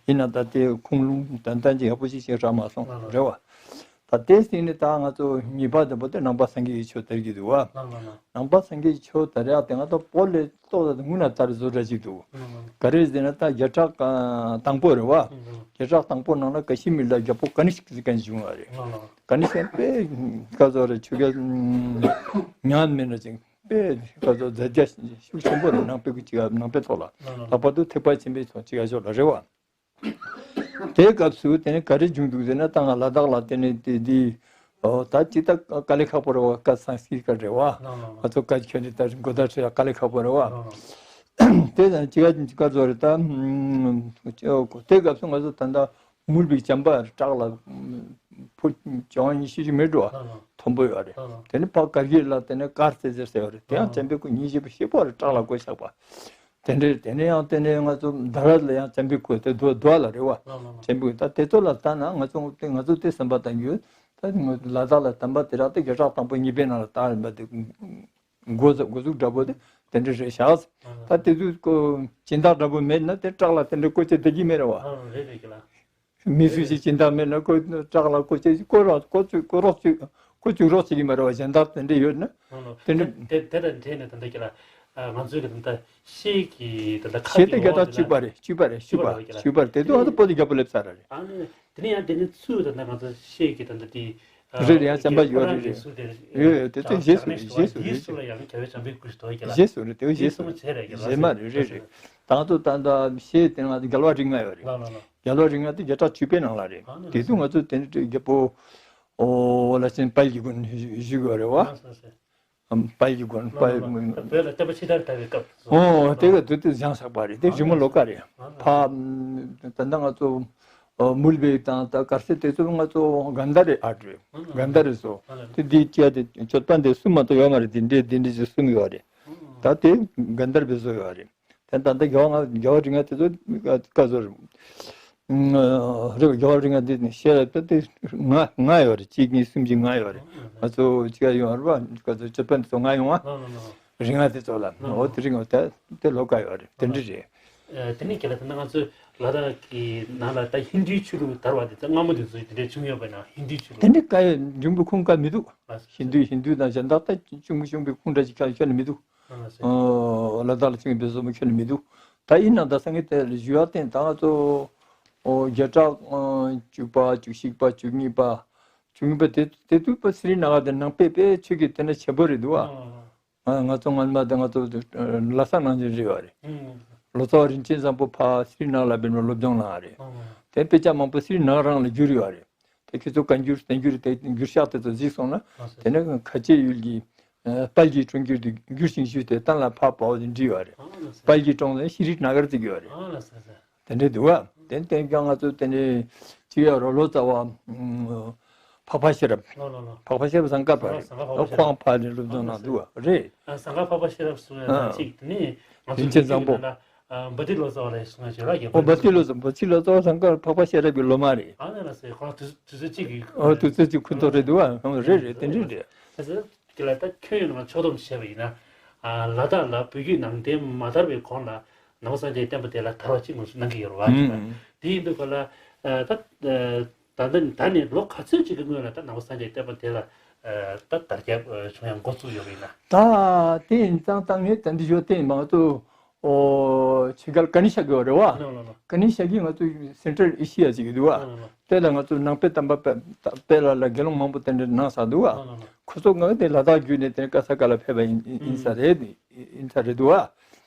ཡིན་ན་ད་དེ་ཁུངས་ལུང་ཏན་ཏན་ཅིག་ཡག་པོ་ཞིག་ཞིག་རག་མ་སོང་རེད་བ། ད་དེ་སྟེང་ནས་ད་ང་ཚོ་ངེས་པར་དུ་བོད་དེ་ནང་པ་སངས་རྒྱས་ཀྱི་ཆོས་དར་གྱི་འདུག་བ། ནང་པ་སངས་རྒྱས་ཀྱི་ཆོས་དར་ཡག་དེ་ང་ཚོ་བོད་ལས་ཏོག་ཙམ་སྔོན་ལ་དར་བཟོ་འདྲ་ཅིག་འདུག། ག་རེ་ཟེར་ན་ད་བརྒྱ་ཕྲག་དང་པོ་རེད་བ། བརྒྱ་ཕྲག་དང་པོ་ནང་ལ་ཀ་ཤི་མིར་ལ་རྒྱལ་པོ་ཀ་ནི་ཤ་ཟེར་མཁན་བྱུང་བ་རེད། ཀ་ནི་ཤ་དཔེ་ཀ་ཟོ་རེད། ཆོས་རྒྱལ་ཉམས་མེད་ན་ཅིག་དཔེ་ཁ་ཚོ་མཛད་རྗེས་ཤུགས་ཆེན་པོ་རེད། ནང་པའི་གི་ཅིག་ནང་པའི་ཐོག་ལ་ལྷག་པར་དུ་ཐེག་པ་ཆེན་པོའི་ཐོག་ཅིག་ཨ་ཞོག་ལ་རེད་བ། དེའི་སྐབས་སུ་དེ་ནས་ག་རེ་བྱུང་འདུག་ཟེར་ན་ད་ང་ལ་དྭགས་ལ་དེ་ནས་དེ་འདི་ཨོ་ད་ཅི་ད་དཀའ་ལས་ཁག་པོ་རེད་བ། ཀ་སང་སྐྱིད་ཀ་རེད་བ། ང་ཚོ་ཀ་ཁྱོད་ནི་ད་མགོ་ད་ཁྲི་ཡ་དཀའ་ལས་ཁག་པོ་རེད་བ། དེ་ཙང་ཅི་ག་ཅི་ག་ཚོ་རེད་ད། དེའི་སྐབས་སུ་ང་ཚོ་ད་ད། མུལ་བའི་བྱམས་པ་བྲག་ལ་ཕུ་བྱང་ཉི་ཤུ་ཅིག་མེད་འགྲོ་བ། མཐོན་པོ་ཡོད་རེད། དེ་ནས་ཕ་གར་གྱི་ལ་དེ་ནས་དཀར་ཙེ་ཙེ་ཟེར་བ་རེད། དེ་ཡང་བྱམས་པའི་སྐུ་ཉིན་བྱེད་པ་ཤེས་པོ་རེད། བྲག་ལ་བཀོད་བཞག་པ། དེ་འདྲའི་དེ་ནས་ཡང་དེ་ནས་ང་ཚོ་ད་ར་ལ་ཡང་བྱམས་པའི་སྐུ་དེ་རྡོ་རྡོ་ལ་རེད་བ། བྱམས་པའི་སྐུ་ད་དེ་ཚོ་ལ་ལྟ་ན་ང་ཚོ་དེ་ང་ཚོ་དེ་བསམ་པ་བཏང་རྒྱུ་ད་ང་ཚོ་ལ་དྭགས་ལ་དམ་པ་དེ་རག་དེ་བརྒྱ་ཕྲག་དང་པོ་གཉིས་པའི་ནང་ལ་དར་བ་དེ། འགོ་འཛུགས་འགོ་འཛུགས་འདྲ་པོ་དེ་དེ་འདྲ་རེད་ཤག། ད་དེ་དུས་ཀོ་སྦྱིན་བདག་འདྲ་པོ་མེད་ན་དེ་བྲག་ལ་དེ་འདྲ་བཀོད་ཆ་བསྡད་ཀྱི་མེད་རེད་བ། ཨ་རེད་རེད་ཀྱི་ལ། མི་སུ་ཞིག་སྦྱིན་བདག་མེད་ན་ཁོ་བྲག་ལ་ཁོ་ཅིག་ཁོ་རོགས་ཁོ་ཚུགས་ཁོ་རོགས་ཅིག་ཁོ་བཅུག་རོགས་བྱེད་ཀྱི་མ་རེད་བ། གཞན་དག་དེ་འདྲ་ཡོད་ན། ལགས་ལགས། དེ་འདྲ། དེ་དེ་དང་འབྲེལ་ནས་ད་ལྟ་ཁྱེད་ལ་ང་ཚོའི་གི་ད་ལྟ་ཤེལ་གྱི་ད་ལྟ་ཁ་ཤེལ་དེ་གི་རྒྱ་ཐག་འོག་དེ་གཅིག་པ་ལ་རེད། གཅིག་པ་རེད། གཅིག་པ་རེད་གཅིག་པ་རེད། དེ་དུས་ཨ་ད་པོ་དེ་རྒྱ་པོ་སླེབས་ཚར་རེད། ཨ་ནི་དེ་ནས་ཡང་དེ་ནས་ཚུར་ད་ལྟ་ང་ཚོ་ཤེལ་གྱི་ད་ལྟ་དེ་རེད། ཡང་བྱམས་པ་ཡོད་རེད། རེད་རེད། ཡོད་ཡོད། དེ་ཚོ་རྗེས་སུ་རེད། རྗེས་སུ་རེད། རྗེས་སུ་ལ་ཡང་རྒྱལ་བའི་བྱམས་པའི་སྐུ་ཞིག་དོ་རྒྱལ་ལ། རྗེས་སུ་རེད། དེ་རྗེས་སུ་རེད། རྗེས་མ་རེད། རེད་རེད། ད་ང་ཚོ་ད་ལྟ་ཤེལ་དེ་ང་ཚོ་རྒྱལ་བ་རིགས་ལྔ་ཡོད་རེད། ལགས་ལགས་ལགས། རྒྱལ་བ་རིགས་ལྔ་དེ་བརྒྱ་ཕྲག་བཅུ་པའི་ནང་ལ་རེད། ཨ་ནི་དེ་དུས་ང་ཚོ་དེ་འདྲ་རྒྱལ་པོ་ཨོ་ལ་ཆེན་དཔལ་གྱི་མགོན་བཞུགས་ཡོད་རེད་བ། ལགས་ལགས་ལགས། དཔལ་གྱི་མགོན། ལགས་ལགས་དཔལ་ལགས། བོད་ལ་བསྟན་པ་ཕྱི་དར་དར་བའི་སྐབས་སུ། ཨོ་དེ་ག་དུས་དེ་བཞེངས་བཞག་པ་རེད། དེ་རི་མོ་ལོ་ཀ་རེད། ལགས་ལགས། ཕ་ད་ལྟ་ང་ཚོ་ཨོ་མུལ་བེ་དང་ད་གར་སེ་དེ་ཚོ་ང་ཚོ་གན་དྷ་རའི་ཨར་ཊི་རེད། ཨ་ལགས་གན་དྷ་རའི་བཟོ། ལགས་ལགས། དེ་འདི་སྐྱ་དེ་ཅོད་པན་དེ་གསུམ་མ་གཏོགས་ཡོད་མ་རེད། དེ་འདྲའི་དེ་འདྲའི་ཅིག་གསུམ་ཡོད་རེད། ད་དེ་གན་དྷ་རའི་བཟོ་ཡོད་རེད། དེ་ད་ལྟ་རྒྱལ་བ་ལྔ་རྒྱལ་བ་རིགས་ལྔ་དེ་ཚོ་བཀའ་བཟོ་རེད། རེད་བ། རྒྱལ་བ་རིགས་ལྔ་འདི་ནི་ཤེས་རབ་ད་དེ་ལྔ་ལྔ་ཡོད་རེད། གཅིག་གཉིས་གསུམ་བཞི་ལྔ་ཡོད་རེད། ང་ཚོ་གཅིག་ཡོང་རེད་བ། ང་ཚོ་ཅོད་པན་དེ་ཚོ་ལྔ་ཡོང་བ། ལགས་ལགས་ལགས། རིགས་ལྔ་དེ་ཚོ་ལ། ལགས་ལགས། འོ་དེ་རིགས་ལྔ་དེ་དེ་ལོ་ཀ་ཡོད་རེད། དེ་འདྲ་རེད། ཨ་དེ་ནས་རྒན་ལགས་ད་ལྟ་ང་ཚོའི་ལ་དྭགས་ཀྱི་ནང་ལ་ད་ཧིན་དུའི་ཆོས་ལུགས་དར་བ་དེ་ཚོ་སྔ་མོ་དེ་ཚོ་དེ་འདྲའི་བྱུང་ཡོད་པ་ན། ཧིན་དུའི་ཆོས་ལུགས་དེ་འདྲའི་བཀའ་ཡོད། འབྱུང་པོ་ཁུངས་ཀ་མི་འདུག་ལགས་སོ། ཧིན་དུའི་ཧིན་དུའི་དང་གཞན་དག་ད་བྱུང་བྱུང་བའི་ཁུངས་འདྲ་ཅིག་ཁྱོན་ནས་མི་འདུག་ཨ་ལགས་སོ། ལ་དྭགས་ལ་བྱུང་བའི་བཟོ་མོ་ཁྱོན་ནས་མི་འདུག་ད་ཡིན་ནའང་ད་སངས་རྒྱས་དེ་ལ་ཞུ་བ་བསྟན་ད་ང་ཚོ་བརྒྱ་ཕྲག་བཅུ་པ་བཅུ་གཅིག་པ་བཅུ་གཉིས་པ་བཅུ་གཉིས་པ་དེ་དེ་དུས་པ་སི་རི་ན་ག་དེ་ནང་པའི་དཔེ་ཆོས་ཀྱི་དེ་འདྲ་ཆེན་པོ་རེད་འདུག་ཨ། ང་ང་ཚོ་སྔོན་མ་དེ་ང་ཚོ་ལྷ་ས་ནང་བཞིན་རེད་བ་རེད། ལོ་ཙཱ་བ་རིན་ཆེན་བཟང་པོ་ཕ་སི་རི་ན་ག་ལ་བེར་མ་སློབ་སྦྱོང་གནང་བ་རེད། དེ་དཔེ་ཆ་མང་པོ་སི་རི་ན་ག་རང་ལ་བསྒྱུར་ཡོད་བ་རེད། དེ་ཁྱེད་ཚོ་བཀའ་འགྱུར་བསྟན་འགྱུར་དེ་འགྱུར་ཤག་དེ་ཚོ་གཟིགས་སོང་ན། དེ་ནས་ཁ་ཆེ་ཡུལ་གྱི་དཔལ་གྱི་སྤྲུལ་འགྱུར་དེ་འགྱུར་ཞིང་ཞུས་ཏེ་གཏན་ལ་ཕབ་པའོ་དེ་འབྲི་ཡོད་རེད། དཔལ་གྱི་སྤྲུལ་ནས་ཤྲཱི་ན་གར་བརྩི་གི་ཡོད་རེད། དེ་འདྲའི་འདུག་བ། དེ་བསྟན་ཀྱང་ང་ཚོ་དེ་འདྲའི་ཅི་ཡོད་རོ་ལོ་ཙཱ་བ་འཕགས་པ་ཤེས་རབ། ལགས་ལགས་ལགས། འཕགས་པ་ཤེས་རབ་ཟངས་དཀར་པ་རེད། ཟངས་དཀར་འཕགས་པ་ཤེས་རབ། ཁོང་ཕ་ནས་སློབ་སྦྱོང་གནང་འདུག་བ་རེད། ཟངས་དཀར་འཕགས་པ་ཤེས་རབ་སུ་ཡང་གཅིག་དེ་ནས་ང་ཚོ་རིན་ཆེན་བཟང་པོ། བ་ཏི་ལོ་ཙཱ་བ་ལ་གསུང་ཡ་བྱོས་ར་རྒྱལ་པོ། ཨོ་བ་ཏི་ལོ་ཙཱ་བ་ཏི་ལོ་ཙཱ་བ་ཟངས་དཀར་འཕགས་པ་ཤེས་རབ་ཀྱི་སློབ་མ་རེད། ཨ་ནི་ལ་སེ་ཁོ་རང་དུས་དུས་ཚོད་གཅིག་གི། ཨོ་དུས་ཚོད་གཅིག་ཁུ་ཐོག་རེད་འདུག་བ། རེད་རེད། དེ་འདྲ་རེད། ལ་སེ་དེ་ལ་ད་ཁྱོན་ཡོངས་ནས་ཕྱོགས་བསྡོམས་བྱས་པ་ཡིན་ན། ལ་དྭགས་ལ་བོད་བརྒྱུད་ནང་བསྟན་མ་དར་བའི་གོང་ལ་ནང་པ་སངས་རྒྱས་བསྟན་པ་དེ་ལ་དར་བ་གཅིག་ངོས་སུ་གནང་གི་ཡོད་རེད་བ། དེ་ཡིན་དུས་ག་ལ་ད། ད་ལྟ་ད་ནས་ལོ་ག་ཚོད་ཅིག་གི་སྔོན་ལ་ད་ནང་པ་སངས་རྒྱས་བསྟན་པ་དེ་ལ་ད་དར་ཁྱབ་བྱུང་ཡང་འགོ་ཚུགས་ཡོད་པ་ཡིན་ན། ད་དེ་ཡིན་ཙང་ད་ངས་ད་འདི་ཞོ་བསྟན་མང་ཚོ་ཨོ་ཆི་གལ་ཀ་ནི་ཤ་གི་རེད་བ། ལགས་ལགས་ལགས། ཀ་ནི་ཤ་གི་ང་ཚོ་སེན་ཊྲལ་ཨེ་ཤི་ཡ་ཅིག་གི་འདུག་བ། ལགས་ལགས་ལགས། དེ་ལ་ང་ཚོ་ནང་པའི་བསྟན་པ་དཔེ་དཔེ་ལ་ལ་དགེ་སློང་མང་པོ་དེ་འདྲ་ནང་ས་འདུག་བ། ལགས་ལགས་ལགས། ཁོ་ཚོ་ང་དེ་ལ་དྭགས་བརྒྱུད་ནས་དེ་ཀ་ས་ཀ་ལ་ཕེབས་པ་ཡིན་ཡིན་ས་རེད། ཡིན་ས་རེད་འདུག་བ།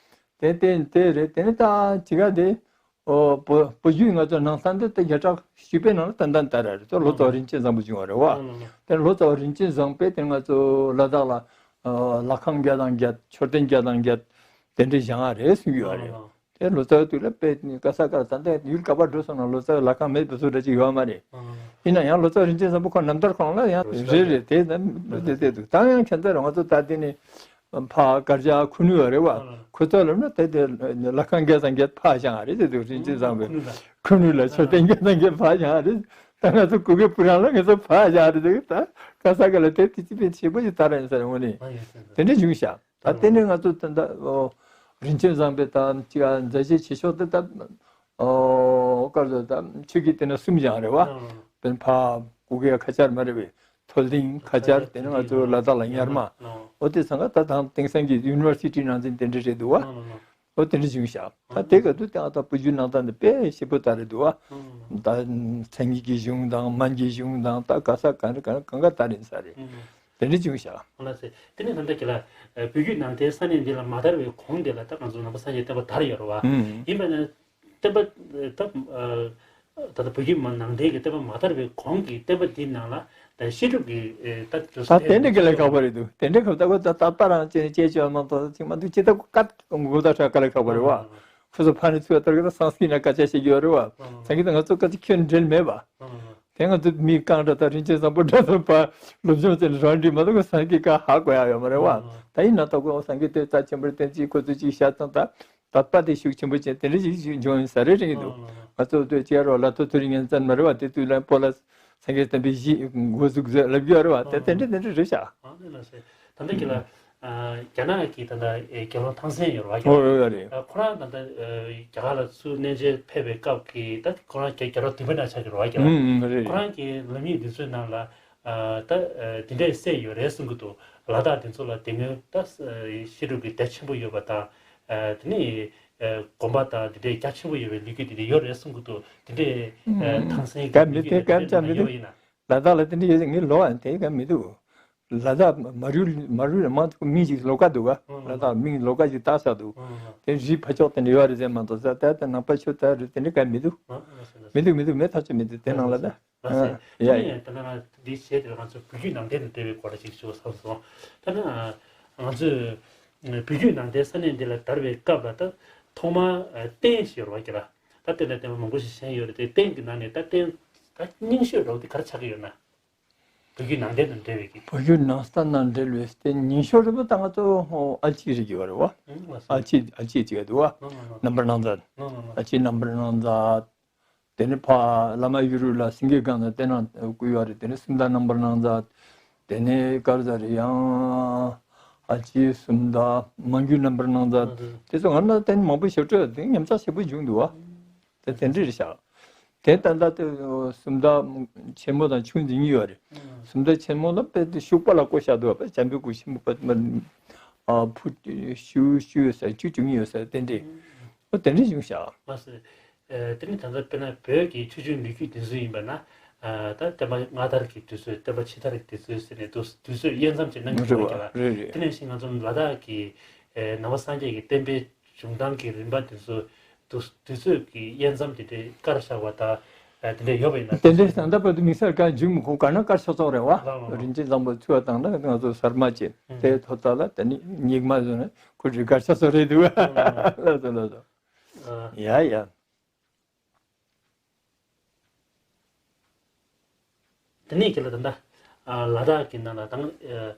དེ་དེ་དེ་རེད། དེ་ནི་ད་ཅི་ག་དེ། ཨོ་བོད་བོད་བརྒྱུད་ང་ཚོ་ནང་ས་འདི་ད་བརྒྱ་ཕྲག་བཅུ་པའི་ནང་ལ་ཏན་ཏན་དར་ར་རེད། ད་ལོ་ཙཱ་བ་རིན་ཆེན་བཟང་པོ་བྱུང་བ་རེད་བ། ཨ་ལ་ལ། དེ་ལོ་ཙཱ་བ་རིན་ཆེན་བཟང་པོས་དེ་ང་ཚོ་ལ་དྭགས་ལ་ཨ་ལྷ་ཁང་བརྒྱ་དང་བརྒྱད། མཆོད་རྟེན་བརྒྱ་དང་བརྒྱད་དེ་འདྲ་བཞེངས་ཡ་རེད་གསུང་གི་ཡོད་རེད། ཨ་ལ་ལ། དེ་ལོ་ཙཱ་བའི་དུས་ལ་དཔེ་ཀ་ས་ཀ་ལ་ད་ལྟ་ཡུལ་ག་པར་འགྲོ་སོང་ན་ལོ་ཙཱ་བའི་ལྷ་ཁང་མེད་པའི་བཟོ་འདྲ་ཅིག་ཡོད་མ་རེད། ཨ་ལ་ལ། ཡིན་ན་ཡང་ལོ་ཙཱ་བ་རིན་ཆེན་བཟང་པོ་ཁོ་རྣམ་ཐར་ཁོང་ལ་ཡང་རེད་རེད། དེ་ད་དེ་དེ་འདུག་ད་ཡང་ཁྱད་མཚར་རེད། ང་ཚོ་ད་དེ་ནི། ཕ་དཀར་ཆག་ཁུ་ནུ་ཡོད་རེད་བ། ཨ་ལ། ཁོ་ཚོ་ལབ་ན་དེ་དེ་ལྷ་ཁང་བརྒྱ་དང་བརྒྱད་ཕར་བཞེངས་རེད། དེ་དུས་རིན་ཆེན་བཟང་པོས་ཁུ་ནུ་ལ་མཆོད་རྟེན་བརྒྱ་དང་བརྒྱད་ཕར་བཞེངས་རེད། ད་ང་ཚོ་གུ་གེ་བུ་རང་ལ་ང་ཚོ་ཕར་བཞེངས་རེད། དེ་ད་ག་ས་ག་ལ་དེ་དེ་ཅི་ཕན་ཆེ་པོ་ཞིག་དར་ཡིན་ས་རེད་དངོས་གནས། ཨ་ཡོད་ས་རེད། དེ་འདྲ་བྱུང་ཤག་ད་དེ་ནས་ང་ཚོ་ད་ལྟ་རིན་ཆེན་བཟང་པོས་ད་ཅི་ག་མཛད་རྗེས་ཆེ་ཤོས་དེ་ད། ཨོ་སྐབས་སུ་ད་ཆོས་ཀྱི་དེ་ནས་གསུམ་བཞེངས་རེད་བ། ཨ། དཔེར་ན་ཕ་གུ་གེ་ཁ་ཆར་མ་རེད་པས། མཐོ་ལྡིང་ཁ་ཆར། དེ་ནས་ང་ཚོ་ལ་དྭགས་ལ་གཉར་མ། ཨ། འོ་དེ་ཚང་ཀ་ད་དེང་སང་གི་ཡུ་ནི་ཝར་སི་ཊི་ནང་བཞིན་དེ་འདྲ་རེད་འདུག་བ། ཨ། འོ་དེ་འདྲ་བྱུང་ཤག་ད་དེ་ག་དུས་དེ་ཨ་ད་བོད་བརྒྱུད་ནང་བསྟན་དེ་དཔེ་ཞེ་པོ་ད་རེད་འདུག་བ། ཨ། ད་མཚན་ཉིད་ཀྱི་གཞུང་དང་སྨན་གྱི་གཞུང་དང་ད་ག་ས་ག་འདྲ་ག་གང་ག་ད་རེད་ས་རེད། ཨ། དེ་འདྲ་བྱུང་ཤག་ཨ་ལ་སེ། དེ་ནས་ད་ལྟ་ཁྱེད་ལ་བོད་བརྒྱུད་ནང་བསྟན་ས་གནས་འདི་ལ་མ་དར་བའི་གོང་དེ་ལ་ད་ང་ཚོ་ནང་པ་སངས་རྒྱས་བསྟན་པ་དར་ཡོད་རེད་བ། ཨ། ཡིན་པ་ན། བསྟན་པ་ད་ད་ལྟ་བོད་བརྒྱུད་ནང་བསྟན་གྱི་བསྟན་པ་མ་དར་བའི་གོང་གི་བསྟན་པ་འདིའི་ནང་ལ་ད་བཤད་སྒྲུབ་ཀྱི་ད་ད་དེ་འདྲ་གི་ལས་ཁག་པོ་རེད་འདུག་དེ་འདྲ་ཁག་ད་ཁོ་ད་དད་པ་རང་བྱས་ནས་བྱས་བྱས་མ་གཏོགས་ཅིག་མ་འདུག་ཅི་ད་ཁོ་ཀ་གོ་ད་ཧྲ་ག་ལས་ཁག་པོ་རེད་བ། ཁོ་ཚོ་ཕ་ནས་ཚུར་ལྟར་གི་ད་སང་སྐྱིད་ན་སྐད་ཆ་བཤད་ཀྱི་ཡོད་རེད་བ། སང་སྐྱིད་ད་ང་ཚོ་སྐད་ཆ་ཁྱོན་འབྲེལ་མེད་པ། དེ་ང་ཚོ་མི་རྐང་འདྲ་དང་རིན་ཆེན་བཟང་པོ་འདྲ་ཚོ་ཕ་སློབ་སྦྱོང་བྱས་ནས་རང་འགྲིག་མ་གཏོགས་སང་སྐྱིད་ཀ་ཧ་གོ་ཡ་ཡོད་མ་རེད་བ། ད་ཡིན་ན་ད་ཁོ་སང་སྐྱིད་དེ་རྩ་ཆེན་པོར་བསྟན་ཅིག་ཁོ་ཚོ་ཅིག་བཤད་ཙང་ད། དད་པ་དེ་ཤུགས་ཆེན་པོ་བྱས་དེ་འདྲ་ཞིག་ཞིག་འབྱུང་ཡིན་ས་རེད་དྲན་གྱི་འདུག་ཨ། ང་ཚོ་ལྟོས་བཅས་རོགས་ལ་ཐོ་ཐོ་རི་ངན་བཙན་མ་རེད་བ། དེ་དུས་ལ་སྤོ་ལ་སངས་རྒྱས་བསྟན་པའི་གཞི་འགོ་འཛུགས་མཛད་ལབ་རྒྱུ་རེད་བ། དེ་དེ་འདྲ་དེ་འདྲ་རེད་ཤག་ཨ་ནི་ལ་སེ། ད་ལྟ་ཁྱེད་ལ་ ཨ། རྒྱ་ནག་གི་ད་ལྟ་ཨེ་དགེ་སློང་ཐང་སན་ཡོད་རེད་བ། ཨོ་ཡོད་ཡོད་རེད། ཨ། ཁོ་རང་ད་ལྟ་ཨ་རྒྱ་གར་ལ་ཚུར་གནས་མཇལ་ཕེབས་པའི་སྐབས་ཀྱི་ད་ཁོ་རང་རྒྱ་རྒྱ་རོགས་བདུན་པ་ནང་ཆགས་ཀྱི་རེད་བ། རྒྱ་ལ། ཨུམ་ཨུམ་རེད་ཁོ་རེད། རང་གི་ལམ་ཡིག་འདི་ཚོའི་ནང་ལ་ཨ་ད་ཨ་འདི་འདྲས་གསལ་ཡོད་རེད་གསུང་གི་འདུག་ལ་དྭགས་འདི་ཚོ་ལ་དེ་སྔོན་ད་ཨ་བཤད་སྒྲུབ་ཀྱི་སྡེ་ཆེན་པོ་ཡོད་པ་དང་། ཨ་དེ་ནས་ཨ་དགོན་པ་དང་འདི་འདྲས་རྒྱ་ཆེན་པོ་ཡོད་པའི་ལོ་རྒྱུས་འདི་འདྲས་ཡོད་རེད་གསུང་གི་འདུག་དེ་འདྲས་ཨ་ཐང་སན་གྱི་ལོ་རྒྱུས་དེ་འདྲས་ནང་ཡོད་པ་ཡིན་ན། ལ་དྭགས་ལ་དེ་འདྲ་ཡོད་ངས་ལོ་ཨ་དེ་ག་མི་འདུག་ལ་དྭགས་མ་རུ་མ་རུ་མང་ཐུག་མིང་ཞིག་ལོ་ཀ་འདུག་ག་ལ་དྭགས་མིང་ལོ་ཀ་ཞིག་བཏགས་བཞག་འདུག་དེ་རི་ཕ་ཕྱོགས་དེ་འདྲ་ཡོད་རེད་ཟེར་མ་གཏོགས་ས་དེ་ནང་པ་ཆུ་དེ་རུ་དེ་འདྲ་ག་མི་འདུག་མི་འདུག་མི་འདུག་མེད་ཐག་ཆོད་མི་འདུག་དེ་ནང་ལ་ད། ལགས་སོ། ཡ་ཡ། དེ་ནས་ད་ནང་འདི་བྱས་ཏེ་ང་ཚོ་བོད་བརྒྱུད་ནང་བསྟན་དང་འབྲེལ་བའི་སྐོར་ལ་ཅིག་ཞུ་བསམ་སོང་། ད་ནང་ང་ཚོས་བོད་བརྒྱུད་ནང་བསྟན་ས་གནས་འདི་ལ་དར་བའི་སྐབས་ལ་ད་ཐོག་མར་རྟེན་ཞེས་པ་ཀྱི་ལ། ད་རྟེན་དང་བརྟེན་པ་མང་པོ་ཞིག་བཞེངས་ཡོད་རེད་དེ་རྟེན་གྱི་ནང་ནས་ད་རྟེན་ད་རྙིང་ཤོས་འདྲ་བོ་དེ་ག་རེ་ཆགས་ཀྱི་ཡོད་ན། བོད་བརྒྱུད་ནང་བསྟན་དང་འབྲེལ་བའི་གི། བོད་བརྒྱུད་ནང་བསྟན་དང་འབྲེལ་བའི་རྟེན་རྙིང་ཤོས་རེད་པ་ད་ང་ཚོ་ཨ་ལྕེ་རེད་ཀྱི་བ་རེད་བ། ཨུམ་ལགས་སོ། ཨ་ལྕེ་ཨ་ལྕེ་ཅིག་འདུག་བ། ལགས་ལགས་ལགས། རྣམ་པར་སྣང་མཛད། ལགས་ལགས་ལགས། ཨ་ལྕེ་རྣམ་པར་སྣང་མཛད། དེ་ནས་ཕ་བླ་མ་གཡུ་རུ་ལ་སེང་གེ་སྒང་ལ་བསྟན་ན་བསྐུལ་བ་རེད། དེ་ནས་སུམ་མདའ་རྣམ་པར་སྣང་མཛད། དེ་ནས་དཀར་ཟ་རེ་ཡང་ཨ་ལྕེ་སུམ་མདའ་མ་རྒྱུད་རྣམ་པར་སྣང་མཛད། དེ་ཚོ་ང་ན་བསྟན་མང་པོ་ཞིག་སྤྲོད་དེ་ཉམས་ཆག་ཞེ་པོ་བྱུང་འདུག་བ། དེ་དེ་འདྲ་རེད་ཤག་དེ་ད་ལྟ་དེ་སུམ་མདའ་ཆེན་མོ་དང་ཆུང་འདི་གཉིས་ཡོད་རེད། སུམ་མདའ་ཆེན་མོ་ལ་དཔེ་དེ་ཤུག་པ་ལ་བརྐོས་བཞག་འདུག་བ། དཔེ་བྱམས་པའི་སྐུ་ཆེན་པོ་དཔེ་ཨ་ཕུ་ཤུ་ཤུ་ཡོད་ས་བཅུ་བཅུ་གཉིས་ཡོད་ས་དེ་འདྲས། ཨོ་དེ་འདྲས་བྱུང་ཤག་མ་ཟད། ཨ་དེ་ནི་ད་ལྟ་དཔེར་ན་བོད་ཀྱི་ཆོས་འབྱུང་ལོ་རྒྱུས་དེ་ཚོ་ཡིན་པ་ན། ཨ་ད་བསྟན་པ་སྔ་དར་གྱི་དུས་ཚོད་བསྟན་པ་ཕྱི་དར་གྱི་དུས་ཚོད་ཟེར་ནས་དུས་དུས་ཚོད་དབྱེ་མཚམས་ཅིག་གནང་གི་རེད་ཡོད་པ་ཀྱང་རེད་རེད། དེ་ནང་བཞིན་ང་ཚོ་ལ་དྭགས་ཀྱི་ཨ་ནང་པ་སངས་རྒྱས་ཀྱི་བསྟན་པའི་བྱུང་སྟངས་ཀྱི་རིམ་པ་དེ་ཚོ་དུས་དུས་ཚོད་ཀྱི་དབྱེ་མཚམས་དེ་འདྲའི་བཀར་བཞག་པ་དང་། ཨ་དེ་འདྲ་ཡོད་པ་ཡིན་ན། དེ་འདྲའི་ད་ལྟ་བར་དུ་དམིགས་བསལ་གང་བྱུང་མི་ཁོ་ག་ན་བཀར་ཆགས་ཆོག་རེད་བ། ལགས་ལགས་ལགས། རིན་ཆེན་བཟང་པོ་ཚུལ་བ་དང་ན་ང་ཚོ་གསར་མ་བྱས་ཨུམ་དེ་ཐོབ་ཐང་ལ་དེ་ནི་སྙིགས་མ་བཟོས་ན་ཁོ་རི་བཀར་ཆགས་ཆོག་རེད་འདུག་ལགས་ལགས་ལགས། ལགས་སོ་ལགས་སོ། ཨ། ཡ་ཡ། དེ་ནས་ཁྱེད་ལ་ད་ལྟ་ཨ་ལ་དྭགས་ཀྱི་ནང་ལ་དང་ཨ་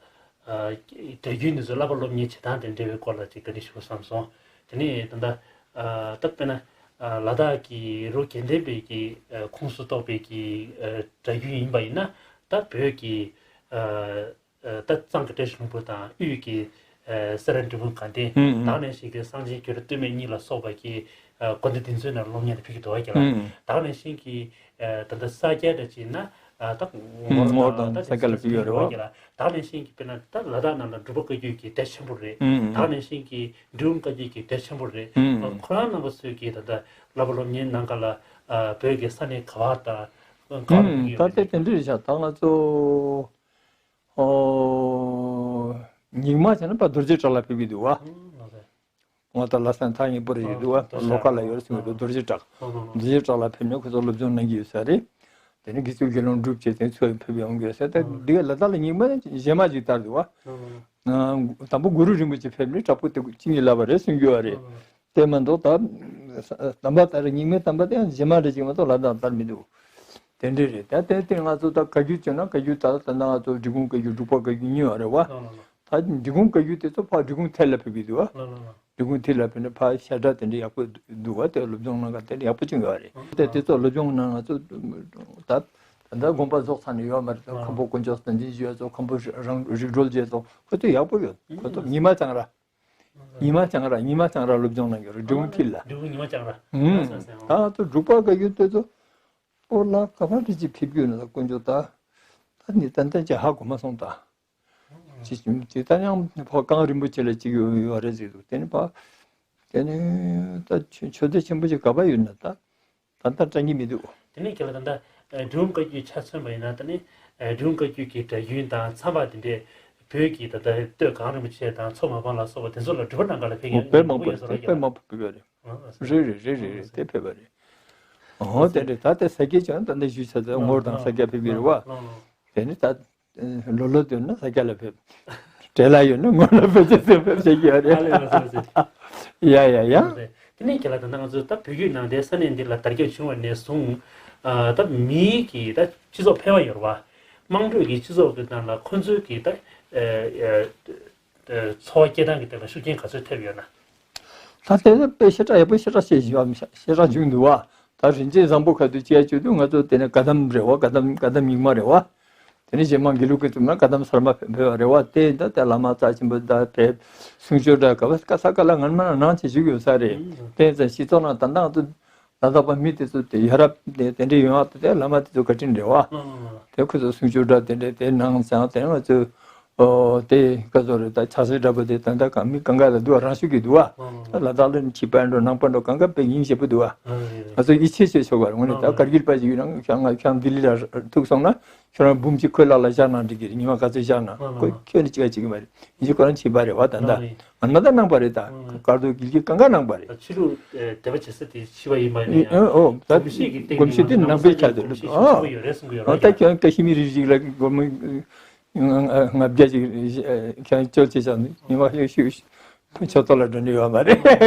ཨ་སྒྲ་རྒྱུན་འདི་ཚོ་བསླབ་པ་སློབ་གཉེར་བྱེད་སྟངས་དང་འབྲེལ་བའི་སྐོར་ལ་ཅིག་བཀའ་འདྲི་ཞུ་བསམ་སོང་། དེ་ནས་ད་ལྟ་ཨ་ད་དཔེར་ན་ཨ་ལ་དྭགས་ཀྱི་རུ་དགེ་ལྡན་པའི་གི་ཨ་ཁོངས་སུ་གཏོགས་པའི་གི་ཨ་སྒྲ་རྒྱུན་ཡིན་པ་ཡིན་ན་ད་བོད་ཀྱི་ཨ་ཨ་ད་གཙང་གི་བཀྲ་ཤིས་ལྷུན་པོ་དང་དབུས་ཀྱི་ཨ་སེ་ར་འབྲས་སྤུངས་དགའ་ལྡན། ཨུམ་ཨུམ། དེ་ནང་བཞིན་གྱི་སངས་རྒྱས་བརྒྱུད་རིམ་སྟོད་སྨད་གཉིས་ལ་སོགས་པ་གི་ཨ་དགོན་སྡེ་འདི་ཚོའི་ནང་སློབ་གཉེར་ཕུལ་གྱི་འདུག་བ་ཀྱང་། ཨུམ་ཨུམ། དེ་ནང་བཞིན་གྱི་ཨ་ད་ལྟ་ས་སྐྱ་འདྲ་ཅིག་ན་ཨ་ད་ངོར་ངོར་དང་ད་ས་སྐྱ་ལ་ཕུལ་ཡོད་རེད་བ། དེ་ནང་བཞིན་གྱི་དཔེར་ན་ད་ལ་དྭགས་ནང་ལ་འབྲུག་པ་བཀའ་བརྒྱུད་ཀྱི་སྡེ་ཆེན་པོ་རེད། ཨུམ་ཨུམ། དེ་ནང་བཞིན་གྱི་འབྲི་གུང་བཀའ་བརྒྱུད་ཀྱི་སྡེ་ཆེན་པོ་རེད། ཨུམ་ཨུམ། ཁོ་རང་རྣམ་པ་ཚོས་ཀྱི་ད་ལྟ་བསླབ་པ་སློབ་གཉེར་གནང་ག་ལ་ཨ་བོད་ཀྱི་ས་གནས་ག་བ་དང་ག་བ་ལ་ཕུལ་གྱི་ཡོད་པ་རེད། ད་ལྟ་དེ་འདྲ་རེད་ཤག་ད་ང་ཚོ། ཨོ། རྙིང་མ་བྱས་ན་ཕར་རྡོ་རྗེ་བྲག་ལ་ཕེབས་ཀྱི་འདུག་བ། ཨང་། ལགས་སོ། ང་ད་ལྷ་ས་མཐའ་ཡས་པོ་རེ་ཡོད་འདུག་བ། ཨང་། ལོ་ཀ་ལ་ཡོད་རེད་ཟེར་གྱི་འདུག་རྡོ་རྗེ་བྲག་ཨང་། རྡོ་རྗེ་བྲག་ལ་ཕེབས་ནས་ཁོ་ཚོ་སློབ་སྦྱོང་གནང་གི་ཡོད་ས་རེད། དེ་ནས་དགེ་ཚུལ་དགེ་སློང་སྒྲུབ་བྱས་དེ་ཚོ་ཕེབས་ཡོང་གི་ཡོད་ས་དེ། ཨང་། འདི་ག་ལ་དྭགས་ལ་རྙིང་མ་གཞན་མ་ཅིག་དར་འདུག་བ། ཨང་། དང་པོ་གུ་རུ་རིན་པོ་ཆེ་ཕེབས་ནས་བྲག་ཕུག་དེ་བཅིངས་ནས་ལབ་པ་རེད་གསུང་གི་ཡོད་རེད། ཨང་། དེ་མ་གཏོགས་ད་དམ་པ་དར་རྙིང་མའི་དམ་པ་དེ་ཡང་རྗེས་མ་རེད་ཅིག་མ་གཏོགས་ལ་དྭགས་དར་མི་འདུག་དེ་འདྲ་རེད། ད་དེ་དེ་ང་ཚོ་ད་བཀའ་བརྒྱུད་བྱས་ན་བཀའ་བརྒྱུད་ད་ད་ལྟ་ང་ཚོ་འབྲི་གུང་བཀའ་བརྒྱུད་འབྲུག་པ་བཀའ་བརྒྱུད་གཉིས་ཡོད་རེད་བ། ལགས་ལགས་ལགས། ད་འབྲི་གུང་བཀའ་བརྒྱུད་དེ་ཚོ་ཕར་འབྲི་གུང་མཐིལ་ལ་ཕེབས་ཀྱི་འདུག་བ། ལགས་ལགས་ལགས། འབྲི་གུང་མཐིལ་ལ་ཕེབས་ནས་ཕར་ཤ་ཁྲག་དེ་འདྲ་ཡག་པོ་འདུག་བ། དེ་སློབ་སྦྱོང་གནང་ག་དེ་འདྲ་ཡག་པོ་བྱུང་ཡོད་རེད། ཨང་། དེ་དེ་ཚོ་སློབ་སྦྱོང་གནང་ང་ཚོ་ད་ད་ལྟ་དགོངས་པ་རྫོགས་ཚར་ནས་ཡོད་མ་རེད། ད་ལགས། ཁམས་པ་དཀོན་མཆོག་བསྟན་འཛིན་ཞུ་ཡ་ཚོ་ཁམས་པ་རང་རིག་གྲོལ་རྗེ་ཚོ་ཁོ་ཚོ་ཡག་པོ་ཡོད། ཁོ་ཚོ་ཉི་མ་བྱང་ར། ཉི་མ་བྱང་ར་ཉི་མ་བྱང་ར་སློབ་སྦྱོང་གནང་གི་རེད། འབྲི་གུང་མཐིལ་ལ། འབྲི་གུང་ཉི་མ་བྱང་ར། ཨུམ། ལགས་སོ་ལགས་སོ། ད་ང་ཚོ་འབྲུག་པ་བཀའ་བརྒྱུད་དེ་ཚོ་སྤོ་ལགས་ག་པར་དེ་ཅིག་ཕེབས་རྒྱུ་ཡོད་ན་ད་དཀོན་མཆོག་ད། ད་ནི་ཏན་ཏན་ཅིག་ཧ་གོ་མ་སོང་ད། ཅི་ཅི་ད་ཡང་ཕོ་གངས་རིན་པོ་ཆེ་ལ་ཅིག་ཡོད་ཡོད་རེད་ཟེར་འདུག་དེ་ནི་ཕ། དེ་ནི་ད་ཆོས་ཆོས་སྡེ་ཆེན་པོ་ཅིག་ག་པར་ཡོད་ན་ད། ད་ལྟ་སྤྲད་ཀྱི་མི་འདུག་དེ་ནས་ཁྱེད་ལ་ད་ལྟ་ཨ་འབྲི་གུང་བཀའ་བརྒྱུད་ཆ་མཚོན་པ་ཡིན་ན་ད་ནི་ཨ་འབྲི་གུང་བཀའ་བརྒྱུད་ཀྱི་སྒྲ་རྒྱུན་དང་མཚམས་པ་དེ་འདྲས་བོད་ཀྱི་ད་ལྟ་སྟོད་གངས་རིན་པོ་ཆེ་དང་མཚོ་མ་པང་ལ་སོགས་པ་དེ་ཚོ་ལ་སྒྲུབ་པ་གནང་ག་ལ་ཕེབས་མཁན་དཔེ་མང་པོ་ཡོད་ས་རེད། དཔེ་མང་པོ་ཕེབས་ཡོད་རེད། ཨ་ཨ་ཟེར། རེད་རེད་རེད་རེད་རེད། དེ་ཕེབས་པ་རེད། ཨོ་དེ་འདྲས་ད་དེ་ས་སྐྱ་ཅང་ད་ནི་ཞུས་ཚར་ཚར། ངོར་དང་ས་སྐྱ་ཕེབས་ཀྱི་རེད་བ། དེ་ནི་ད། ལོ་ལོ་འདོད་ན་ས་སྐྱ་ལ་ཕེབས། བྲེལ་ལ་ཡོད་ན་ངོ་ལ་ཕེབས་ཚེ་ཕེབས་བྱེད་ཀྱི་ཡོད་རེད། ཨ་ལས་ལ་སོ་སོ། ཡ་ཡ་ཡ། དེ་ནས་ཁྱེད་ལ་ད་ལྟ་ང་ཚོ་ད་བོད་བརྒྱུད་ནང་བསྟན་ས་གནས་འདི་ལ་དར་ཁྱབ་བྱུང་བ་ནས་བཟུང་། ཨ་ད་མིའི་གི་ད་སྤྱི་ཚོགས་ཕལ་བ་ཡོད་རེད་བ། དམངས་ཁྲོད་ཀྱི་སྤྱི་ཚོགས་ཀྱི་ནང་ལ་ཁོ་ཚོའི་གི་ད་ཨ་ཨ་འཚོ་བ་སྐྱེལ་སྟངས་ཀྱི་ཐད་ལ་ཤུགས་རྐྱེན་ག་ཚོད་ཐེབས་ཡོད་ན། ད་དེ་ནི་དཔེ་ཞེ་དྲག་ཡག་པོ་ཞེ་དྲག་བཤད་ཞེ་དྲག་བྱུང་འདུག་བ། ད་རིན་ཆེན་བཟང་པོ་ཁ་ཐུག་ཅིག་ཡ་བྱུང་དུས་ང་ཚོ་དེ་ནས་བཀའ་གདམས་རེད་བ། བཀའ་གདམས་བཀའ་གདམས་རྙིང་མ་རེད་བ། དེ་ནས་རྗེས་མ་དགེ་ལུགས་ཀྱི་གཙུག་ན་བཀའ་གདམས་གསར་མ་ཕེབས་པ་རེད་བ། དེ་ད་ལྟ་བླ་མ་རྩ་ཆེན་པོ་ད་ཕེབས། གསུང་ཆོས་འདྲ་ག་བ་ཀ་ས་ཀ་ལ་ངན་མ་ནང་བྱེད་བཞུགས་ཡོད་ས་རེད། དེ་ཙང་སྤྱི་ཚོགས་ནང་ད་ལྟ་ང་ཚོ་ད་ལྟ་བ་མི་དེ་ཚོ་དེ་ཡ་རབས་དེ་དེ་འདྲའི་ཡོང་ཡག་དེ་བླ་མ་དེ་ཚོ་བཀའ་དྲིན་རེད་བ། དེ་ཁོ་ཚོ་གསུང་ཆོས་འདྲ་དེ་འདྲའི་དེ་ནང་ཚང་དེ་ང་ཚོ་ཨོ་དེ་ཀ་ཚོ་རེད། ད་ཆབ་སྲིད་འདྲ་པོ་དེ་ད་ལྟ་གང་མི་གང་ག་ལ་འདུག་བ། རང་ཤུགས་ཀྱིས་འདུག་བ། ད་ལ་དྭགས་ལ་ཕྱི་པ་འགྲོ་ནང་པ་འགྲོ་གང་ག་དཔེ་ཡིན་ཞེ་པོ་འདུག་བ། ང་ཚོ་ཡིད་ཆེས་བྱེད་ཆོག་པ་རེད། དངོས་གནས་ད་ཀར་གིལ་པ་ཞིག་ཡིན་ན་ཁྱོད་ང་ཁྱོད་ལྡི་ལི་ལ་ཐུག་སོང་ན་ཁྱོད་རང་འབུམ་གཅིག་ཁོའི་ལག་ལ་བཞག་གནང་འགྲིག་གི་རེད། ཉི་མ་ག་ཚོད་བཞག་ན་ཁོ་ཁྱོད་ནི་གཅིག་ག་གཅིག་གི་མ་རེད། ཡིན་གཅིག་ཁོ་རང་ཕྱི་པ་རེད་བ། ད་ལྟ་ང་མ་ད་ནང་པ་རེད། ད་དཀར་རྡོ་དགེ་ལུགས་ཀྱི་གང་ག་ནང་པ་རེད། ཕྱི་ལུགས་དད་པ་བྱེད་ས་དེ་ཕྱི་པ་ཡིན་པ་ཡིན་ན་ཡང་ཨོ་ད་གོམས་གཤིས་ཀྱི་སྟེང་ནས་གོམས་གཤིས་དེ་ནང་པའི་ཆ་དེ་ལུགས་ཨོ་ད་ཁྱོད་ཀ་ཤི་མི་རིགས་ཤིག་ལ་སྒོར་མོ་ལྔ་བརྒྱ་ཅིག་ཁྱོད་སྤྱོད་བྱེད་ཆགས་ནས་ཉི་མ་ཤོད་ཤོད་ཤོད་ཆོས་ཐོག་ལ་འགྲོ་ནི་ཡོད་མ་རེད།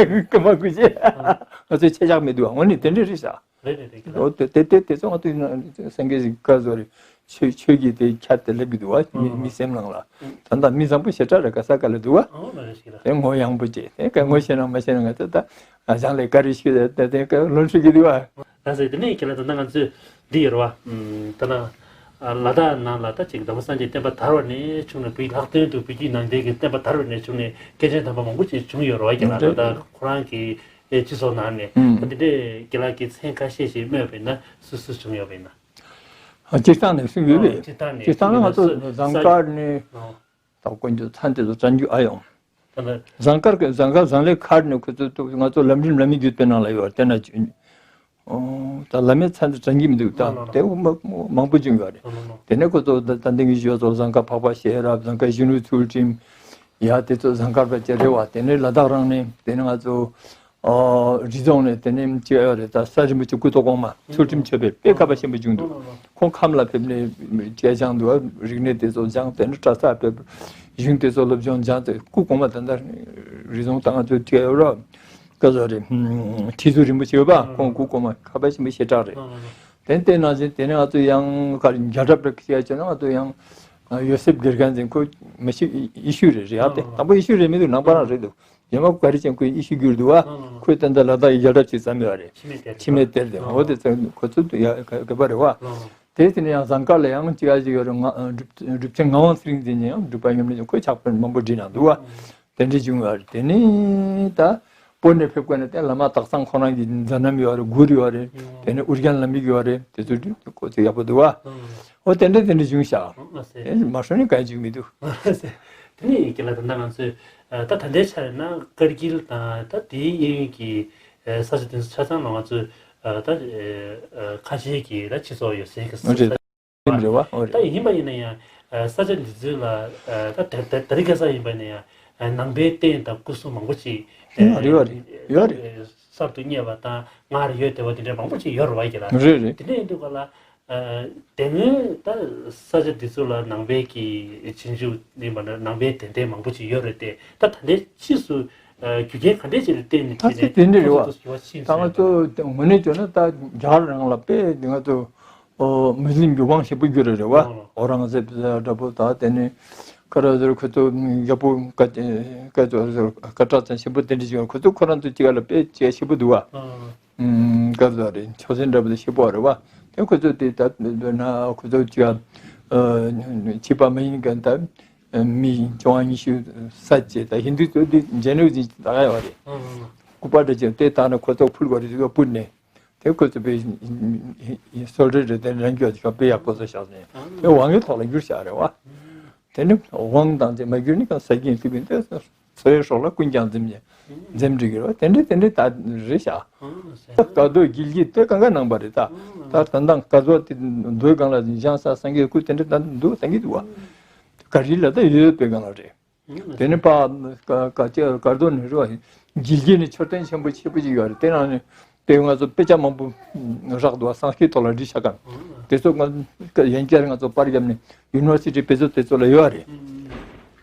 སྐུ་མ་སྐུ་ཅེ་ང་ཚོས་ཆེ་ཆག་མི་འདུག་དངོས་གནས་དེ་འདྲ་རེད་ཤག་རེད་རེད་རེད། ཨོ་དེ་དེ་དེ་དེ་ཚོ་ང་ཚོ་སངས་རྒྱས་ཀྱི་བཀའ་བཟོ་རེད། ཆོས་ཆོས་ཀྱི་དེ་ཁྱད་དེ་སླེབས་ཀྱི་འདུག་བ། མི་མི་སེམས་ནང་ལ་ད་ལྟ་མི་བཟང་པོ་ཞེ་དྲག་རེད། ག་ས་ག་ལ་འདུག་བ། ཨོ་ལ་རེད་ཤག་ར། དེ་ངོ་ཡངས་པོ་བྱས་དེ་ག་ངོ་ཤེས་ན་མ་ཤེས་ན་ང་ཚོ་ད་ཨ་ཞང་ལས་ཀ་རེ་ཤིག་དེ་དེ་ག་ལོན་ཤེས་ཀྱི་འདུག་བ། ད་ཟེར་དེ་ནས་ཁྱེད་ལ་ད་ལྟ་ང་ཚོས་འདི་ཡོད་རེད་བ། ད་ལ་ལ་དྭགས་ནང་ལ་ད་ཅིག་དམ་པ་སངས་རྒྱས་བསྟན་པ་དར་བ་ནས་བྱུང་ནས་བོད་ལྷག་དོན་དུ་བོད་བརྒྱུད་ནང་བསྟན་གྱི་བསྟན་པ་དར་བ་ནས་བྱུང་ནས་སྐྱེས་ཆེན་དམ་པ་མང་པོ་ཅིག་བྱུང་ཡོད་རེད་བ། ཁྱེད་ལ་ད་ལྟ་ཁོ་རང་གི་སྤྱི་ཚོགས་ནང་ནས་ད་འདི་འདྲའི་རྒན་ལགས་ཀྱིས་མཚན་ཁ་ཤས་ཤིག་སྨོས་པ་ཡིན་ན་སུ་སུ་བྱུང་ཡོད་པ་ཡིན་ན། སྤྱིར་བཏང་ནས་གསུང་ཡོད་པས། སྤྱིར་བཏང་ནས་སྤྱིར་བཏང་ནས་ང་ཚོ་ཟངས་དཀར་ནས་ད་དཀོན་མཆོག་ཚང་དེ་ཚོ་བཙན་རྒྱུ་ཨ་ཡོང་། ཟངས་དཀར་གི་ཟངས་དཀར་ཟངས་ལས་མཁར་ནས་ཁོ་ཚོ་ང་ཚོ་ལམ་རིམ་ལམ་མི་བརྒྱུད་པའི་ནང་ལ་ཡོད་པ་དེ་ན་ད་བླ་མའི་མཚན་དེ་དྲན་གྱི་མི་འདུག་ད་དེ་མང་པོ་བྱུང་ཡོད་རེད། དེ་ནས་ཁོ་ཚོ་ད་ལྟ་འདི་གི་ཞོ་ཚོ་ཟངས་དཀར་འཕགས་པ་ཤེས་རབ་ཟངས་དཀར་གཞོན་ནུ་ཚུལ་ཁྲིམས་ཡ་དེ་ཚོ་ཟངས་དཀར་པ་ཅེ་རེད་བ། དེ་ནས་ལ་དྭགས་རང་ནས་དེ་ནས་ང་ཚོ། ཨོ། རི་རྫོང་ནས་དེ་ནས་ཅི་ཡོད་རེད། ད་ས་རིན་པོ་ཆེ་སྐུ་ཐོག་གོང་མ་ཚུལ་ཁྲིམས་ཆོས་འཕེལ་དཔེ་ཁ་པ་ཆེན་པོ་བྱུང་འདུག་ཁོང་ཁམས་ལ་ཕེབས་ནས་སྐད་སྦྱང་འདུག་རིག་གནས་དེ་ཚོ་སྦྱངས། དེ་ནས་གྲྭ་ས་ཕེབས་གཞུང་དེ་ཚོ་སློབ་སྦྱོང་སྦྱངས་ཏེ་སྐུ་གོང་མ་ད་ལྟ་རི་རྫོང་ད་ང་ཚོའི་ཅི་ཡོད་ར་ཀ་ཟོ་རེད། ཁྲི་ཟུར་རིན་པོ་ཆེ་ཡོད་པ་ཁོང་སྐུ་གོང་མ་ཁ་པ་ཆེན་པོ་ཞེ་དྲག་རེད། དེ་དེ་ནང་བཞིན་དེ་ནས་ང་ཚོ་ཡང་ག་རེ་རྒྱ་གྲྭ་པའི་སྐད་ཆ་ན་ང་ཚོ་ཡང་ཡོ་སེབ་དགེ་རྒན་འཛིན་ཁོ་མི་ཤི་ཡེ་ཤུ་རེད་རེད་ཡ། དེ་དང་པོ་ཡེ་ཤུ་རེད་མི་འདུག་ནང་པ་རང་རེད་འདུག་རྗེས་མ་ག་རེ་ཅན་ཁོས་ཡེ་ཤུ་བསྒྱུར་འདུག་བ། ཁོས་ད་ལྟ་ལ་དྭགས་ཡི་རྒྱལ་རབས་ཅིག་བརྩམས་ཡོད་རེད། འཆི་མེད་གཏེར་དེ་འོ་དེ་ཚོ་ཁོ་ཚོ་ཡ་ག་པ་རེད་བ། དེ་དེ་ནས་ཡང་ཟངས་དཀར་ལ་ཡང་ཅི་ཡ་ཅིག་ཡོད་རེད། ང་སྒྲུབ་སྒྲུབ་ཆེན་ངག་དབང་ཚེ་རིང་འཛིན་ཡང་སྒྲུབ་པ་ཉམས་ལེན་ཁོས་ཕྱག་དཔེ་མང་པོ་བྲིས་གནང་འདུག་བ། དེ་འདྲ་བྱུང་ཡོད་རེད། དེ་ནས་ད་བོད་ནས་ཕེབས་སྐབས་ནས་དེ་བླ་མ་སྟག་ཚང་ཁོ་རང་གི་མཛད་རྣམ་ཡོད་རེད། མགུར་ཡོད་རེད། དེ་ནས་ཨུ་རྒྱན་ལམ་ཡིག་ཡོད་རེད། དེ་ཚོ་ཁོ་ཚོ་ཡག་པོ་འདུག་བ། འོ་དེ་འདྲ་དེ་འདྲ་བྱུང་ཤག་དེ་མ་ཤོར་ནས་གང་བྱུང་མི་འདུག་དེ་ནས་ཁྱེད་ལ་ད་ལྟ་ང་ཚོས་ད་ད་ལྟའི་ཆར་ན་ཀར་གིལ་དང་ད་དེའི་གཡས་གཡོན་གྱི་ས་ཆ་དེ་ཚོ་ཆ་ཚང་ལ་ང་ཚོས་ད་ཁ་ཆེའི་གི་ད་སྤྱི་ཚོགས་ཡོད་སའི་གི་ས་ཆ་རེད་བ། ད་ཡིན་པ་ཡིན་ན་ཡང་ས་ཆ་འདི་ཚོ་ལ་ད་ད་རིང་ཁ་སང་ཡིན་པ་ཡིན་ན་ཡང་ནང་པའི་རྟེན་དང་སྐུ་གཟུགས་མང་པོ་ཅིག་ཡོད་རེད་ཡོད་རེད། གསར་དུ་རྙེད་པ་དང་སྔར་ཡོད་བསྡད་པ་དེ་འདྲ་མང་པོ་ཅིག་ཡོད་རེད་བ་ཡ་ལ། རེད་རེད། དེ་འདྲ་ཡིན་དུས་ག་ལ། དེ་སྔོན་ད་ས་ཆ་འདི་ཚོ་ལ་ནང་པའི་གི་རྗེས་འཇུག་ཡིན་པ་འདྲ་ནང་པའི་དད་ལྡན་མང་པོ་ཅིག་ཡོད་རེད་དེ། ད་ད་ལྟའི་ཕྱིས་སུ་རྒྱུ་རྐྱེན་ག་འདྲས་ཅིག་ལ་བརྟེན་ནས་ད་དེ་ནས་དེ་འདྲ་རེད་བ། ཁོ་ཚོ་འགྱུར་བ་ཕྱིན་ད་ང་ཚོ་དངོས་གནས་བརྗོད་ན་ད་རྒྱ་གར་ནང་ལ་དཔེ་ང་ཚོ་མུ་སི་ལིམ་གྱི་དབང་ཞེ་པོ་གྱུར་རེད་བ། ཨོ་རང་ཟེབ་འདྲ་པོ་ད་དེ་ནས་ཁ་ར་ཟེར་ཁོ་ཚོ་རྒྱལ་པོ་ཀ་ཀ་ཀ་ཀྲ་ཅན་ཞེ་པོ་དེ་འདྲ་ཅིག་ཡོད། ཁོ་ཚོ་ཁོ་རང་ཚོ་ཅིག་ལ་དཔེ་ཅིག་ཞེ་པོ་འདུག་བ། སྐབས་ལ་རེད། ཆོས་སེམས་འདྲ་པོ་དེ་ཤེས་པོ་རེད་བ། དེ་ཁོ་ཚོ་དེ་ད་ན་ཁོ་ཚོ་ཅིག་ཕྱི་པ་མ་ཡིན་མཁན་ད་མི་བཅོ་ལྔ་ཉི་ཤུ་ས་བཅད་ད་ཧིན་དུ་ཚོ་དེ་འཇལ་ནུས་ཅིག་ད་ག་ཡོད་རེད། སྐུ་པར་འདྲ་ཅིག་དེ་ད་ན་ཁོ་ཚོ་ཕུལ་དགོས་རེད། དེ་ཚོ་ཕུལ་ནས་དེ་ཁོ་ཚོ་པའི་སོལ་རེ་རེ་དེ་རང་རྒྱུ་ཞོག་པའི་ཡག་པོ་ཚོ་བཞག་ནས་དེ་དབང་གི་ཐོག་ལ་བསྒྱུར་བཞག་རེད་བ། དེ་ནི་དབང་དང་དེ་མ་གྱུར་ནི་གང་ས་ཀྱིན་ཐུབ་པའི་འདོད་ས་འཚོ་བའི་སྲོག་ལ་ཀུན་ཀྱང་འཛེམ་ཉེ་འཛེམ་འགྲིག་གི་རེད་བ། དེ་འདྲའི་དེ་འདྲའི་ད་རེད་ཤག་ད་དཀའ་སྡུག་དགེ་སྡིག་དེ་གང་ག་ནང་པ་རེད། ད་ད་ད་ད་དཀའ་སྡུག་དེ་འདོད་གང་ལ་བཞེངས་ས་སངས་རྒྱས་སྐུ་དེ་འདྲ་ད་འདུག་སངས་རྒྱས་འདུག་བ། ག་རེ་ལ་ད་ཡོད་པའི་གང་ལ་རེད། དེ་ནི་པ་ཀ་ཀ་ཅེ་དཀའ་སྡུག་ནི་རེད་བ། དགེ་སྡིག་ནི་མཆོད་རྟེན་ཆེན་པོ་ཆེ་པོ་ཅིག་ཡོད་རེད། དེ་ནང་ནས། དེ་ང་ཚོ་དཔེ་ཆ་མང་པོ་རག་འདུག་བ། སངས་སྐྲྀ་ཐོག་ལ་བྲིས་བཞག་གམ། དེ་ཚོ་ང་ཡན་ཆད་ང་ཚོ་པར་བརྒྱབ་ནས་ཡུ་ནི་ཝར་སི་ཊི་དཔེ་མཛོད་དེ་ཚོ་ལ་ཡོད་རེད།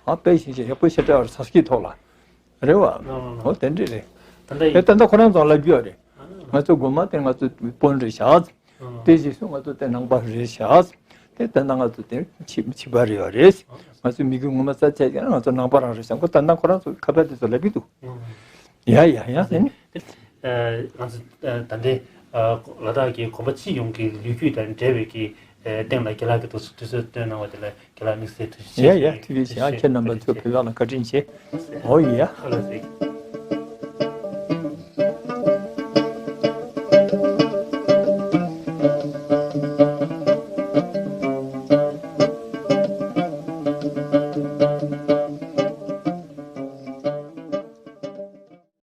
ཨ་དཔེ་ཞིག་ཞིག་ཡག་པོ་ཞེ་དྲག་རེད། སངས་སྐྲྀ་ཐོག་ལ་རེད་བ། འོ་དེ་འདྲ་རེད། དེ་ད་ལྟ་ཁོ་རང་ཚོ་ལབ་རྒྱུ་ཡོད་རེད། ང་ཚོ་དགོང་མ་དེ་ང་ཚོ་དཔོན་རེད་བཞག་དེ་རྗེས་སུ་ང་ཚོ་དེ་ནང་པ་རེད་བཞག་དེ་ད་ལྟ་ང་ཚོ་དེ་ཕྱི་ཕྱི་པ་རེད་བ་རེད། ང་ཚོ་མི་རྒྱུད་ངོ་མ་རྩ་ཆད་ཀྱང་ང་ཚོ་ནང་པ་རང་རེད་བཞག་ཁོ་ད་ལྟ་ཁོ་རང་ཚོ་ཁ་པར་དེ་ཚོ་ལབ་ཀྱི་འདུག་ཡ་ཡ་ཡ་ཟེར་ནས། ང་ཚོ་ད་ལྟའི་ལ་དྭགས་ཀྱི་གོམ་པ་སྤྱི་ཡོངས་ཀྱི་ལོ་རྒྱུས་དང་འབྲེལ་བའི་གི་ སྟེང་ལ་རྒན་ལགས་ཀྱིས་དུས་ཚོད་བཏོན་གནང་བ་དེ་ལ་རྒན་ལགས་དམིགས་བསལ་ཐུགས་རྗེ་ཆེ་ཞུ་ཡ། ཡ་ཐུགས་རྗེ་ཆེ། ཨ་ཁྱེད་རྣམ་པ་ཚོས་བོད་པ་ལ་བཀའ་དྲིན་ཆེ། ཨོ་ཡ། ཨ་ལ་ཟེ།